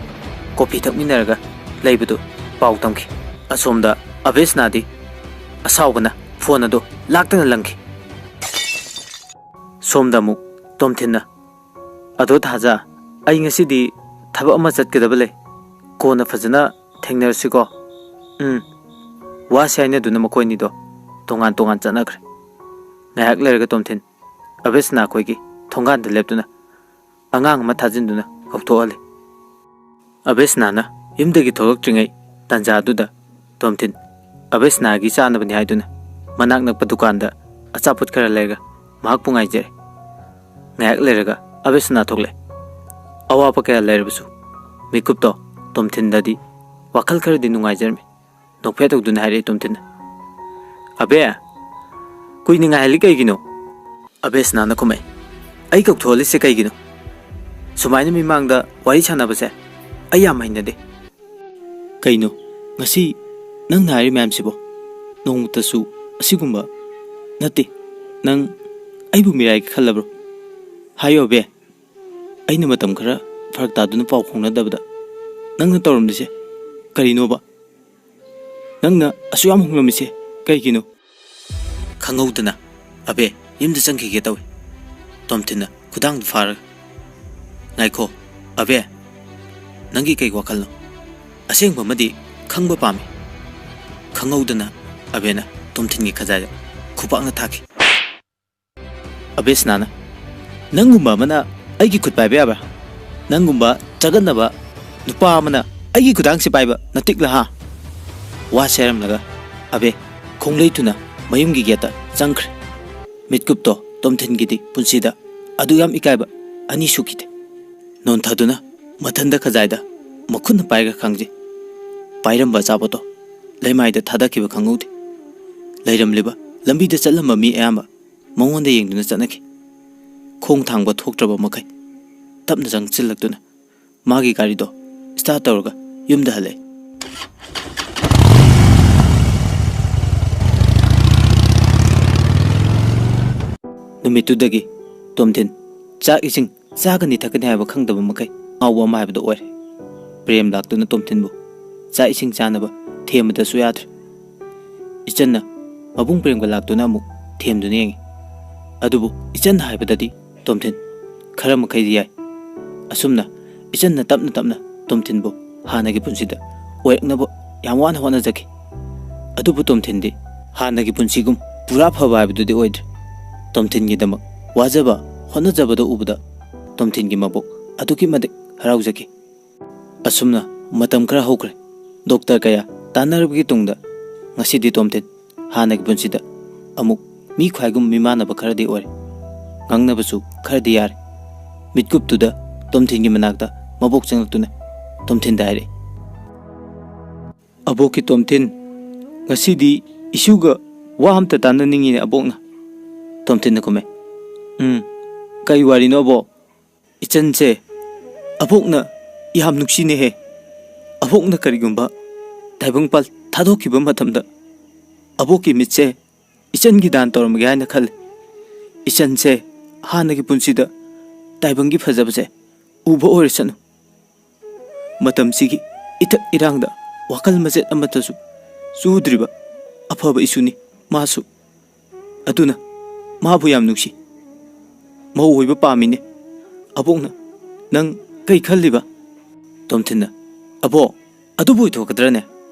ꯀꯣꯐꯤ ꯊꯛꯃꯤꯟꯅꯔꯒ ꯂꯩꯕꯗꯨ ꯄꯥꯎ ꯇꯝꯈꯤ꯫ ꯑꯁꯣꯝꯗ ꯑꯕꯦꯁꯅꯥꯗꯤ ꯑꯁꯥꯎꯕꯅ ꯐꯣꯟ ꯑꯗꯨ ꯂꯥꯛꯇꯅ ꯂꯪꯈꯤ꯫ ꯁꯣꯝꯗ ꯑꯃꯨꯛ ꯇꯣꯝꯊꯤꯟꯅ, "ꯑꯗꯣ ꯊꯥꯖ, ꯑꯩ ꯉꯁꯤꯗꯤ ꯊꯕꯛ ꯑꯃ ꯆꯠꯀꯗꯕ ꯂꯩ꯫ ꯀꯣꯟꯅ ꯐꯖꯅ ꯊꯦꯡꯅꯔꯁꯤꯀꯣ꯫" "ꯎꯝ꯫" ꯋꯥꯁꯤ ꯍꯥꯏꯅꯗꯨꯅ ꯃꯈꯣꯏꯅꯤꯗꯣ ꯇꯣꯉꯥꯟ ꯇꯣꯉꯥꯟ ꯆꯠꯅꯈ꯭ꯔꯦ꯫ ꯉꯥꯏꯍꯥꯛ ꯂꯩꯔꯒ ꯇꯣꯝꯊꯤꯟ ꯑꯕꯦꯁꯅꯥ ꯈꯣꯏꯒꯤ ꯊꯣꯡꯒꯥꯟꯗ ꯂꯦꯞꯇꯨꯅ ꯑꯉꯥꯡ ꯑꯃ ꯊꯥꯖꯤꯟꯗꯨꯅ ꯀꯧꯊꯣꯛꯍꯜꯂꯤ꯫ ꯑꯕꯦꯁꯅꯥꯅ ꯌꯨꯝꯗꯒꯤ ꯊꯣꯛꯂꯛꯇ꯭ꯔꯤꯉꯩ ꯇꯥꯟꯖꯥꯗꯨꯗ ꯇꯣꯝꯊꯤꯟ ꯑꯕꯦꯁꯅꯥꯒꯤ ꯆꯥꯅꯕꯅꯤ ꯍꯥꯏꯗꯨꯅ ꯃꯅꯥꯛ ꯅꯛꯄ ꯗꯨꯀꯥꯟꯗ ꯑꯆꯥꯄꯣꯠ ꯈꯔ ꯂꯩꯔꯒ ꯃꯍꯥꯛꯄꯨ ꯉꯥꯏꯖꯔꯦ꯫ ꯉꯥꯏꯍꯥꯛ ꯂꯩꯔꯒ ꯑꯕꯦꯁꯅꯥ ꯊꯣꯛꯂꯛꯑꯦ꯫ ꯑꯋꯥꯕ ꯀꯌꯥ ꯂꯩꯔꯕꯁꯨ ꯃꯤꯀꯨꯞꯇꯣ ꯇꯣꯝꯊꯤꯟꯗꯗꯤ ꯋꯥꯈꯜ ꯈꯔꯗꯤ ꯅꯨꯡꯉꯥꯏꯖꯔꯝꯃꯤ꯫ ꯅꯣꯛꯐꯦꯠ ꯇꯧꯗꯨꯅ ꯍꯥꯏꯔꯛꯏ ꯇꯣꯝꯊꯤꯟꯅ, "ꯑꯕꯦ, ꯀꯨꯏꯅ ꯉꯥꯏꯍꯜꯂꯤ ꯀꯩꯒꯤꯅꯣ?" ꯑꯕꯦꯁꯅꯥꯅ ꯈꯨꯝꯃꯛꯑꯦ, "ꯑꯩ ꯀꯧꯊꯣꯛꯍꯜꯂꯤꯁꯦ ꯀꯩꯒꯤꯅꯣ? ꯁꯨꯃꯥꯏꯅ ꯃꯤꯃꯥꯡꯗ ꯋꯥꯔꯤ ꯁꯥꯟꯅꯕꯁꯦ ꯑꯩ ꯌꯥꯝ ꯍꯩꯅꯗꯦ꯫" "ꯀꯩꯅꯣ, ꯉꯁꯤ ꯅꯪꯅ ꯍꯥꯏꯔꯤ ꯃꯌꯥꯝꯁꯤꯕꯣ? ꯅꯣꯡꯃꯇꯁꯨ ꯑꯁꯤꯒꯨꯝꯕ ꯅꯠꯇꯦ꯫ ꯅꯪ ꯑꯩꯕꯨ ꯃꯤꯔꯥꯏꯒꯦ ꯈꯜꯂꯕ꯭ꯔꯣ? ꯍꯥꯏꯌꯣ ꯑꯕꯦ, ꯑꯩꯅ ꯃꯇꯝ ꯈꯔ ꯐꯔꯛ ꯇꯥꯗꯨꯅ ꯄꯥꯎ ꯐꯥꯎꯅꯗꯕꯗ ꯅꯪꯅ ꯇꯧꯔꯝꯂꯤꯁꯦ ꯀꯔꯤꯅꯣꯕ? ꯅꯪꯅ ꯑꯁꯨꯛ ꯌꯥꯝ ꯍꯨꯡꯂꯝꯃꯤꯁꯦ ꯀꯩꯒꯤꯅꯣ?" ꯈꯪꯍꯧꯗꯅ ꯑꯕꯦ ꯌꯨꯝꯗ ꯆꯪꯈꯤꯒꯦ ꯇꯧꯏ꯫ ꯇꯣꯝꯊꯤꯟꯅ ꯈꯨꯗꯥꯡꯗꯨ ꯐꯥꯔꯒ, "ꯉꯥꯏꯈꯣ ꯑꯕꯦ, ꯅꯪꯒꯤ ꯀꯩ ꯋꯥꯈꯜꯅꯣ? ꯑꯁꯦꯡꯕ ꯑꯃꯗꯤ ꯈꯪꯕ ꯄꯥꯝꯃꯤ꯫" ꯈꯪꯍꯧꯗꯅ ꯑꯕꯦꯅ ꯇꯣꯝꯊꯤꯟꯒꯤ ꯈꯖꯥꯏꯗ ꯈꯨꯄꯥꯛꯅ ꯊꯥꯈꯤ꯫ ꯑꯕꯦꯁꯅꯥꯅ, "ꯅꯪꯒꯨꯝꯕ ꯑꯃꯅ ꯑꯩꯒꯤ ꯈꯨꯠ ꯄꯥꯏꯕ ꯌꯥꯕ꯭ꯔꯥ? ꯅꯪꯒꯨꯝꯕ ꯆꯒꯠꯅꯕ ꯅꯨꯄꯥ ꯑꯃꯅ ꯑꯩꯒꯤ ꯈꯨꯗꯥꯡꯁꯤ ꯄꯥꯏꯕ ꯅꯇꯤꯛꯂ ꯍꯥ?" ꯋꯥꯁꯦ ꯍꯥꯏꯔꯝꯂꯒ ꯑꯕꯦ ꯈꯣꯡꯂꯩ ꯊꯨꯅ ꯃꯌꯨꯝꯒꯤ ꯒꯦꯠꯇ ꯆꯪꯈ꯭ꯔꯦ꯫ ꯃꯤꯠꯀꯨꯞꯇꯣ ꯇꯣꯝꯊꯤꯟꯒꯤꯗꯤ ꯄꯨꯟꯁꯤꯗ ꯑꯗꯨ ꯌꯥꯝ ꯏꯀꯥꯏꯕ ꯑꯅꯤ ꯁꯨꯈꯤꯗꯦ꯫ ꯅꯣꯟꯊꯗꯨꯅ ꯃꯊꯟꯗ ꯈꯖꯥꯏꯗ ꯃꯈꯨꯠꯅ ꯄꯥꯏꯔꯒ ꯈꯥꯡꯖꯩ꯫ ꯄꯥꯏꯔꯝꯕ ꯑꯆꯥꯄꯣꯠꯇꯣ ꯂꯩꯃꯥꯏꯗ ꯊꯥꯗꯈꯤꯕ ꯈꯪꯍꯧꯗꯦ꯫ ꯂꯩꯔꯝꯂꯤꯕ ꯂꯝꯕꯤꯗ ꯆꯠꯂꯝꯕ ꯃꯤ ꯑꯌꯥꯝꯕ ꯃꯉꯣꯟꯗ ꯌꯦꯡꯗꯨꯅ ꯆꯠꯅꯈꯤ꯫ ꯈꯣꯡ ꯊꯥꯡꯕ ꯊꯣꯛꯇ꯭ꯔꯕ ꯃꯈꯩ ꯇꯞꯅ ꯆꯪꯁꯤꯜꯂꯛꯇꯨꯅ ꯃꯥꯒꯤ ꯒꯥꯔꯤꯗꯣ ꯁ꯭ꯇꯥꯔꯠ ꯇꯧꯔꯒ ꯌꯨꯝꯗ ꯍꯜꯂꯛꯑꯦ꯫ ꯅꯨꯃꯤꯠꯇꯨꯗꯒꯤ ꯇꯣꯝꯊꯤꯟ ꯆꯥꯛ ꯏꯁꯤꯡ ꯆꯥꯒꯅꯤ ꯊꯛꯀꯅꯤ ꯍꯥꯏꯕ ꯈꯪꯗꯕ ꯃꯈꯩ ꯉꯥꯎꯕ ꯑꯃ ꯍꯥꯏꯕꯗꯣ ꯑꯣꯏꯔꯦ꯫ ꯄ꯭ꯔꯦꯝ ꯂꯥꯛꯇꯨꯅ ꯇꯣꯝꯊꯤꯟꯕꯨ ꯆꯥꯛ ꯏꯁꯤꯡ ꯆꯥꯅꯕ ꯊꯦꯝꯕꯗꯁꯨ ꯌꯥꯗ꯭ꯔꯦ꯫ ꯏꯆꯟꯅ ꯃꯕꯨꯡ ꯄ꯭ꯔꯦꯝꯒ ꯂꯥꯛꯇꯨꯅ ꯑꯃꯨꯛ ꯊꯦꯝꯗꯨꯅ ꯌꯦꯡꯉꯤ꯫ ꯑꯗꯨꯕꯨ ꯏꯆꯟꯅ ꯍꯥꯏꯕꯗꯗꯤ ꯇꯣꯝꯊꯤꯟ ꯈꯔ ꯃꯈꯩꯗꯤ ꯌꯥꯏ꯫ ꯑꯁꯨꯝꯅ ꯏꯆꯟꯅ ꯇꯞꯅ ꯇꯞꯅ ꯇꯣꯝꯊꯤꯟꯕꯨ ꯍꯥꯟꯅꯒꯤ ꯄꯨꯟꯁꯤꯗ ꯑꯣꯏꯔꯛꯅꯕ ꯌꯥꯝ ꯋꯥꯅ ꯍꯣꯠꯅꯖꯈꯤ꯫ ꯑꯗꯨꯕꯨ ꯇꯣꯝꯊꯤꯟꯗꯤ ꯍꯥꯟꯅꯒꯤ ꯄꯨꯟꯁꯤꯒꯨꯝ ꯄꯨꯔꯥ ꯐꯕ ꯍꯥꯏꯕꯗꯨꯗꯤ ꯑꯣꯏꯗ꯭ꯔꯦ꯫ ꯇꯣꯝꯊꯤꯟꯒꯤꯗꯃꯛ ꯋꯥꯖꯕ ꯍꯣꯠꯅꯖꯕꯗꯨ ꯎꯕꯗ ꯇꯣꯝꯊꯤꯟꯒꯤ ꯃꯕꯣꯛ ꯑꯗꯨꯛꯀꯤ ꯃꯇꯤꯛ ꯍꯔꯥꯎꯖꯈꯤ꯫ ꯑꯁꯨꯝꯅ ꯃꯇꯝ ꯈꯔ ꯍꯧꯈ꯭ꯔꯦ꯫ ꯗꯣꯛꯇꯔ ꯀꯌꯥ ꯇꯥꯟꯅꯔꯕꯒꯤ ꯇꯨꯡꯗ ꯉꯁꯤꯗꯤ ꯇꯣꯝꯊꯤꯟ ꯍꯥꯟꯅꯒꯤ ꯄꯨꯟꯁꯤꯗ ꯑꯃꯨꯛ ꯃꯤ ꯈ꯭ꯋꯥꯏꯒꯨꯝ ꯃꯤꯃꯥꯟꯅꯕ ꯈꯔꯗꯤ ꯑꯣꯏꯔꯦ꯫ ꯉꯥꯡꯅꯕꯁꯨ ꯈꯔꯗꯤ ꯌꯥꯔꯦ꯫ ꯃꯤꯠꯀꯨꯞꯇꯨꯗ ꯇꯣꯝꯊꯤꯟꯒꯤ ꯃꯅꯥꯛꯇ ꯃꯕꯣꯛ ꯆꯪꯂꯛꯇꯨꯅ ꯇꯣꯝꯊꯤꯟꯗ ꯍꯥꯏꯔꯛꯏ꯫ "ꯑꯕꯣꯛꯀꯤ ꯇꯣꯝꯊꯤꯟ, ꯉꯁꯤꯗꯤ ꯏꯁꯨꯒ ꯋꯥ ꯑꯝꯇ ꯇꯥꯟꯅꯅꯤꯡꯉꯤꯅꯦ ꯑꯕꯣꯛꯅ꯫" ꯇꯣꯝꯊꯤꯟꯅ ꯈꯨꯝꯃꯦ꯫ "ꯎꯝ, ꯀꯩ ꯋꯥꯔꯤꯅꯣ ꯑꯕꯣꯛ?" "ꯏꯆꯟꯁꯦ ꯑꯕꯣꯛꯅ ꯌꯥꯝ ꯅꯨꯡꯁꯤꯅꯦꯍꯦ꯫ ꯑꯕꯣꯛꯅ ꯀꯔꯤꯒꯨꯝꯕ ꯇꯥꯏꯕꯪꯄꯥꯜ ꯊꯥꯗꯣꯛꯈꯤꯕ ꯃꯇꯝꯗ ꯑꯕꯣꯛꯀꯤ ꯃꯤꯠꯁꯦ ꯏꯆꯟꯒꯤ ꯗꯥꯟ ꯇꯧꯔꯝꯒꯦ ꯍꯥꯏꯅ ꯈꯜꯂꯤ꯫ ꯏꯆꯟꯁꯦ ꯍꯥꯟꯅꯒꯤ ꯄꯨꯟꯁꯤꯗ ꯇꯥꯏꯕꯪꯒꯤ ꯐꯖꯕꯁꯦ ꯎꯕ ꯑꯣꯏꯔꯁꯅꯨ꯫ ꯃꯇꯝꯁꯤꯒꯤ ꯏꯊꯛ ꯏꯔꯥꯡꯗ ꯋꯥꯈꯜ ꯃꯆꯦꯠ ꯑꯃꯠꯇꯁꯨ ꯆꯨꯗ꯭ꯔꯤꯕ ꯑꯐꯕ ꯏꯁꯨꯅꯤ ꯃꯥꯁꯨ꯫ ꯑꯗꯨꯅ ꯃꯥꯕꯨ ꯌꯥꯝ ꯅꯨꯡꯁꯤ꯫ ꯃꯧ ꯑꯣꯏꯕ ꯄꯥꯝꯃꯤꯅꯦ꯫ ꯑꯕꯣꯛꯅ ꯅꯪ ꯀꯩ ꯈꯜꯂꯤꯕ?" ꯇꯣꯝꯊꯤꯟꯅ, "ꯑꯕꯣꯛ, ꯑꯗꯨꯕꯨ ꯑꯣꯏꯊꯣꯛꯀꯗ꯭ꯔꯅꯦ?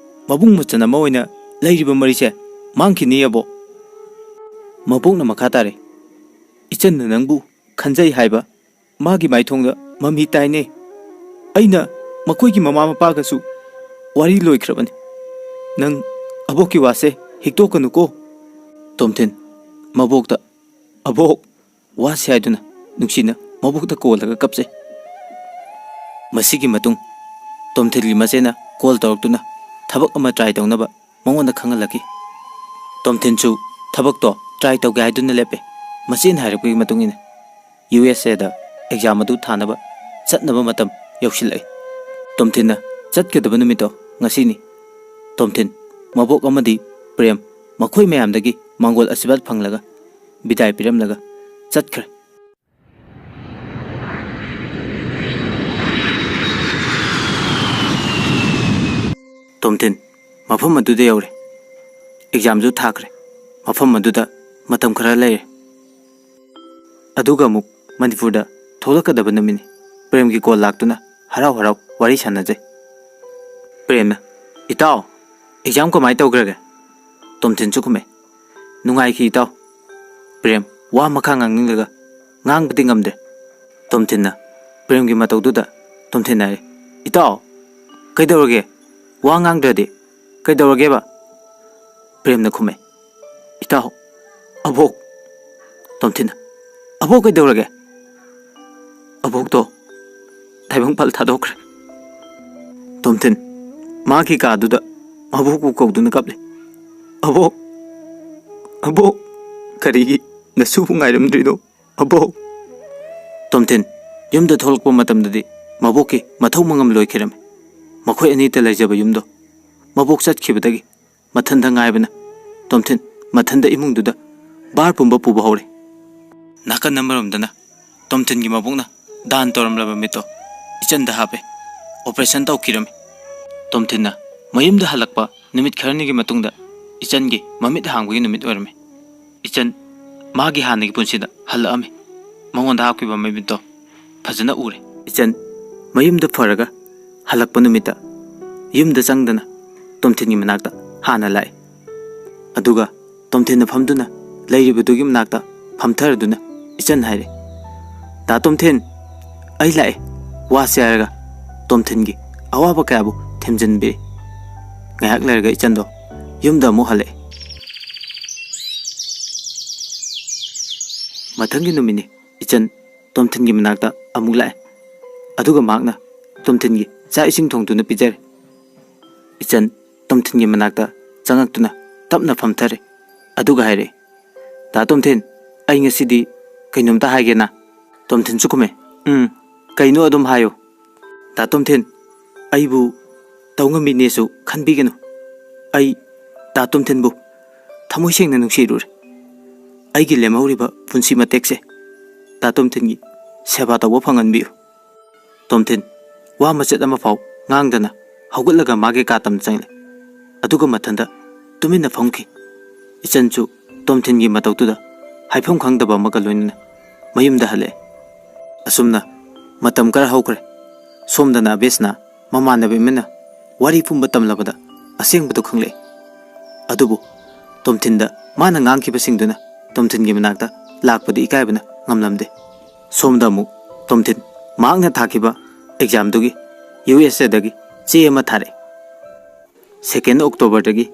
ꯃꯕꯨꯡ ꯃꯆꯟ ꯑꯃ ꯑꯣꯏꯅ ꯂꯩꯔꯤꯕ ꯃꯔꯤꯁꯦ ꯃꯥꯡꯈꯤꯅꯤ ꯑꯕꯣꯛ꯫" ꯃꯕꯣꯛꯅ ꯃꯈꯥ ꯇꯥꯔꯦ꯫ "ꯏꯆꯟꯅ ꯅꯪꯕꯨ ꯈꯟꯖꯩ ꯍꯥꯏꯕ ꯃꯥꯒꯤ ꯃꯥꯏꯊꯣꯡꯗ ꯃꯃꯤ ꯇꯥꯏꯅꯦ꯫ ꯑꯩꯅ ꯃꯈꯣꯏꯒꯤ ꯃꯃꯥ ꯃꯄꯥꯒꯁꯨ ꯋꯥꯔꯤ ꯂꯣꯏꯈ꯭ꯔꯕꯅꯤ꯫ ꯅꯪ ꯑꯕꯣꯛꯀꯤ ꯋꯥꯁꯦ ꯍꯤꯛꯇꯣꯛꯀꯅꯨꯀꯣ꯫" ꯇꯣꯝꯊꯤꯟ ꯃꯕꯣꯛꯇ, "ꯑꯕꯣꯛ, ꯋꯥꯁꯦ" ꯍꯥꯏꯗꯨꯅ ꯅꯨꯡꯁꯤꯅ ꯃꯕꯣꯛꯇ ꯀꯣꯜꯂꯒ ꯀꯞꯆꯩ꯫ ꯃꯁꯤꯒꯤ ꯃꯇꯨꯡ ꯇꯣꯝꯊꯤꯟꯒꯤ ꯃꯆꯦꯅ ꯀꯣꯜ ꯇꯧꯔꯛꯇꯨꯅ ꯊꯕꯛ ꯑꯃ ꯇ꯭ꯔꯥꯏ ꯇꯧꯅꯕ ꯃꯉꯣꯟꯗ ꯈꯪꯍꯜꯂꯛꯈꯤ꯫ ꯇꯣꯝꯊꯤꯟꯁꯨ ꯊꯕꯛꯇꯣ ꯇ꯭ꯔꯥꯏ ꯇꯧꯒꯦ ꯍꯥꯏꯗꯨꯅ ꯂꯦꯞꯄꯦ꯫ ꯃꯆꯦꯅ ꯍꯥꯏꯔꯛꯄꯒꯤ ꯃꯇꯨꯡ ꯏꯟꯅ ꯌꯨ ꯑꯦꯁ ꯑꯦꯗ ꯑꯦꯛꯖꯥꯝ ꯑꯗꯨ ꯊꯥꯅꯕ ꯆꯠꯅꯕ ꯃꯇꯝ ꯌꯧꯁꯤꯜꯂꯛꯏ꯫ ꯇꯣꯝꯊꯤꯟꯅ ꯆꯠꯀꯗꯕ ꯅꯨꯃꯤꯠꯇꯣ ꯉꯁꯤꯅꯤ꯫ ꯇꯣꯝꯊꯤꯟ, ꯃꯕꯣꯛ ꯑꯃꯗꯤ ꯄ꯭ꯔꯦꯝ ꯃꯈꯣꯏ ꯃꯌꯥꯝꯗꯒꯤ ꯃꯪꯒꯣꯜ ꯑꯁꯤꯔꯕꯥꯗ ꯐꯪꯂꯒ ꯕꯤꯗꯥꯏ ꯄꯤꯔꯝꯂꯒ ꯆꯠꯈ꯭ꯔꯦ꯫ ꯇꯣꯝꯊꯤꯟ ꯃꯐꯝ ꯑꯗꯨꯗ ꯌꯧꯔꯦ꯫ ꯑꯦꯛꯖꯥꯝꯁꯨ ꯊꯥꯈ꯭ꯔꯦ꯫ ꯃꯐꯝ ꯑꯗꯨꯗ ꯃꯇꯝ ꯈꯔ ꯂꯩꯔꯦ꯫ ꯑꯗꯨꯒ ꯑꯃꯨꯛ ꯃꯅꯤꯄꯨꯔꯗ ꯊꯣꯛꯂꯛꯀꯗꯕ ꯅꯨꯃꯤꯠꯅꯤ꯫ ꯄ꯭ꯔꯦꯝꯒꯤ ꯀꯣꯜ ꯂꯥꯛꯇꯨꯅ ꯍꯔꯥꯎ ꯍꯔꯥꯎ ꯋꯥꯔꯤ ꯁꯥꯟꯅꯖꯩ꯫ ꯄ꯭ꯔꯦꯝꯅ, "ꯏꯇꯥꯎ, ꯑꯦꯛꯖꯥꯝ ꯀꯃꯥꯏꯅ ꯇꯧꯈ꯭ꯔꯒꯦ?" ꯇꯣꯝꯊꯤꯟꯁꯨ ꯈꯨꯝꯃꯦ, "ꯅꯨꯡꯉꯥꯏꯈꯤ ꯏꯇꯥꯎ꯫" ꯄ꯭ꯔꯦꯝ, ꯋꯥ ꯃꯈꯥ ꯉꯥꯡꯅꯤꯡꯂꯒ ꯉꯥꯡꯕꯗꯤ ꯉꯝꯗ꯭ꯔꯦ꯫ ꯇꯣꯝꯊꯤꯟꯅ ꯄ꯭ꯔꯦꯝꯒꯤ ꯃꯇꯧꯗꯨꯗ ꯇꯣꯝꯊꯤꯟꯅ ꯍꯥꯏꯔꯦ, "ꯏꯇꯥꯎ, ꯀꯩꯗꯧꯔꯒꯦ? ꯋꯥ ꯉꯥꯡꯗ꯭ꯔꯗꯤ ꯀꯩꯗꯧꯔꯒꯦꯕ?" ꯄ꯭ꯔꯦꯝꯅ ꯈꯨꯝꯃꯦ, "ꯏꯇꯥꯎ, ꯑꯕꯣꯛ꯫" ꯇꯣꯝꯊꯤꯟꯅ, "ꯑꯕꯣꯛ ꯀꯩꯗꯧꯔꯒꯦ?" "ꯑꯕꯣꯛꯇꯣ ꯇꯥꯏꯕꯪꯄꯥꯜ ꯊꯥꯗꯣꯛꯈ꯭ꯔꯦ꯫" ꯇꯣꯝꯊꯤꯟ ꯃꯥꯒꯤ ꯀꯥꯗꯨꯗ ꯃꯕꯣꯛꯄꯨ ꯀꯧꯗꯨꯅ ꯀꯞꯂꯦ꯫ "ꯑꯕꯣꯛ, ꯑꯕꯣꯛ, ꯀꯔꯤꯒꯤ ꯅꯁꯨꯕꯨ ꯉꯥꯏꯔꯝꯗ꯭ꯔꯤꯅꯣ, ꯑꯕꯣꯛ?" ꯇꯣꯝꯊꯤꯟ ꯌꯨꯝꯗ ꯊꯣꯛꯂꯛꯄ ꯃꯇꯝꯗꯗꯤ ꯃꯕꯣꯛꯀꯤ ꯃꯊꯧ ꯃꯉꯝ ꯂꯣꯏꯈꯤꯔꯝꯃꯤ꯫ ꯃꯈꯣꯏ ꯑꯅꯤꯇ ꯂꯩꯖꯕ ꯌꯨꯝꯗꯣ ꯃꯕꯣꯛ ꯆꯠꯈꯤꯕꯗꯒꯤ ꯃꯊꯟꯇ ꯉꯥꯏꯕꯅ ꯇꯣꯝꯊꯤꯟ ꯃꯊꯟꯇ ꯏꯃꯨꯡꯗꯨꯗ ꯚꯥꯔ ꯄꯨꯝꯕ ꯄꯨꯕ ꯍꯧꯔꯦ꯫ ꯅꯥꯀꯟ ꯑꯃꯔꯣꯝꯗꯅ ꯇꯣꯝꯊꯤꯟꯒꯤ ꯃꯕꯣꯛꯅ ꯗꯥꯟ ꯇꯧꯔꯝꯂꯕ ꯃꯤꯠꯇꯣ ꯏꯆꯟꯗ ꯍꯥꯞꯄꯦ꯫ ꯑꯣꯄꯔꯦꯁꯟ ꯇꯧꯈꯤꯔꯝꯃꯤ꯫ ꯇꯣꯝꯊꯤꯟꯅ ꯃꯌꯨꯝꯗ ꯍꯜꯂꯛꯄ ꯅꯨꯃꯤꯠ ꯈꯔꯅꯤꯒꯤ ꯃꯇꯨꯡꯗ ꯏꯆꯟꯒꯤ ꯃꯃꯤꯠ ꯍꯥꯡꯕꯒꯤ ꯅꯨꯃꯤꯠ ꯑꯣꯏꯔꯝꯃꯤ꯫ ꯏꯆꯟ ꯃꯥꯒꯤ ꯍꯥꯟꯅꯒꯤ ꯄꯨꯟꯁꯤꯗ ꯍꯜꯂꯛꯑꯝꯃꯤ꯫ ꯃꯉꯣꯟꯗ ꯍꯥꯞꯈꯤꯕ ꯃꯃꯤꯠꯇꯣ ꯐꯖꯅ ꯎꯔꯦ꯫ ꯏꯆꯟ ꯃꯌꯨꯝꯗ ꯐꯔꯒ ꯍꯜꯂꯛꯄ ꯅꯨꯃꯤꯠꯇ ꯌꯨꯝꯗ ꯆꯪꯗꯅ ꯇꯣꯝꯊꯤꯟꯒꯤ ꯃꯅꯥꯛꯇ ꯍꯥꯟꯅ ꯂꯥꯛꯑꯦ꯫ ꯑꯗꯨꯒ ꯇꯣꯝꯊꯤꯟꯅ ꯐꯝꯗꯨꯅ ꯂꯩꯔꯤꯕꯗꯨꯒꯤ ꯃꯅꯥꯛꯇ ꯐꯝꯊꯔꯗꯨꯅ ꯏꯆꯟ ꯍꯥꯏꯔꯦ, "ꯗꯥ ꯇꯣꯝꯊꯤꯟ, ꯑꯩ ꯂꯥꯛꯑꯦ, ꯋꯥꯁꯦ" ꯍꯥꯏꯔꯒ ꯇꯣꯝꯊꯤꯟꯒꯤ ꯑꯋꯥꯕ ꯀꯌꯥꯕꯨ ꯊꯦꯝꯖꯤꯟꯕꯤꯔꯦ꯫ ꯉꯥꯏꯍꯥꯛ ꯂꯩꯔꯒ ꯏꯆꯟꯗꯣ ꯌꯨꯝꯗ ꯑꯃꯨꯛ ꯍꯜꯂꯛꯑꯦ꯫ ꯃꯊꯪꯒꯤ ꯅꯨꯃꯤꯠꯅꯤ꯫ ꯏꯆꯟ ꯇꯣꯝꯊꯤꯟꯒꯤ ꯃꯅꯥꯛꯇ ꯑꯃꯨꯛ ꯂꯥꯛꯑꯦ꯫ ꯑꯗꯨꯒ ꯃꯍꯥꯛꯅ ꯇꯣꯝꯊꯤꯟꯒꯤ ꯆꯥꯛ ꯏꯁꯤꯡ ꯊꯣꯡꯗꯨꯅ ꯄꯤꯖꯔꯦ꯫ ꯏꯆꯟ ꯇꯣꯝꯊꯤꯟꯒꯤ ꯃꯅꯥꯛꯇ ꯆꯪꯉꯛꯇꯨꯅ ꯇꯞꯅ ꯐꯝꯊꯔꯦ꯫ ꯑꯗꯨꯒ ꯍꯥꯏꯔꯛꯑꯦ, "ꯗꯥ ꯇꯣꯝꯊꯤꯟ, ꯑꯩ ꯉꯁꯤꯗꯤ ꯀꯩꯅꯣꯝꯇ ꯍꯥꯏꯒꯦꯅ?" ꯇꯣꯝꯊꯤꯟꯁꯨ ꯈꯨꯝꯃꯦ, "ꯎꯝ, ꯀꯩꯅꯣ ꯑꯗꯨꯝ ꯍꯥꯏꯌꯨ꯫" "ꯗꯥ ꯇꯣꯝꯊꯤꯟ, ꯑꯩꯕꯨ ꯇꯧꯉꯝꯕꯤꯅꯦꯁꯨ ꯈꯟꯕꯤꯒꯅꯨ꯫ ꯑꯩ ꯗꯥ ꯇꯣꯝꯊꯤꯟꯕꯨ ꯊꯃꯣꯏ ꯁꯦꯡꯅ ꯅꯨꯡꯁꯤꯔꯨꯔꯦ꯫ ꯑꯩꯒꯤ ꯂꯦꯝꯍꯧꯔꯤꯕ ꯄꯨꯟꯁꯤ ꯃꯇꯦꯛꯁꯦ ꯗꯥ ꯇꯣꯝꯊꯤꯟꯒꯤ ꯁꯦꯕꯥ ꯇꯧꯕ ꯐꯪꯍꯟꯕꯤꯌꯨ꯫" ꯇꯣꯝꯊꯤꯟ ꯋꯥ ꯃꯆꯦꯠ ꯑꯃꯐꯥꯎ ꯉꯥꯡꯗꯅ ꯍꯧꯒꯠꯂꯒ ꯃꯥꯒꯤ ꯀꯥ ꯇꯝꯅ ꯆꯪꯂꯦ꯫ ꯑꯗꯨꯒ ꯃꯊꯟꯇ ꯇꯨꯃꯤꯟꯅ ꯐꯝꯈꯤ꯫ ꯏꯆꯟꯁꯨ ꯇꯣꯝꯊꯤꯟꯒꯤ ꯃꯇꯧꯗꯨꯗ ꯍꯥꯏꯐꯝ ꯈꯪꯗꯕ ꯑꯃꯒ ꯂꯣꯏꯅꯅ ꯃꯌꯨꯝꯗ ꯍꯜꯂꯛꯑꯦ꯫ ꯑꯁꯨꯝꯅ ꯃꯇꯝ ꯈꯔ ꯍꯧꯈ꯭ꯔꯦ꯫ ꯁꯣꯝꯗꯅ ꯑꯕꯦꯁꯅ ꯃꯃꯥꯟꯅꯕꯤ ꯑꯃꯅ ꯋꯥꯔꯤ ꯄꯨꯝꯕ ꯇꯝꯂꯕꯗ ꯑꯁꯦꯡꯕꯗꯨ ꯈꯪꯂꯛꯑꯦ꯫ ꯑꯗꯨꯕꯨ ꯇꯣꯝꯊꯤꯟꯗ ꯃꯥꯅ ꯉꯥꯡꯈꯤꯕꯁꯤꯡꯗꯨꯅ ꯇꯣꯝꯊꯤꯟꯒꯤ ꯃꯅꯥꯛꯇ ꯂꯥꯛꯄꯗꯨ ꯏꯀꯥꯏꯕꯅ ꯉꯝꯂꯝꯗꯦ꯫ ꯁꯣꯝꯗ ꯑꯃꯨꯛ ꯇꯣꯝꯊꯤꯟ ꯃꯍꯥꯛꯅ ꯊꯥꯈꯤꯕ ꯑꯦꯛꯖꯥꯝꯗꯨꯒꯤ ꯌꯨ ꯑꯦꯁ ꯑꯦꯗꯒꯤ ꯆꯦ ꯑꯃ ꯊꯥꯔꯛꯑꯦ꯫ ꯁꯦꯀꯦꯟ ꯑꯣꯛꯇꯣꯕꯔꯗꯒꯤ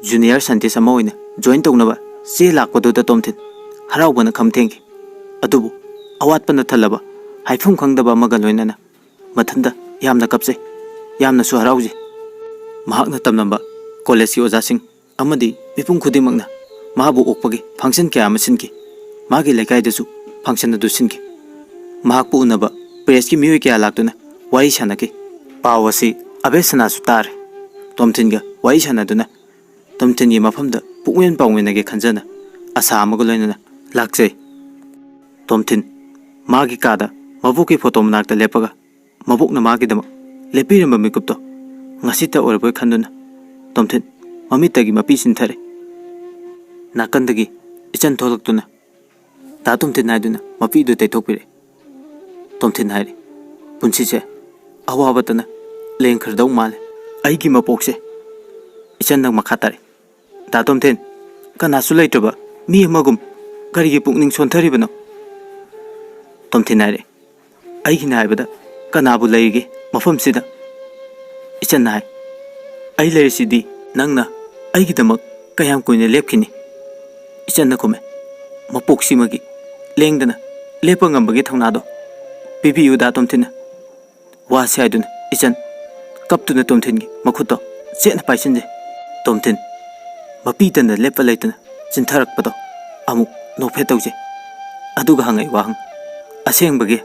ꯖꯨꯅꯤꯌꯔ ꯁꯥꯏꯟꯇꯤꯁ ꯑꯃ ꯑꯣꯏꯅ ꯖꯣꯏꯟ ꯇꯧꯅꯕ ꯆꯦ ꯂꯥꯛꯄꯗꯨꯗ ꯇꯣꯝꯊꯤꯟ ꯍꯔꯥꯎꯕꯅ ꯈꯝ ꯊꯦꯡꯈꯤ꯫ ꯑꯗꯨꯕꯨ ꯑꯋꯥꯠꯄꯅ ꯊꯜꯂꯕ ꯍꯥꯏꯐꯝ ꯈꯪꯗꯕ ꯑꯃꯒ ꯂꯣꯏꯅꯅ ꯃꯊꯟꯇ ꯌꯥꯝꯅ ꯀꯞꯆꯩ, ꯌꯥꯝꯅꯁꯨ ꯍꯔꯥꯎꯖꯩ꯫ ꯃꯍꯥꯛꯅ ꯇꯝꯂꯝꯕ ꯀꯣꯂꯦꯖꯀꯤ ꯑꯣꯖꯥꯁꯤꯡ ꯑꯃꯗꯤ ꯃꯤꯄꯨꯝ ꯈꯨꯗꯤꯡꯃꯛꯅ ꯃꯍꯥꯛꯄꯨ ꯑꯣꯛꯄꯒꯤ ꯐꯪꯁꯟ ꯀꯌꯥ ꯑꯃ ꯁꯤꯟꯈꯤ꯫ ꯃꯥꯒꯤ ꯂꯩꯀꯥꯏꯗꯁꯨ ꯐꯪꯁꯟ ꯑꯗꯨ ꯁꯤꯟꯈꯤ꯫ ꯃꯍꯥꯛꯄꯨ ꯎꯅꯕ ꯄ꯭ꯔꯦꯁꯀꯤ ꯃꯤꯑꯣꯏ ꯀꯌꯥ ꯂꯥꯛꯇꯨꯅ ꯋꯥꯔꯤ ꯁꯥꯟꯅꯈꯤ꯫ ꯄꯥꯎ ꯑꯁꯤ ꯑꯕꯦꯁꯅꯥꯁꯨ ꯇꯥꯔꯦ꯫ ꯇꯣꯝꯊꯤꯟꯒ ꯋꯥꯔꯤ ꯁꯥꯟꯅꯗꯨꯅ ꯇꯣꯝꯊꯤꯟꯒꯤ ꯃꯐꯝꯗ ꯄꯨꯛꯃꯦꯟ ꯄꯥꯎꯃꯦꯟꯅꯒꯦ ꯈꯟꯖꯅ ꯑꯁꯥ ꯑꯃꯒ ꯂꯣꯏꯅꯅ ꯂꯥꯛꯆꯩ꯫ ꯇꯣꯝꯊꯤꯟ ꯃꯥꯒꯤ ꯀꯥꯗ ꯃꯕꯣꯛꯀꯤ ꯐꯣꯇꯣ ꯃꯅꯥꯛꯇ ꯂꯦꯞꯄꯒ ꯃꯕꯣꯛꯅ ꯃꯥꯒꯤꯗꯃꯛ ꯂꯦꯞꯄꯤꯔꯝꯕ ꯃꯤꯀꯨꯞꯇꯣ ꯉꯁꯤꯇ ꯑꯣꯏꯔꯕꯣꯏ ꯈꯟꯗꯨꯅ ꯇꯣꯝꯊꯤꯟ ꯃꯃꯤꯠꯇꯒꯤ ꯃꯄꯤ ꯆꯤꯟꯊꯔꯦ꯫ ꯅꯥꯀꯟꯗꯒꯤ ꯏꯆꯟ ꯊꯣꯛꯂꯛꯇꯨꯅ, "ꯗꯥ ꯇꯣꯝꯊꯤꯟ" ꯍꯥꯏꯗꯨꯅ ꯃꯄꯤꯗꯨ ꯇꯩꯊꯣꯛꯄꯤꯔꯦ꯫ ꯇꯣꯝꯊꯤꯟ ꯍꯥꯏꯔꯦ, "ꯄꯨꯟꯁꯤꯁꯦ ꯑꯋꯥꯕꯇꯅ ꯂꯦꯟꯈ꯭ꯔꯗꯧ ꯃꯥꯜꯂꯦ꯫ ꯑꯩꯒꯤ ꯃꯄꯣꯛꯁꯦ"꯫ ꯏꯆꯟꯅ ꯃꯈꯥ ꯇꯥꯔꯦ, "ꯗꯥ ꯇꯣꯝꯊꯤꯟ, ꯀꯅꯥꯁꯨ ꯂꯩꯇ꯭ꯔꯕ ꯃꯤ ꯑꯃꯒꯨꯝ ꯀꯔꯤꯒꯤ ꯄꯨꯛꯅꯤꯡ ꯁꯣꯟꯊꯔꯤꯕꯅꯣ?" ꯇꯣꯝꯊꯤꯟ ꯍꯥꯏꯔꯦ, "ꯑꯩꯒꯤꯅ ꯍꯥꯏꯕꯗ ꯀꯅꯥꯕꯨ ꯂꯩꯔꯤꯒꯦ ꯃꯐꯝꯁꯤꯗ?" ꯏꯆꯟꯅ ꯍꯥꯏ, "ꯑꯩ ꯂꯩꯔꯤꯁꯤꯗꯤ, ꯅꯪꯅ ꯑꯩꯒꯤꯗꯃꯛ ꯀꯌꯥꯝ ꯀꯨꯏꯅ ꯂꯦꯞꯈꯤꯅꯤ?" ꯏꯆꯟꯅ ꯈꯨꯝꯃꯦ, "ꯃꯄꯣꯛꯁꯤꯃꯒꯤ ꯂꯦꯡꯗꯅ ꯂꯦꯞꯄ ꯉꯝꯕꯒꯤ ꯊꯧꯅꯥꯗꯣ ꯄꯤꯕꯤꯌꯨ ꯗꯥ ꯇꯣꯝꯊꯤꯟꯅ"꯫ ꯋꯥꯁꯤ ꯍꯥꯏꯗꯨꯅ ꯏꯆꯟ ꯀꯞꯇꯨꯅ ꯇꯣꯝꯊꯤꯟꯒꯤ ꯃꯈꯨꯠꯇꯣ ꯆꯦꯠꯅ ꯄꯥꯏꯁꯤꯟꯖꯩ꯫ ꯇꯣꯝꯊꯤꯟ ꯃꯄꯤ ꯇꯟꯗ ꯂꯦꯞꯄ ꯂꯩꯇꯅ ꯆꯤꯟꯊꯔꯛꯄꯗꯣ ꯑꯃꯨꯛ ꯅꯣꯛꯐꯦꯠ ꯇꯧꯖꯩ꯫ ꯑꯗꯨꯒ ꯍꯪꯉꯛꯏ ꯋꯥꯍꯪ, "ꯑꯁꯦꯡꯕꯒꯤ?"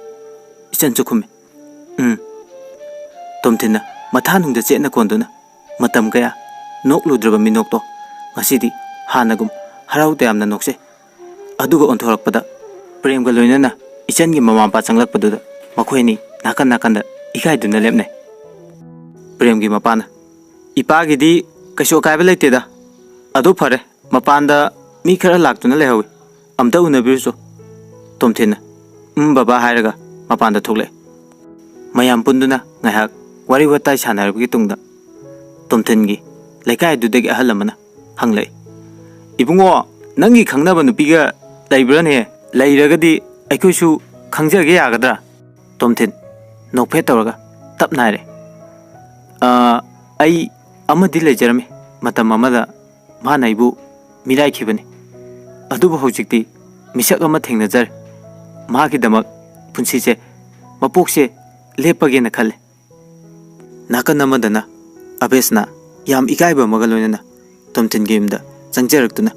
ꯏꯆꯟꯁꯨ ꯈꯨꯝꯃꯤ, "ꯎꯝ"꯫ ꯇꯣꯝꯊꯤꯟꯅ ꯃꯊꯥꯅꯨꯡꯗ ꯆꯦꯠꯅ ꯀꯣꯟꯗꯨꯅ ꯃꯇꯝ ꯀꯌꯥ ꯅꯣꯛꯂꯨꯗ꯭ꯔꯕ ꯃꯤꯅꯣꯛꯇꯣ ꯉꯁꯤꯗꯤ ꯍꯥꯟꯅꯒꯨꯝ ꯍꯔꯥꯎ ꯇꯌꯥꯝꯅ ꯅꯣꯛꯆꯩ꯫ ꯑꯗꯨꯒ ꯑꯣꯟꯊꯣꯔꯛꯄꯗ ꯄ꯭ꯔꯦꯝꯒ ꯂꯣꯏꯅꯅ ꯏꯆꯟꯒꯤ ꯃꯃꯥ ꯃꯄꯥ ꯆꯪꯂꯛꯄꯗꯨꯗ ꯃꯈꯣꯏ ꯑꯅꯤ ꯅꯥꯀꯟ ꯅꯥꯀꯟꯗ ꯏꯀꯥꯏꯗꯨꯅ ꯂꯦꯞꯅꯩ꯫ ꯄ꯭ꯔꯦꯝꯒꯤ ꯃꯄꯥꯅ, "ꯏꯄꯥꯒꯤꯗꯤ ꯀꯩꯁꯨ ꯑꯀꯥꯏꯕ ꯂꯩꯇꯦꯗ꯫ ꯑꯗꯨ ꯐꯔꯦ, ꯃꯄꯥꯟꯗ ꯃꯤ ꯈꯔ ꯂꯥꯛꯇꯨꯅ ꯂꯩꯍꯧꯏ, ꯑꯝꯇ ꯎꯅꯕꯤꯔꯨꯆꯣ"꯫ ꯇꯣꯝꯊꯤꯟꯅ, "ꯎꯝ ꯕꯕꯥ" ꯍꯥꯏꯔꯒ ꯃꯄꯥꯟꯗ ꯊꯣꯛꯂꯛꯑꯦ꯫ ꯃꯌꯥꯝ ꯄꯨꯟꯗꯨꯅ ꯉꯥꯏꯍꯥꯛ ꯋꯥꯔꯤ ꯋꯥꯇꯥꯏ ꯁꯥꯟꯅꯔꯕꯒꯤ ꯇꯨꯡꯗ ꯇꯣꯝꯊꯤꯟꯒꯤ ꯂꯩꯀꯥꯏ ꯑꯗꯨꯗꯒꯤ ꯑꯍꯜ ꯑꯃꯅ ꯍꯪꯂꯛꯏ, "ꯏꯕꯨꯡꯉꯣ, ꯅꯪꯒꯤ ꯈꯪꯅꯕ ꯅꯨꯄꯤꯒ ꯂꯩꯕ꯭ꯔꯥꯅꯦ? ꯂꯩꯔꯒꯗꯤ ꯑꯩꯈꯣꯏꯁꯨ ꯈꯪꯖꯒꯦ ꯌꯥꯒꯗ꯭ꯔꯥ? ꯇꯣꯝꯊꯤꯟ ꯅꯣꯛꯐꯦꯠ ꯇꯧꯔꯒ ꯇꯞꯅ ꯍꯥꯏꯔꯦ, "ꯑꯥ, ꯑꯩ ꯑꯃꯗꯤ ꯂꯩꯖꯔꯝꯃꯤ ꯃꯇꯝ ꯑꯃꯗ꯫ ꯃꯥꯅ ꯑꯩꯕꯨ ꯃꯤꯔꯥꯏꯈꯤꯕꯅꯤ꯫ ꯑꯗꯨꯕꯨ ꯍꯧꯖꯤꯛꯇꯤ ꯃꯤꯁꯛ ꯑꯃ ꯊꯦꯡꯅꯖꯔꯦ꯫ ꯃꯍꯥꯛꯀꯤꯗꯃꯛ ꯄꯨꯟꯁꯤꯁꯦ, ꯃꯄꯣꯛꯁꯦ ꯂꯦꯞꯄꯒꯦꯅ ꯈꯜꯂꯦ꯫" ꯅꯥꯀꯟ ꯑꯃꯗꯅ ꯑꯕꯦꯁꯅ ꯌꯥꯝ ꯏꯀꯥꯏꯕ ꯑꯃꯒ ꯂꯣꯏꯅꯅ ꯇꯣꯝꯊꯤꯟꯒꯤ ꯌꯨꯝꯗ ꯆꯪꯖꯔꯛꯇꯨꯅ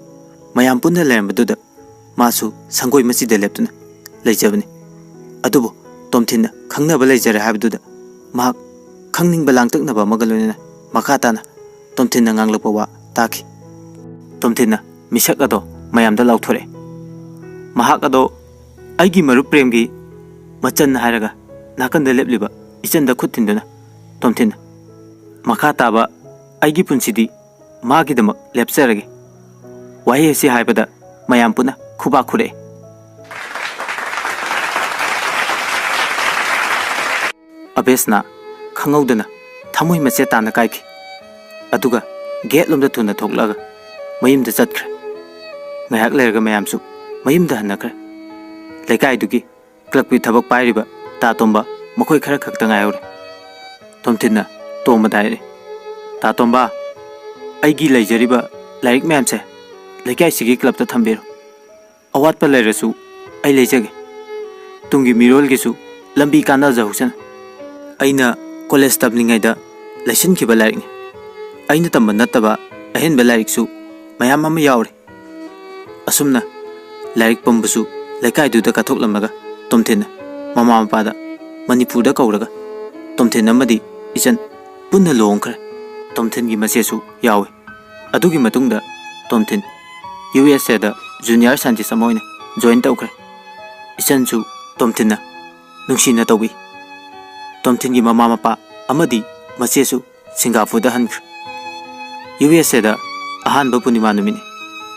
ꯃꯌꯥꯝ ꯄꯨꯟꯅ ꯂꯩꯔꯝꯕꯗꯨꯗ ꯃꯥꯁꯨ ꯁꯪꯒꯣꯏ ꯃꯆꯤꯗ ꯂꯦꯞꯇꯨꯅ ꯂꯩꯖꯕꯅꯤ꯫ ꯑꯗꯨꯕꯨ ꯇꯣꯝꯊꯤꯟꯅ ꯈꯪꯅꯕ ꯂꯩꯖꯔꯦ ꯍꯥꯏꯕꯗꯨꯗ ꯃꯍꯥꯛ ꯈꯪꯅꯤꯡꯕ ꯂꯥꯡꯇꯛꯅꯕ ꯑꯃꯒ ꯂꯣꯏꯅꯅ ꯃꯈꯥ ꯇꯥꯅ ꯇꯣꯝꯊꯤꯟꯅ ꯉꯥꯡꯂꯛꯄ ꯋꯥ ꯇꯥꯈꯤ꯫ ꯇꯣꯝꯊꯤꯟꯅ ꯃꯤꯁꯛ ꯑꯗꯣ ꯃꯌꯥꯝꯗ ꯂꯥꯎꯊꯣꯔꯛꯑꯦ꯫ ꯃꯍꯥꯛ ꯑꯗꯣ ꯑꯩꯒꯤ ꯃꯔꯨꯞ ꯄ꯭ꯔꯦꯝꯒꯤ ꯃꯆꯟ ꯍꯥꯏꯔꯒ ꯅꯥꯀꯟꯗ ꯂꯦꯞꯂꯤꯕ ꯏꯆꯟꯗ ꯈꯨꯠ ꯊꯤꯟꯗꯨꯅ ꯇꯣꯝꯊꯤꯟꯅ ꯃꯈꯥ ꯇꯥꯕ ꯑꯩꯒꯤ ꯄꯨꯟꯁꯤꯗꯤ ꯃꯥꯒꯤꯗꯃꯛ ꯂꯦꯞꯆꯔꯒꯦ꯫ ꯋꯥꯍꯩ ꯑꯁꯤ ꯍꯥꯏꯕꯗ ꯃꯌꯥꯝ ꯄꯨꯟꯅ ꯈꯨꯕꯥꯛ ꯈꯨꯔꯛꯑꯦ꯫ ꯑꯕꯦꯁꯅ ꯈꯪꯍꯧꯗꯅ ꯊꯃꯣꯏ ꯃꯆꯦꯠ ꯇꯥꯅ ꯀꯥꯏꯈꯤ꯫ ꯑꯗꯨꯒ ꯒꯦꯠ ꯂꯣꯝꯗ ꯊꯨꯅ ꯊꯣꯛꯂꯛꯑꯒ ꯃꯌꯨꯝꯗ ꯆꯠꯈ꯭ꯔꯦ꯫ ꯉꯥꯏꯍꯥꯛ ꯂꯩꯔꯒ ꯃꯌꯥꯝꯁꯨ ꯃꯌꯨꯝꯗ ꯍꯟꯅꯈ꯭ꯔꯦ꯫ ꯂꯩꯀꯥꯏꯗꯨꯒꯤ ꯀ꯭ꯂꯕꯀꯤ ꯊꯕꯛ ꯄꯥꯏꯔꯤꯕ ꯇꯥ ꯇꯣꯝꯕ ꯃꯈꯣꯏ ꯈꯔ ꯈꯛꯇ ꯉꯥꯏꯍꯧꯔꯦ꯫ ꯇꯣꯝꯊꯤꯟꯅ ꯇꯣꯝꯕꯗ ꯍꯥꯏꯔꯦ, "ꯇꯥ ꯇꯣꯝꯕ, ꯑꯩꯒꯤ ꯂꯩꯖꯔꯤꯕ ꯂꯥꯏꯔꯤꯛ ꯃꯌꯥꯝꯁꯦ ꯂꯩꯀꯥꯏꯁꯤꯒꯤ ꯀ꯭ꯂꯕꯇ ꯊꯝꯕꯤꯔꯣ꯫ ꯑꯋꯥꯠꯄ ꯂꯩꯔꯁꯨ ꯑꯩ ꯂꯩꯖꯒꯦ꯫ ꯇꯨꯡꯒꯤ ꯃꯤꯔꯣꯜꯒꯤꯁꯨ ꯂꯝꯕꯤ ꯀꯥꯟꯅꯖꯍꯧꯁꯅꯨ꯫ ꯑꯩꯅ ꯀꯣꯂꯦꯖ ꯇꯝꯂꯤꯉꯩꯗ ꯂꯩꯁꯤꯟꯈꯤꯕ ꯂꯥꯏꯔꯤꯛꯅꯤ꯫ ꯑꯩꯅ ꯇꯝꯕ ꯅꯠꯇꯕ ꯑꯍꯦꯟꯕ ꯂꯥꯏꯔꯤꯛꯁꯨ ꯃꯌꯥꯝ ꯑꯃ ꯌꯥꯎꯔꯤ꯫" ꯑꯁꯨꯝꯅ ꯂꯥꯏꯔꯤꯛ ꯄꯨꯝꯕꯁꯨ ꯂꯩꯀꯥꯏꯗꯨꯗ ꯀꯠꯊꯣꯛꯂꯝꯂꯒ ꯇꯣꯝꯊꯤꯟꯅ ꯃꯃꯥ ꯃꯄꯥꯗ ꯃꯅꯤꯄꯨꯔꯗ ꯀꯧꯔꯒ ꯇꯣꯝꯊꯤꯟ ꯑꯃꯗꯤ ꯏꯆꯟ ꯄꯨꯟꯅ ꯂꯨꯍꯣꯡꯈ꯭ꯔꯦ꯫ ꯇꯣꯝꯊꯤꯟꯒꯤ ꯃꯆꯦꯁꯨ ꯌꯥꯎꯏ꯫ ꯑꯗꯨꯒꯤ ꯃꯇꯨꯡꯗ ꯇꯣꯝꯊꯤꯟ ꯌꯨ ꯑꯦꯁ ꯑꯦꯗ ꯖꯨꯅꯤꯌꯔ ꯁꯥꯏꯟꯇꯤꯁ ꯑꯃ ꯑꯣꯏꯅ ꯖꯣꯏꯟ ꯇꯧꯈ꯭ꯔꯦ꯫ ꯏꯆꯟꯁꯨ ꯇꯣꯝꯊꯤꯟꯅ ꯅꯨꯡꯁꯤꯅ ꯇꯧꯕꯤ꯫ ꯇꯣꯝꯊꯤꯟꯒꯤ ꯃꯃꯥ ꯃꯄꯥ ꯑꯃꯗꯤ ꯃꯆꯦꯁꯨ ꯁꯤꯡꯒꯥꯄꯨꯔꯗ ꯍꯟꯈ꯭ꯔꯦ꯫ ꯌꯨ ꯑꯦꯁ ꯑꯦꯗ ꯑꯍꯥꯟꯕ ꯄꯨꯔꯅꯤꯃꯥ ꯅꯨꯃꯤꯠꯅꯤ꯫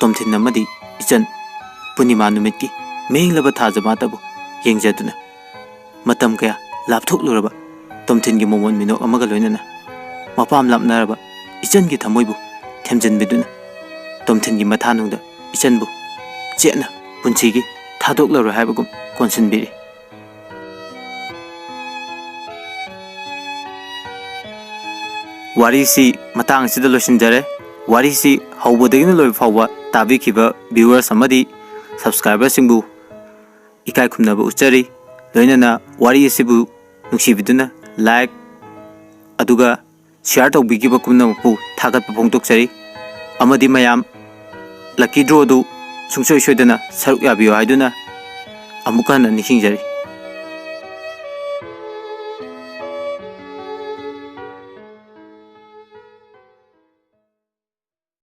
ꯇꯣꯝꯊꯤꯟ ꯑꯃꯗꯤ ꯏꯆꯟ ꯄꯨꯔꯅꯤꯃꯥ ꯅꯨꯃꯤꯠꯀꯤ ꯃꯤꯡꯂꯕ ꯊꯥꯖꯃꯥꯇꯕꯨ ꯌꯦꯡꯖꯗꯨꯅ ꯃꯇꯝ ꯀꯌꯥ ꯂꯥꯞꯊꯣꯛꯂꯨꯔꯕ ꯇꯣꯝꯊꯤꯟꯒꯤ ꯃꯣꯃꯣꯟ ꯃꯤꯅꯣꯛ ꯑꯃꯒ ꯂꯣꯏꯅꯅ ꯃꯄꯥꯝ ꯂꯥꯞꯅꯔꯕ ꯏꯆꯟꯒꯤ ꯊꯃꯣꯏꯕꯨ ꯊꯦꯝꯖꯤꯟꯕꯤꯗꯨꯅ ꯇꯣꯝꯊꯤꯟꯒꯤ ꯃꯊꯥꯅꯨꯡꯗ ꯏꯆꯟꯕꯨ ꯆꯦꯠꯅ ꯄꯨꯟꯁꯤꯒꯤ ꯊꯥꯗꯣꯛꯂꯔꯣꯏ ꯍꯥꯏꯕꯒꯨꯝ ꯀꯣꯟꯁꯤꯟꯕꯤꯔꯤ꯫ ꯋꯥꯔꯤꯁꯤ ꯃꯇꯥꯡ ꯑꯁꯤꯗ ꯂꯣꯏꯁꯤꯟꯖꯔꯦ꯫ ꯋꯥꯔꯤꯁꯤ ꯍꯧꯕꯗꯒꯤꯅ ꯂꯣꯏꯕ ꯐꯥꯎꯕ ꯇꯥꯕꯤꯈꯤꯕ viewers ꯑꯃꯗꯤ subscriberꯁꯤꯡꯕꯨ ꯏꯀꯥꯏ ꯈꯨꯝꯅꯕ ꯎꯠꯆꯔꯤ꯫ ꯂꯣꯏꯅꯅ ꯋꯥꯔꯤ ꯑꯁꯤꯕꯨ ꯅꯨꯡꯁꯤꯕꯤꯗꯨꯅ like ꯑꯗꯨꯒ share ꯇꯧꯕꯤꯈꯤꯕ ꯄꯨꯝꯅꯃꯛꯄꯨ ꯊꯥꯒꯠꯄ ꯐꯣꯡꯗꯣꯛꯆꯔꯤ꯫ ꯑꯃꯗꯤ ꯃꯌꯥꯝ lucky drawꯗꯨ ꯁꯨꯡꯁꯣꯏ ꯁꯣꯏꯗꯅ ꯁꯔꯨꯛ ꯌꯥꯕꯤꯌꯨ ꯍꯥꯏꯗꯨꯅ ꯑꯃꯨꯛꯀ ꯍꯟꯅ ꯅꯤꯡꯁꯤꯡꯖꯔꯤ꯫